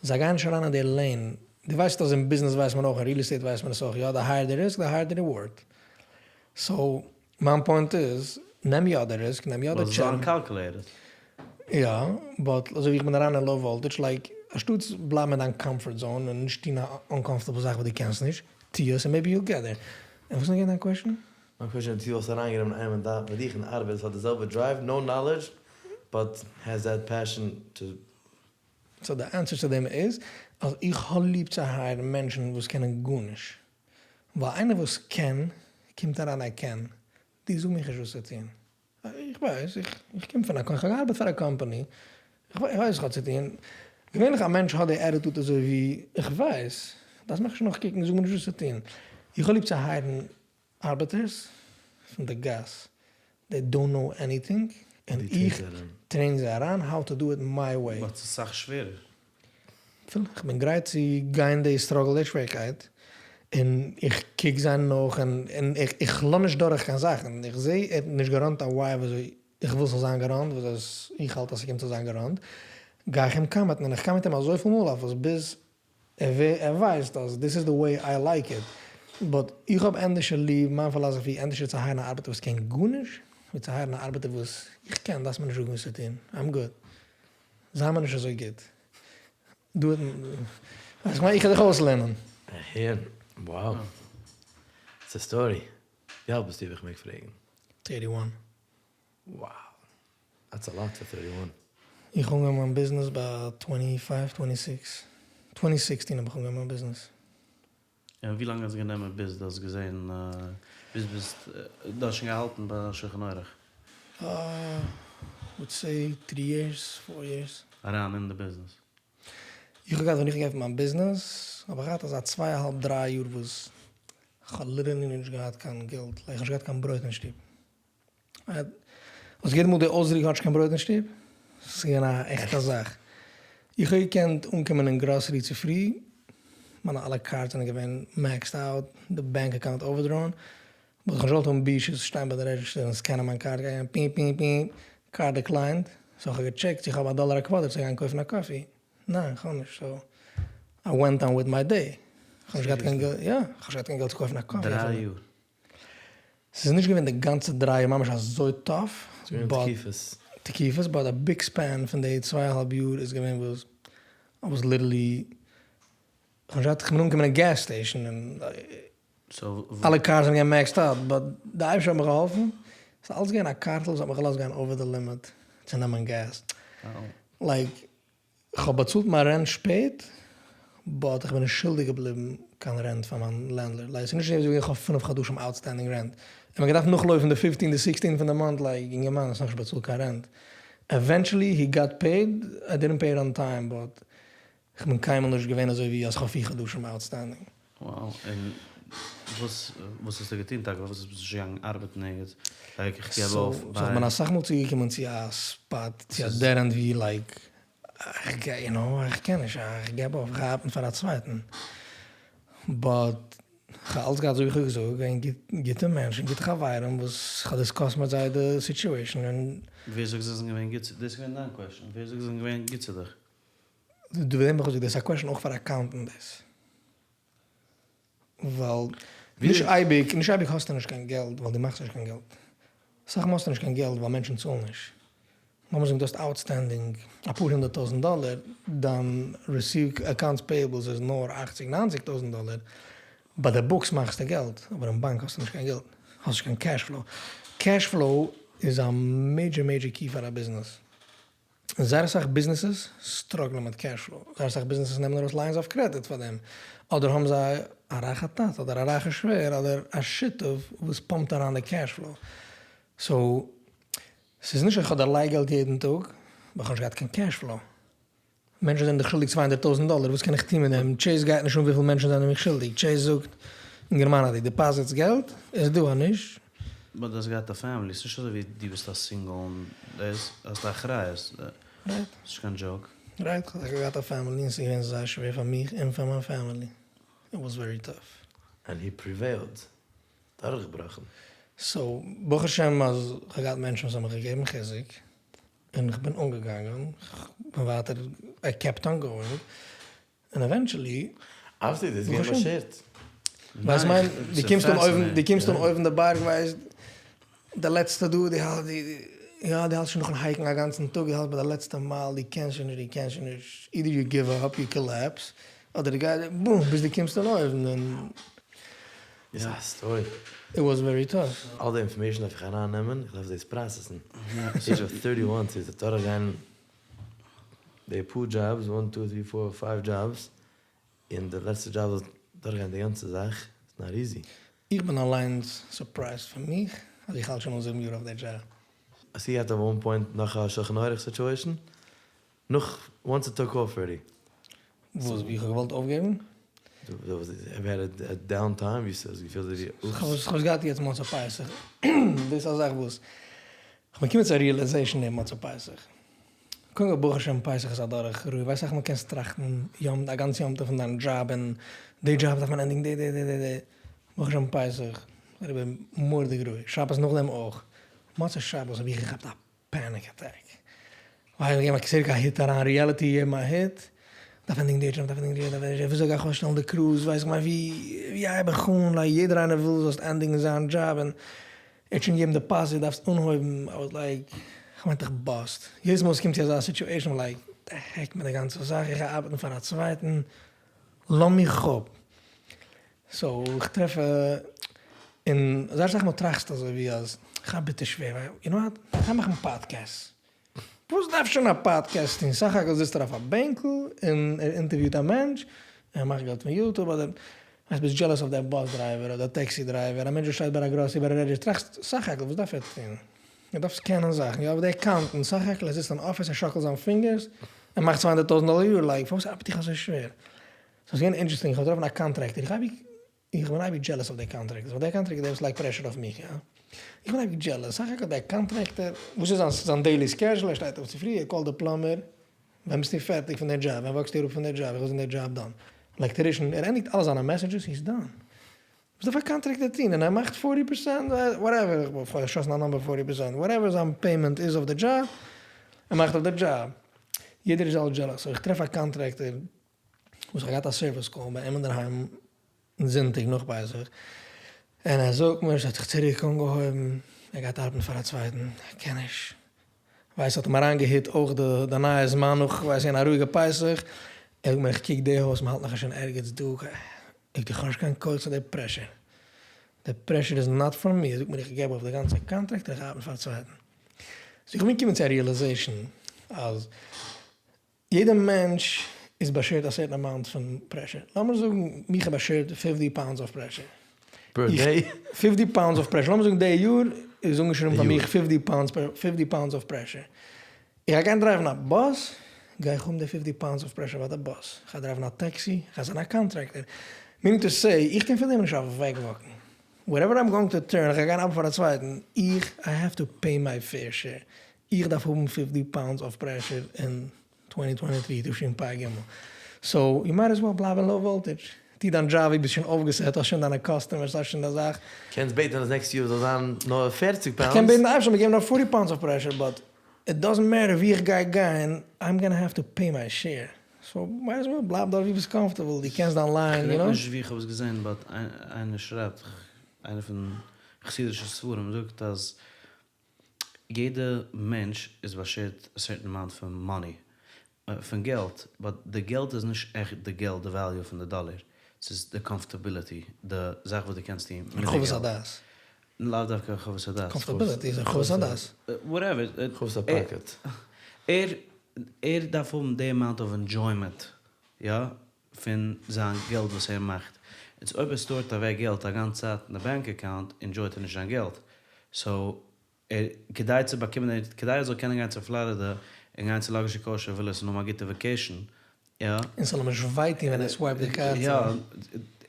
זיי גייען נישט אריין אין די לעין, דו ווייסט אז אין ביזנעס ווייסט מען אויך, אין ריעל עסטעיט ווייסט מען עס אויך, יא, די הייער די ריסק די הייער די ריווארד. סאו מיין פוינט איז, נעם יא די ריסק, נעם יא די טשעלענדזש. קאלקולעיטעד. יא, באט אזוי ווי איך בין אריין אין לאו וואלטעדזש, לייק, אנשטאטס בלייבן אין דיין קאמפארט זאון און נישט טון א אנקאמפארטעבל זאך וואס דו קענסט נישט, טו עס און מעיבי יו וויל געט דער. און וואס איז נאך געווען דיין קוועשאן? מיין קוועשאן איז צו וואלסט אריינגענומען איינעם אין דיין ביי דיך אין ארבעט וואס האט די זעלבע דרייוו, נאו נאלעדזש, באט העז דעט פעשען טו. סאו די ענסער צו דעם איז אז איך האב ליב צו הייערן מענטשן וואס קענען גארנישט, ווייל איינער וואס קען קומט אריין ער קען, דו זאג מיך נישט וואס צו טון, איך ווייס, איך קום פון א, איך האב געארבעט פאר א קאמפאני, איך ווייס וואס איך האב צו טון, געווענליך א מענטש האט די עטיטוד אזוי ווי איך ווייס, דארפסט מיך נישט נאכקוקן, זאג מיר נישט וואס צו טון, איך האב ליב צו הייערן ארבעטערס פון די גאס, דעי דאנט נאו עניטינג, און איך טרעין זיי אריין האו טו דו איט מיי וועי. באט ס'איז סאך שווערער. איך בין גרייט צו גיין די סטראגל די שווערקייט, און איך קוק זיי נאך און איך לאז נישט דורך קיין זאכן, איך זעה ער האט נישט געראנט א ווייער ווי אזוי. איך וויל ס'זאל זיין געראנט, וואס אז איך האלט אז ס'קומט צו זיין געראנט, גיי איך אים קאמיטן, און איך קאמיט אים אזויפיל מאל אויף עס ביז ער ווייסט אז דיס איז די וועי איי לייק איט, באט איך האב ענדערשער ליב, מיין פילאזאפי, ענדערשער צו הייערן א ארבעטער וואס קען גארנישט, ווי צו הייערן א ארבעטער וואס איך קען, דארפסט מיר נישט זאגן וואס צו טון, איים גוד. זיי מיר נישט אזוי גוט. דו ווייסט איך מיין איך קען דיך אויסלערנען. הער, wow. ס'איז א סטארי. ווי אלט ביסטו אויב איך מעג פרעגן? טערטי וואן. Wow. דעטס א לאט פאר טערטי וואן. איך האב אנגעהויבן מיין ביזנעס ביי טווענטי פייוו טווענטי סיקס. טווענטי סיקסטין האב איך אנגעהויבן מיין ביזנעס. און ווי לאנג האט עס גענומען ביז דו האסט געזען ביז ביסט דו האסט שוין געהאלטן ביי שולחן עורך? וואוד סעי טרי יערס פאר יערס. אריין אין די ביזנעס? איך האב געהאט ווען איך האב געעפנט מיין ביזנעס האב איך געהאט אזא צוויי אהאלב דריי יאר וואס כ'האב ליטערלי נישט געהאט קיין געלט, לייק כ'האב נישט געהאט קיין ברויט אין שטוב. האסט געהערט אמאל די אויסדרוק האט נישט קיין ברויט אין שטוב? ס'איז געווען א עכטע זאך. איך האב געקענט אנקומען אין גראסערי צופרי, מיינע אלע קארדס זענען געווען מעקסד אוט, די בענק אקאונט אווערדראון, באט איך האב נישט געוואלט האבן בושות שטיין ביי די רעדזשיסטער און סקענען מיין קארד גיין פי פי פי, קארד דעקליינד, סאו איך האב געטשעקט צו איך האב א דאלער א קוואדער צו גיין קויפן א קאפי, ניין איך האב נישט, סאו איי ווענט אן וויט מיי דעי, איך האב נישט געהאט קיין געלט, יא, איך האב נישט געהאט קיין געלט צו קויפן א קאפי. דריי יאר. ס'איז נישט געווען די גאנצע דריי יאר ממש אזוי טאף, ס'איז געווען תקופות. תקופות, באט א ביג ספען פון די צוויי אהאלב יאר איז געווען וואס איי וואס ליטערלי, כ'האב נישט געהאט, כ'בין אנגעקומען אין געז סטעישן און אלע קארס זענען געווען מעקסד אוט, באט די אייבערשטער האט מיך געהאלפן, ס'איז אלץ געווען א קארטל וואס האט מיך געלאזט גיין אווער די לימיט צו נעמען געז, לייק כ'האב באצאלט מיין רענט שפעט, באט איך בין נישט שולדיג געבליבן קיין רענט פאר מיין לענדלארד, לייק ס'איז נישט אזוי ווי איך האב פינף חדשים אוטסטענדינג רענט, און מ'האט געדארפט נאכלויפן די פיפטין די סיקסטין פון די מאנט, לייק אינגערמאן האסט נאכנישט באצאלט קיין רענט, עווענטשעלי הי גאט פעיד, איי דידנט פעי איט אן טיים, באט כ'בין קיינמאל נישט געווען אזוי ווי אז כ'האב פיר חדשים אוטסטענדינג. Wow, און וואס וואס האסטו געטון טאקע? פארוואס ביסטו נישט געגאנגען ארבעטן ערגעץ? לייק איך געב אויף, ביי. סאו כ'בין אסאך מאל צוגעקומען צו א ספאט, צו א דעד ענד ווי לייק, איך גיי, יו נאו, איך קען נישט, איך געב אויף, איך גיי ארבעטן פאר א צווייטן. באט כ'האב אלץ געהאט אזוי ווי כ'האב געזאגט, געווען גוטע מענטשן, גוטע חברים וואס כ'האב דיסקאסט מיט זיי די סיטועשן און. ווער זאגט זיי זענען געווען גוט צו, דאס איז געווען דיין קוועשאן, ווער זאגט זיי זענען געווען גוט צו דיך? דו וועם איך האב געזאגט דאס איז א קוועשאן אויך פאר אקאונטענט דאס ווייל נישט אייביג נישט אייביג האסטו נישט קיין געלט ווייל דו מאכסט נישט קיין געלט אסאך מאל האסטו נישט קיין געלט ווייל מענטשן צאלן נישט לאמיר זאגן דו האסט אוטסטענדינג אפאר הונדערט טויזענט דאלער דיין רעסיוו אקאונטס פעיעבלס איז נאר אכציג ניינציג טויזענט דאלער ביי די בוקס מאכסטו געלט אבער אין באנק האסטו נישט קיין געלט האסט נישט קיין קעש פלאו קעש פלאו איז א מעידזשער מעידזשער קי פאר א ביזנעס. זייער אסאך ביזנעסעס סטראגלען מיט קעש פלאו, זייער אסאך ביזנעסעס נעמען ארויס ליינס אוו קרעדיט פאר דעם, אדער האבן זיי א רייכע טאטע אדער א רייכע שווער אדער א שותף וואס פאמפט אריין די קעש פלאו, סאו ס'איז נישט אז כ'האב דערלייגט געלט יעדן טאג, אבער כ'האב נישט געהאט קיין קעש פלאו. מענטשן זענען דיך שולדיג צוויי הונדערט טויזנט דאלער, וואס קען איך טון מיט דעם? טשעיס גייט נישט אן וויפיל מענטשן זענען מיך שולדיג, טשעיס זאגט, אינגערמאן אז דו דיפאזיטסט געלט, איז דא א נישט. באט דו האסט געהאט א פעמילי, ס'נישט אזוי ווי דו ביסט א סינגל און דאס, האסט א אחריות, ס'נישט קיין דזשאוק. רייט, כ'האב טאקע געהאט א פעמילי און ס'איז געווען זייער שווער פאר מיך און פאר מיין פעמילי, איט וואס ווערי טאף. ענד הי פריוועילד, דורכגעבראכן. סאו, ברוך השם אז כ'האב געהאט מענטשן וואס האבן מיך געגעבן חיזוק, און כ'בין אנגעגאנגען, כ'בין ווייטער, איי קעפט אן גאואינג, און עווענטשעלי, אבוויעסלי דאס איז געווען באשערט. ווייסט מיין, דו קומסט אן אויבן, דו קומסט אן אויבן די בארג ווייסט, די לעצטע דא, דו האלט, יא דו האלטסט שוין נאכן הייקן א גאנצן טאג, דו האלסט ביי די לעצטע מייל, דו קענסט שוין נישט, דו קענסט שוין נישט, אידער יו גיוו אפ, יו קאלעפס, אדער דו גייסט, בום, ביז דו קומסט אן אויבן, און. איז א סטארי. איט וואס ווערי טאף. אל די אינפארמעישן דארף איך אריין נעמען, איך דארף דאס פראסעסן. עידזש אוו טערטי וואן צו דורך גיין די פאר דזשאבס, וואן טו טרי פאר פייוו דזשאבס, און די לעצטע דזשאב זאל דורך גיין די גאנצע זאך, איטס נאט איזי. איך בין אליינס סורפרייזד פון מיך אז איך האלט שוין אן זיבן יאר אויף די דזשאב. האסטו געהאט עט וואן פוינט נאך א שלחן עורך סיטועשן? נאך וואנס איט טוק אףף ארעדי. וואס? ווי איך האב געוואלט אויפגעבן? דו האסט עווער העד א דאון טיים ווי ס'האסט געפילט אזוי ווי אופס? כ'האב עס געהאט יעצט מוצאי פסח. דאס איז א זאך וואס כ'בין געקומען צו א ריעלעזעישן דעם מוצאי פסח. קודם כל ברוך השם פסח איז אדורך רואיג. ווייסט אסאך מאל קענסטו טראכטן יום א גאנץ יום טוב פון דיין דזשאב און די דזשאב דארף מען ענדיגן די די די די די. ברוך השם פסח אריבער מורא'דיג רואיג. שבת נאכדעם אויך. מוצאי שבת האב איך געכאפט א. panic attack. ווייל איך געב א צוריק א hit אריין reality געבן א hit, דארף ענדיגן די דזשאב, דארף ענדיגן די דזשאב, וויאזוי גיי איך אויסשטעלן די crews, ווייס איך מיין ווי ווי הייב איך אן, like יעדער איינער וויל זאלסט ענדיגן זיין דזשאב און ער האט שוין געגעבן deposit דארפסט אנהויבן, I was like, כ'מיין איך bust, יעדעס מאל ס'קומט צו אזא situation like, די heck מיט די גאנצע זאך, איך גיי ארבעטן פאר א צווייטן, לאז מיך אפ. so איך טרעף און זייער אסאך מאל טראכסטו אזוי ווי אז כ'האב ביטער שווער ווייל you know what, כ'גיי מאכן פאדקעסט. וואס דארף שוין א פאדקעסט טון? סך הכל זיצט ער אויף א בענקל און ער אינטערוויוט א מענטש, ער מאכט געלט פון YouTube אדער ווייסט ביסט jealous אויף דער bus driver אדער taxi driver, א מענטש וואס שטייט ביי א גראסערי ביי א register טראכסט סך הכל וואס דארף ער טון? ער דארף סקענען זאכן, יא אבער דער accountant סך הכל ער זיצט אין אפיס ער שאקלט זיין fingers ער מאכט 200 טויזנט דאלער א יאר like פארוואס ארבעט איך אזוי שווער? סאיז געווען interesting איך האב געטראפן א contractor איך אייביג איך בין אייביג jealous אויף די contractors ווייל דער contractor דער וואס לייגט pressure אויף מיך יא איך בין אייביג jealous סך הכל דער contractor וואס איז זיין זיין daily schedule ער שטייט אויף צופרי ער call ט די plumber ווען ביסטו פערטיג פון דער דזשאב ווען walk סטו אראפ פון דער דזשאב איך וויל זען דער דזשאב done electrician ער ענדיגט אלע זיינע messages he's done וואס דארף א contractor טון און ער מאכט forty percent whatever איך האב פארשאסן א number forty percent whatever זיין payment איז אויף די דזשאב ער מאכט אויף די דזשאב יעדער איז אלץ jealous so איך טרעף א contractor וואס איך האב געהאט א service call ביי אים אינדערהיים זונטאג נאך פסח און ער זאגט מיר ס'האט זיך צוריק אנגעהויבן ער גייט ארבעטן פאר א צווייטן ער קען נישט ווייסט האט אים אריינגעהיט אויך די די נייע זמן נאך ווייס איך א רואיגע פסח ער זאגט מיר איך קוק די הויז מ'האלט נאך נישט אין ערגעץ דא איך האב נישט קיין כח צו די pressure, די pressure איז not for me, ער זאגט מיר איך געב אויף די גאנצע contract און איך ארבעט פאר א צווייטן. so איך בין געקומען צו א realization אז יעדע מענטש איז באשערט א certain amount פון pressure, לאמיר זאגן מיך איז באשערט fifty pounds of pressure, per day? fifty pounds of pressure, לאמיר זאגן די יאר איז אנגעשריבן פאר מיך fifty pounds fifty pounds of pressure, איך גיי גיין דרייוון א באס, גיי איך האבן די fifty pounds of pressure ביי די באס, איך גיי דרייוון א taxi, איך גיי זיין א contractor, meaning to say, איך קען פון דעם נישט אוועק walk ן, whatever I'm going to turn, איך גיי גיין ארבעטן פאר א צווייטן, איך, I have to pay my fair share, איך דארף האבן fifty pounds of pressure אין 2023 תשפ ג, so you might as well בלייב אין low voltage, טו דיין דזשאב ווי ביסט שוין אויפגעסעט, האסט שוין דיינע customers, האסט שוין דיין זאך. קענסט בעטן אז next יאר זאל זיין נאר 40 איך קען pounds. בעטן די אייבערשטער זאל מיר געבן נאר forty pounds of pressure but it doesn't matter ווי איך גיי גיין, I'm gonna have to pay my share, so might as well בלייב דארט ווי ביסט comfortable, דו קענסט דיין line, you כ'געדענק know. נישט ווי איך האב עס געזען but איינער שרייבט, איינער פון חסידישע ספרים זאגט אז יעדע מענטש איז באשערט א certain amount פון money, פון געלט, but די געלט איז נישט עכט די געלט, די value פון די דאלער, ס'איז די comfortability, די זאך וואס דו קענסט טון מיט די הרחבת געלט. הדעת. לאו דווקא הרחבת הדעת. comfortability איז הרחבת הדעת. whatever. הרחבת ה pocket. ער ער דארף האבן די amount of enjoyment, יא, פון זיין געלט וואס ער מאכט. איצט אויב ער store ט אוועק געלט א גאנצע צייט אין די bank account, enjoy ט ער נישט זיין געלט. so ער, כדי צו באקומען די, כדי ער זאל קענען גיין צו פלארידע און גיין צו luxury kosher villas און האבן א גוטע vacation, יא. און ס'זאל אים נישט וויי טון ווען ער swipe ט די קארטל. יא,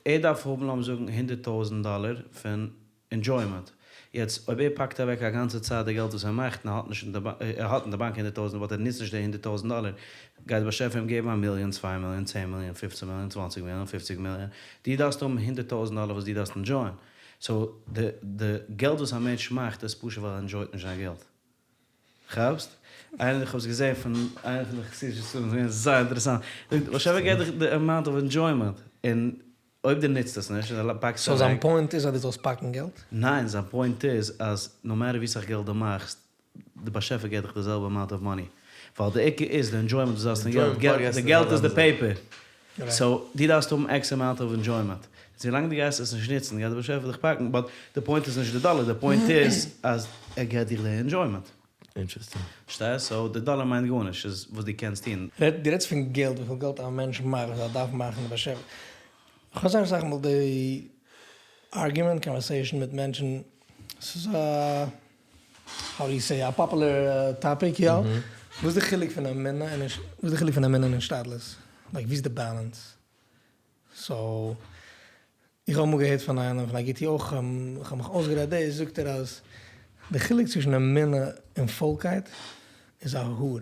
ער דארף האבן לאמיר זאגן 100,000 דאלער פון enjoyment. יעצט אויב ער פאקט אוועק א גאנצע צייט די געלט וואס ער מאכט און ער האט נישט אין די באנק, ער האט אין די באנק 100,000 but ער נוצט נישט די 100,000 דאלער, גייט די באשעפער אים געבן א מיליאן, צוויי מיליאן, צען מיליאן, פופצן מיליאן, צוואנציג מיליאן, פופציג מיליאן. דו דארפסט האבן 100,000 דאלער וואס דו דארפסט enjoy ען. so די די געלט וואס א מענטש מאכט איז פשוט ווייל ער enjoy ט נישט זיין געלט. כאפסט? איינער איך האב עס געזען פון איינער פון די חסידישע ספרים, ס'איז געווען זייער אינטערעסאנט. זאגט באשעפער געבט דיך די amount of enjoyment, און אויב דו נוצט עס נישט און דו פאקסט עס so זיין אוועק. point איז אז דו זאלסט פאקן געלט? ניין, זיין point איז אז no matter ווי סאך געלט דו מאכסט, די באשעפער געבט דיך די זעלבע amount of money. ווייל די עיקר איז די enjoyment וואס דו האסט פון געלט. די געלט איז די paper. so דו דארפסט האבן X amount of enjoyment. און ווילאנג דו גייסט עס נישט נוצן גייט די באשעפער דיך פאקן. but די point איז נישט די דאלער, די point איז אז ער געבט דיך די enjoyment. interesting. פארשטייסט? so די דאלער מיינט גארנישט, ס'איז וואס דו קענסט טון. דו רעדסט פון געלט, וויפיל געלט א מענטש מאכט, וואס ער דארף מאכן, די באשעפער. איך האב זייער אסאך מאל די argument, conversation מיט מענטשן, ס'איז א, how do you say, א popular topic, יא? וואס איז די חילוק פון אמונה און וואס איז די חילוק פון אמונה און השתדלות? like ווי איז די balance? so איך האב אמאל געהערט פון איינעם פון א גוט יאר אויך, איך האב מיך אויסגערעדט דאס, זאגט ער אז די חילוק צווישן אמונה און פוילקייט איז א האר.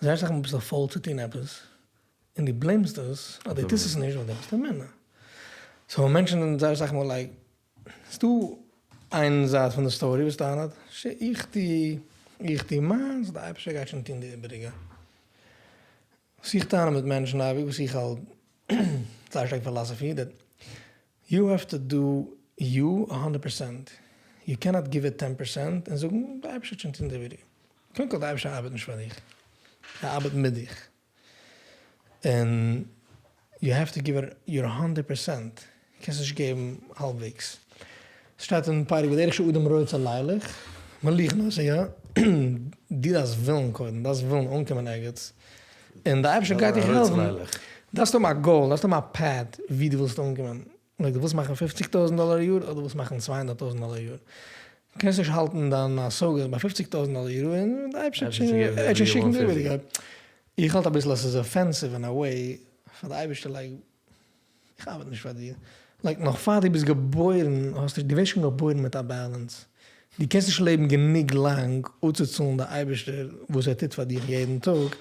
זייער אסאך מאל ביסטו פויל צו טון עפעס, און דו blame סט עס אז דו טוסט עס נישט ווייל דו האסט אמונה. so מענטשן זענען זייער אסאך מאל like, ס'דא. איין זייט פון די story וואס טענה'ט, איך טו, איך טו מיינס, די אייבערשטער גייט שוין טון די איבעריגע. וואס איך טענה מיט מענטשן אייביג, וואס איך האלט זייער שטארק philosophy, that you have to do you a hundred percent, יו קענאט גיוו איט ten percent און זאגן די אייבערשטער וועט שוין טון די איבעריגע. קודם כל די אייבערשטער ארבעט נישט פאר דיך, ער ארבעט מיט דיך. און you have to give it your hundred percent, קענסט נישט געבן האלבוועגס. ס'שטייט אין פרק בדרך שאדם רוצה לילך, מוליכין אותו, יא, דו דארפסט ווילן קודם, דארפסט ווילן אנקומען ערגעץ, און די אייבערשטער גייט דיך העלפן, דארפסט האבן א goal, דארפסט האבן א path ווי דו ווילסט אנקומען, like דו ווילסט מאכן פופציג טויזנט דאלער א יאר אדער ווילסט מאכן 200,000 דאלער א יאר, קענסט נישט האלטן דיין השגות ביי פופציג טויזנט דאלער א יאר און די אייבערשטער וועט שוין שיקן די איבעריגע. איך האלט אביסל אז ס'איז offensive אין א way פאר די אייבערשטער like איך ארבעט נישט פאר דיר, like נאך פאר דו ביסט געבוירן האסטו דו ווערסט שוין געבוירן מיט א balance, דו קענסט נישט לעבן גענוג לאנג אפצוצאלן די אייבערשטער וואס ער טוט פאר דיך יעדן טאג,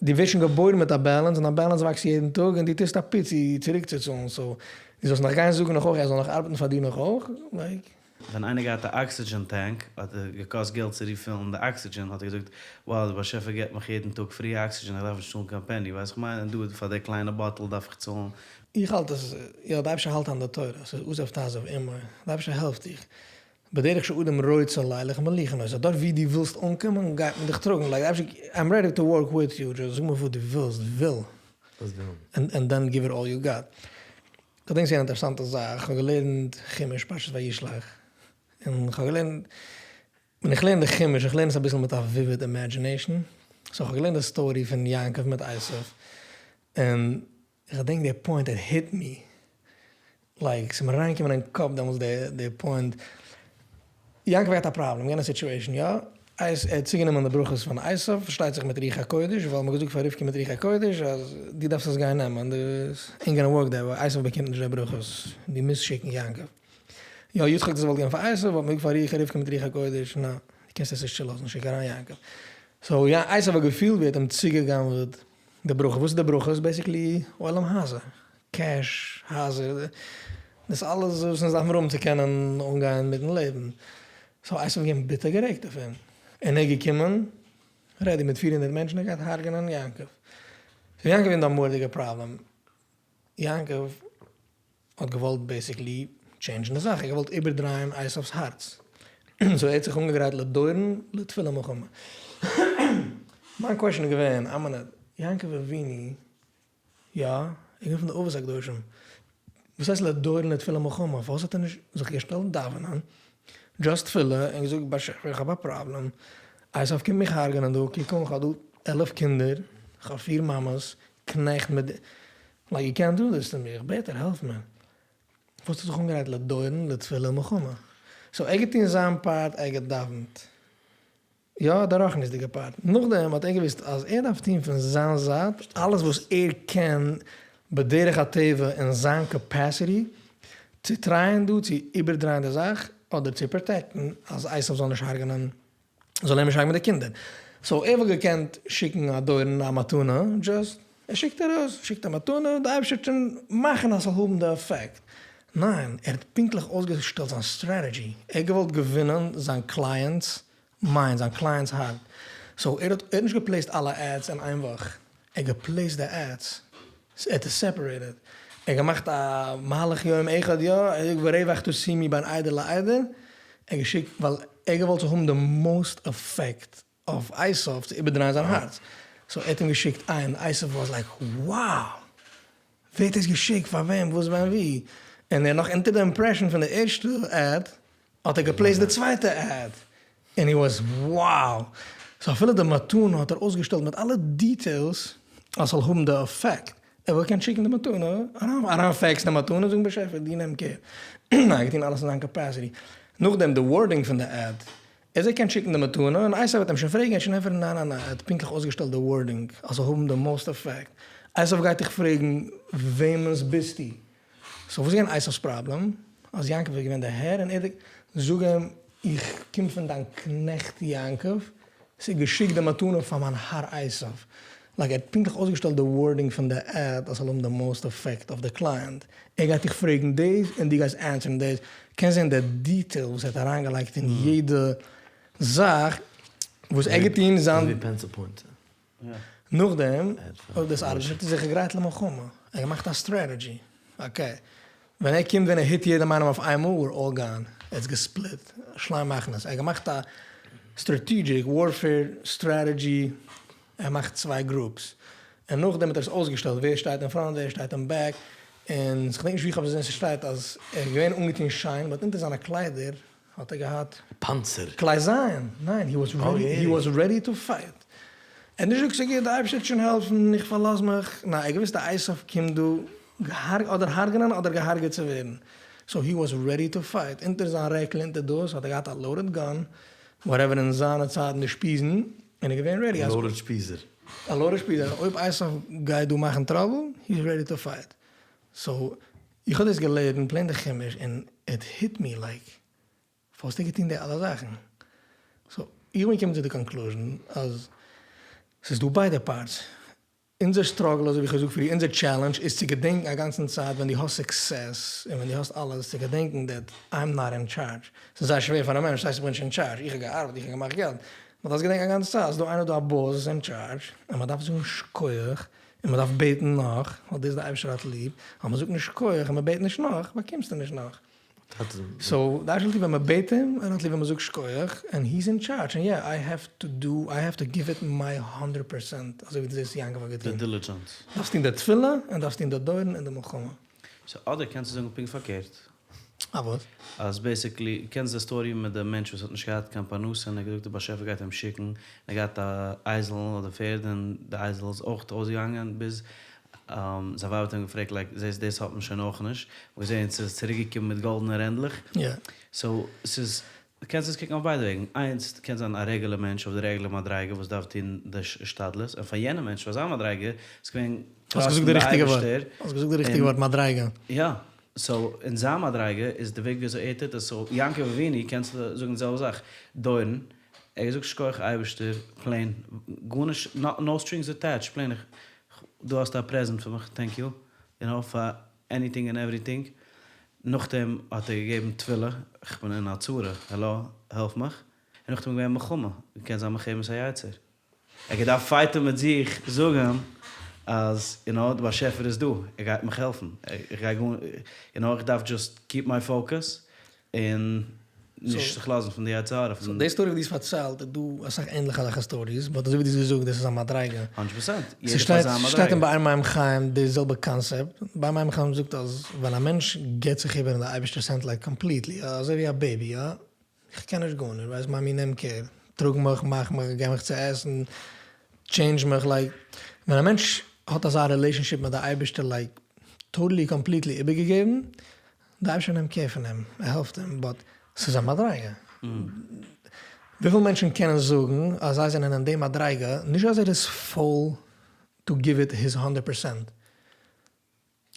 דו ווערסט שוין געבוירן מיט א balance און דיין balance וואקסט יעדן טאג און דו טוסט א פיצי צוריקצוצאלן, so דו זאלסט נאך גיין זאגן נאך אויך ער זאל נאך ארבעטן פאר דיר נאך אויך? like. ווען איינער געהאט א oxygen tank האט ער געקאסט געלט צו refill ן די oxygen האט ער געזאגט wow די באשעפער געבט מיך יעדן טאג free oxygen איך דארף נישט צאלן קיין penny ווייסט איך מיין און דא פאר די קליינע bottle דארף איך צאלן. איך האלט אז יא די אייבערשטער האלט אן די תורה ס'איז עזוב תעזוב עמו די אייבערשטער העלפט דיך בדרך שאדם רוצה לילך מוליכין אותו, דארט ווי דו ווילסט אנקומען גייט מען דיך טראגן, like אפשר I'm ready to work with you, just זאג מיר וואס דו ווילסט, וויל, and then give it all you got. כ'דענק ס'איז אן אינטערעסאנטע זאך, כ'האב געלערנט חומש פרשת וישלח, און כ'האב געלערנט, ווען איך לערן די חומש, איך לערן עס אביסל מיט א vivid imagination, so כ'האב געלערנט די story פון יעקב מיט עשו, און איך געדענק די point it hit me, like ס'איז מיר אריינגעקומען אין קאפ דעמאלטס די די point, יעקב האט געהאט א פראבלעם, געווען א situation יא, ער האט צוגענומען די ברכות פון עשיו, פארשטייט זיך מיט רוח הקודש, ווייל מ'האט געזאגט פאר רבקה מיט רוח הקודש אז דו דארפסט עס גיין נעמען, this ain't gonna work that way, עשיו באקומט נישט די ברכות, דו מוזט שיקן יעקב. יא, יצחק האט עס געוואלט געבן פאר עשיו, האט מען געזאגט פאר רבקה מיט רוח הקודש, נא, דו קענסט עס נישט צולאזן, שיק אריין יעקב. so יא, עשיו האט געפילט ווי ער האט אים צוגע'גנב'עט די ברכה, וואס איז די ברכה? איז basically עולם הזה, cash, הייזער, דאס אלעס וואס אונז דארפן האבן צו קענען אנגיין מיטן לעבן. so עשו איז געווען ביטער גערעגט אויף אים, און ער איז געקומען ready מיט 400 מענטשן ער גייט הרג'נען יעקב. so יעקב איז אין א מורא'דיגע פראבלעם, יעקב האט געוואלט basically change ן די זאך, ער האט געוואלט איבערדרייען עשו'ס הארץ, so ער האט זיך אנגעגרייט לדורן לתפילה מלחמה. מיין question איז געווען, א מינוט, יעקב אבינו, יא, ער איז געווען פון די אבות הקדושים, וואס הייסט לדורן לתפילה מלחמה, פארוואס האט ער נישט זיך געשטעלט דאווענען, just תפילה, און געזאגט באשעפער איך האב א פראבלעם, עשו קומט מיך הרג'נען דא, קוק אן איך האב דא 11 קינדער, איך האב פיר מאמעס, קנעכט מיט like you can't do this to me, איך בעט דיר העלף מיר. וואס האט זיך אנגעגרייט לדורן לתפילה מלחמה. so ער געטון זיין part, ער געדאווענט. יא, די רוחניות'דיגע part. נאכדעם האט ער געוואוסט אז ער דארף טון פון זיין זייט אלעס וואס ער קען בדרך הטבע אין זיין capacity צו try ען דא צו איבערדרייען די זאך אדער צו protect ן אז עשיו זאל נישט הרג'נען זאל אים נישט הרג'נען די קינדער. so ער וואלט געקענט שיקן א דורן א מתנה, just ער שיקט ארויס, שיקט א מתנה, די אייבערשטער וועט שוין מאכן אז ס'זאל האבן די עפעקט. ניין, ער האט פונקטליך אויסגעשטעלט זיין strategy, ער האט געוואלט געווינען זיין client's mind, זיין client's הארט. so ער האט ער האט נישט גע place ט אלע ads אין איין וואך, ער האט גע place ט די ads, ער האט עס separated, ער האט געמאכט א מהלך יום אחד יא, ער זאגט ורווח תשימי בין עדר לעדר, ער האט געשיקט ווייל ער האט געוואלט צו האבן די most effect אויף עשיו צו איבערדרייען זיין הארץ, so ער האט אים געשיקט איין, עשיו was like wow! ווער האט דאס געשיקט? פאר וועם? וואס ווען ווי? און ער נאך אונטער די impression פון די ערשטע ad האט ער גע place ט די צווייטע ad און he was wow! so אפילו די מתנה האט ער אויסגעשטעלט מיט אלע details אז ס'זאל האבן די עפעקט, ער וואלט געקענט שיקן די מתנה, אריין fax ן די מתנה, זאגן באשעפער דו נעם care, ניין ער האט געטון אלעס אין זיין capacity, נאכדעם די wording פון די ad, ער זאל קען שיקן די מתנה און עשיו וועט אים שוין פרעגן ער וועט שוין ענטפערן ניין ניין ניין ער האט פונקטליך אויסגעשטעלט די wording אז ס'זאל האבן די most effect, עשיו גייט דיך פרעגן וועמענס ביסטו? so וואס איז געווען עשיו'ס פראבלעם? אז יעקב איז געווען דער הער און ער האט זאג אים איך קום פון דיין קנעכט יעקב, ס'איז געשיקט די מתנה פאר מיין האר עשיו. לייק ער האט פונקטליך אויסגעשטעלט די ווארדינג פון די עד אז ס'זאל האבן די מאוסט עפעקט אויף די קלייענט, ער גייט דיך פרעגן דאס און דו גייסט ענטפערן דאס, קענסט זען די דיטעיל וואס ער האט אריינגעלייגט אין יעדע זאך וואס ער האט געטון זיין. אזויווי פענסיל פוינטער. נאכדעם אויב דאס ארבעט נישט האט ער זיך געגרייט למלחמה, ער האט געמאכט א סטרעטעדזשי, אקעי ווען ער קומט ווען ער היט יעדעם איינעם אויף איינמאל וויר אלל גאן, ער האט געספליט שני מחנות, ער האט געמאכט א סטראטעגיק ווארפעיר סטרעטעדזשי, ער מאכט צוויי גרופס, און נאכדעם האט ער עס אויסגעשטעלט ווער שטייט אין פראנט ווער שטייט אין בעק, און כ'דענק נישט ווי כ'האב עס געזען ס'שטייט אז ער איז געווען אנגעטון שיין באט אונטער זיינע קליידער האט ער געהאט פאנצער. כלי זיין, ניין, הי וואס רעדי, הי וואס רעדי טו פייט. ער האט נישט געזאגט ס'גוט, די אייבערשטער וועט שוין העלפן, איך פארלאז מיך, ניין, ער האט געוואוסט אז עשיו קומט דא אדער הרג'נען אדער געהארגעט צו ווערן, סאו הי וואס רעדי טו פייט, אונטער זיין רעקל אונטער דאס האט ער געהאט א לאודעד גאן, וואטעווער אין זיינע צייטן די שפיזן, און ער איז געווען רעדי אז. א לאודעד שפיזער. א לאודעד שפיזער, אויב עשיו גייט דא מאכן טראבל, הי איז רעדי טו פייט. סאו איך האב דאס געלערנט פלעין די חומש און איט היט מי לייק פארוואס האט ער געטון די אלע זאכן? סאו איך בין געקומען צו די קאנקלוזשן אז ס'איז דא ביידע פארטס, אונזער סטראגל אזוי ווי איך האב געזאגט פריער אונזער טשעלענדזש איז צו געדענקן א גאנצן צייט ווען דו האסט סוקסעס און ווען דו האסט אלעס צו געדענקן דעט איים נאט אין טשארדזש, ס'איז זייער שווער פאר א מענטש, ס'הייסט איך בין נישט אין טשארדזש, איך האב געארבעט איך האב געמאכט געלט, מ'דארף געדענקן א גאנצע צייט ס'איז דא איינער דא א באס וואס איז אין טשארדזש און מ'דארף זאגן שכוח און מען דארף בעטן נאך, ווייל דאס די אייבערשטער האט ליב, אז מען זאגט נישט שכוח און מען בעט נישט נאך, באקומסטו נישט נאך. סאו די אייבערשטער האט ליב ווען מען בעט אים, ער האט ליב ווען מען זאגט שכוח, ענד הי איז אין טשארדזש, און יא, איי העוו טו דו, איי העוו טו גיוו איט מיי האנדרעט פערסענט, אזוי ווי דו זעסט יעקב האט געטון. די דילידזשענס. דארפסט טון די תפילה, און דארפסט טון די דורון און די מלחמה. סאו אדער קענסטו זאגן פונקט פארקערט. א וואס? אז בעסיקלי, קענסט די סטארי מיט די מענטש וואס האט נישט געהאט קיין פרנסה און ער האט געזאגט די באשעפער גייט אים שיקן, און ער האט געהאט א אייזל אדער פערד און די אייזל איז אויך אויסגעגאנגען ביז זיין ווייב האט אים געפרעגט לייק זעסט דאס האט מען שוין אויך נישט, און געזען ס'איז צוריק געקומען מיט גאלדענע רענדלעך, סאו ס'איז קענסט עס קוקן אויף ביידע וועגן, איינס קען זיין א רעגולער מענטש אויף די רעגולער מדריגה וואס דארף טון די השתדלות, און פאר יענע מענטש פאר זיין מדריגה איז געווען טראסטן די אייבערשטער. האסט געזאגט די ריכטיגע ווארט, מדריגה. יא, סאו אין זיין מדריגה איז די וועג וויאזוי ער טוט עס, סאו יעקב אבינו קענסטו זאגן די זעלבע זאך, דורון, ער האט געזאגט שכוח אייבערשטער, פלעין, גארנישט, נאו סטרינגס אטעטשד, פלעין איך, דא האסטו א פרעזענט פון מיך, טענק יו, יו נאו, פאר עניטינג ענד עווריטינג, נאכדעם האט ער געגעבן תפילה, איך בין אין א צרה, העלא, העלף מיך, און נאכדעם איז געווען מלחמה, קען זיין מלחמת היצר. ער האט געדארפט פייטען מיט זיך, זאגען אז יו נאו, די באשעפער איז דא, ער גייט מיך העלפן, איך גיי גאר, יו נאו, איך דארף דזשאסט קיעפ מיי פאוקעס, און נישט זיך לאזן פון די יצר הרע. סאו די סטארי וואס דו האסט פארציילט איז דא אסאך ענליכע אזעלכע סטאריס, באט אזוי ווי דו האסט געזאגט דאס איז א מדריגה. האנדרעט פערסענט, יעדער פאר זיין מדריגה. ס'שטייט אין באר מים חיים די זעלבע קאנסעפט, באר מים חיים זאגט אז ווען א מענטש געבט זיך איבער אין די אייבערשטער'ס הענט לייק קאמפליטלי, אזוי ווי א בעיבי יא, איך קען נישט גארנישט, ווייסט מאמי נעם קער, טראג מיך, מאך מיך, געב מיך צו עסן, טשעינדזש מיך, לייק ווען א מענטש האט אזא רילעישאנשיפ מיט די אייבערשטער לייק טאטעלי קאמפליטלי איבערגעגעבן, די אייבערשטער נעמט קער פון אים, ער העלפט אים, באט ס'איז א מדריגה. וויפיל מענטשן קענען זאגן אז זיי זענען אין די מדריגה, נישט אז ער איז פויל טו גיוו איט היז האנדערט פערסענט,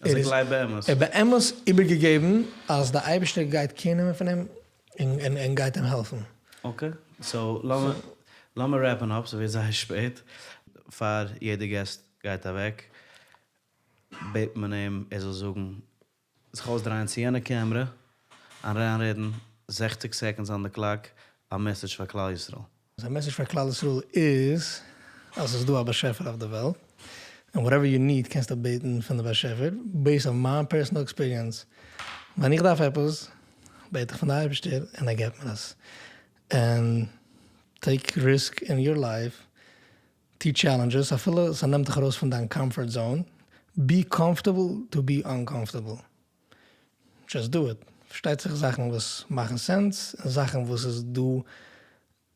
אז ער גלייבט באמת. ער איז באמת איבערגעגעבן אז די אייבערשטער גייט קעיר נעמען פון אים און גייט אים העלפן. אקעי, סאו לאמיר רעפן אפ, ס'ווערט זייער שפעט, פאר יעדע געסט גייט אוועק בעט מען אים ער זאל זאגן זיך אויסדרייען צו יענע קעמרע, אריינרעדן זעכציג סעקאנדס אן די קלאק, א מעסעדזש פאר כלל ישראל. א מעסעדזש פאר כלל ישראל איז אז ס'איז דא א באשעפער אויף די וועלט, און וואטעווער יו ניד קענסטו בעטן פון די באשעפער, בעיסד אויף מיין פערסענעל עקספיריענס, ווען איך דארף עפעס בעט איך פון די אייבערשטער און ער געבט מיר עס, און טעיק ריסק אין יור לייף, טו טשעלענדזשעס אפילו ס'נעמט דיך ארויס פון דיין קאמפארט זאון, בי קאמפארטעבל טו בי אנקאמפארטעבל, דזשאסט דו איט, פארשטייט זיך זאכן וואס מאכן סענס און זאכן וואס איז דא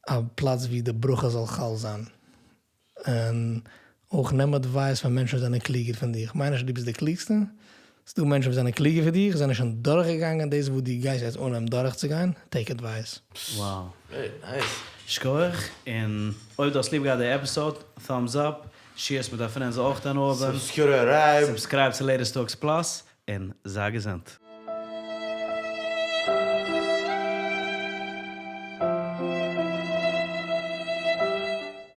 א פלאץ ווי די ברכה זאל חל זיין, און אויך נעם אדווייס פון מענטשן וואס זענען קלוגער פון דיך, מיין נישט אז דו ביסט די קלוגסטע, ס'דא מענטשן וואס זענען קלוגער פון דיך, זענען שוין דורכגעגאנגען דאס וואס דו גייסט יעצט אנהויבן דורכצוגיין, טעיק עדווייס. Wow. ווערי נייס. שכוח, און אויב דו האסט ליב געהאט די עפיסאוד, טאמס אפ, שעיר עס מיט א פרענד זאל אויך הנאה האבן, סובסקרייב. סובסקרייב צו לעיטעסט טאלקס פלאס, און זיי געזונט.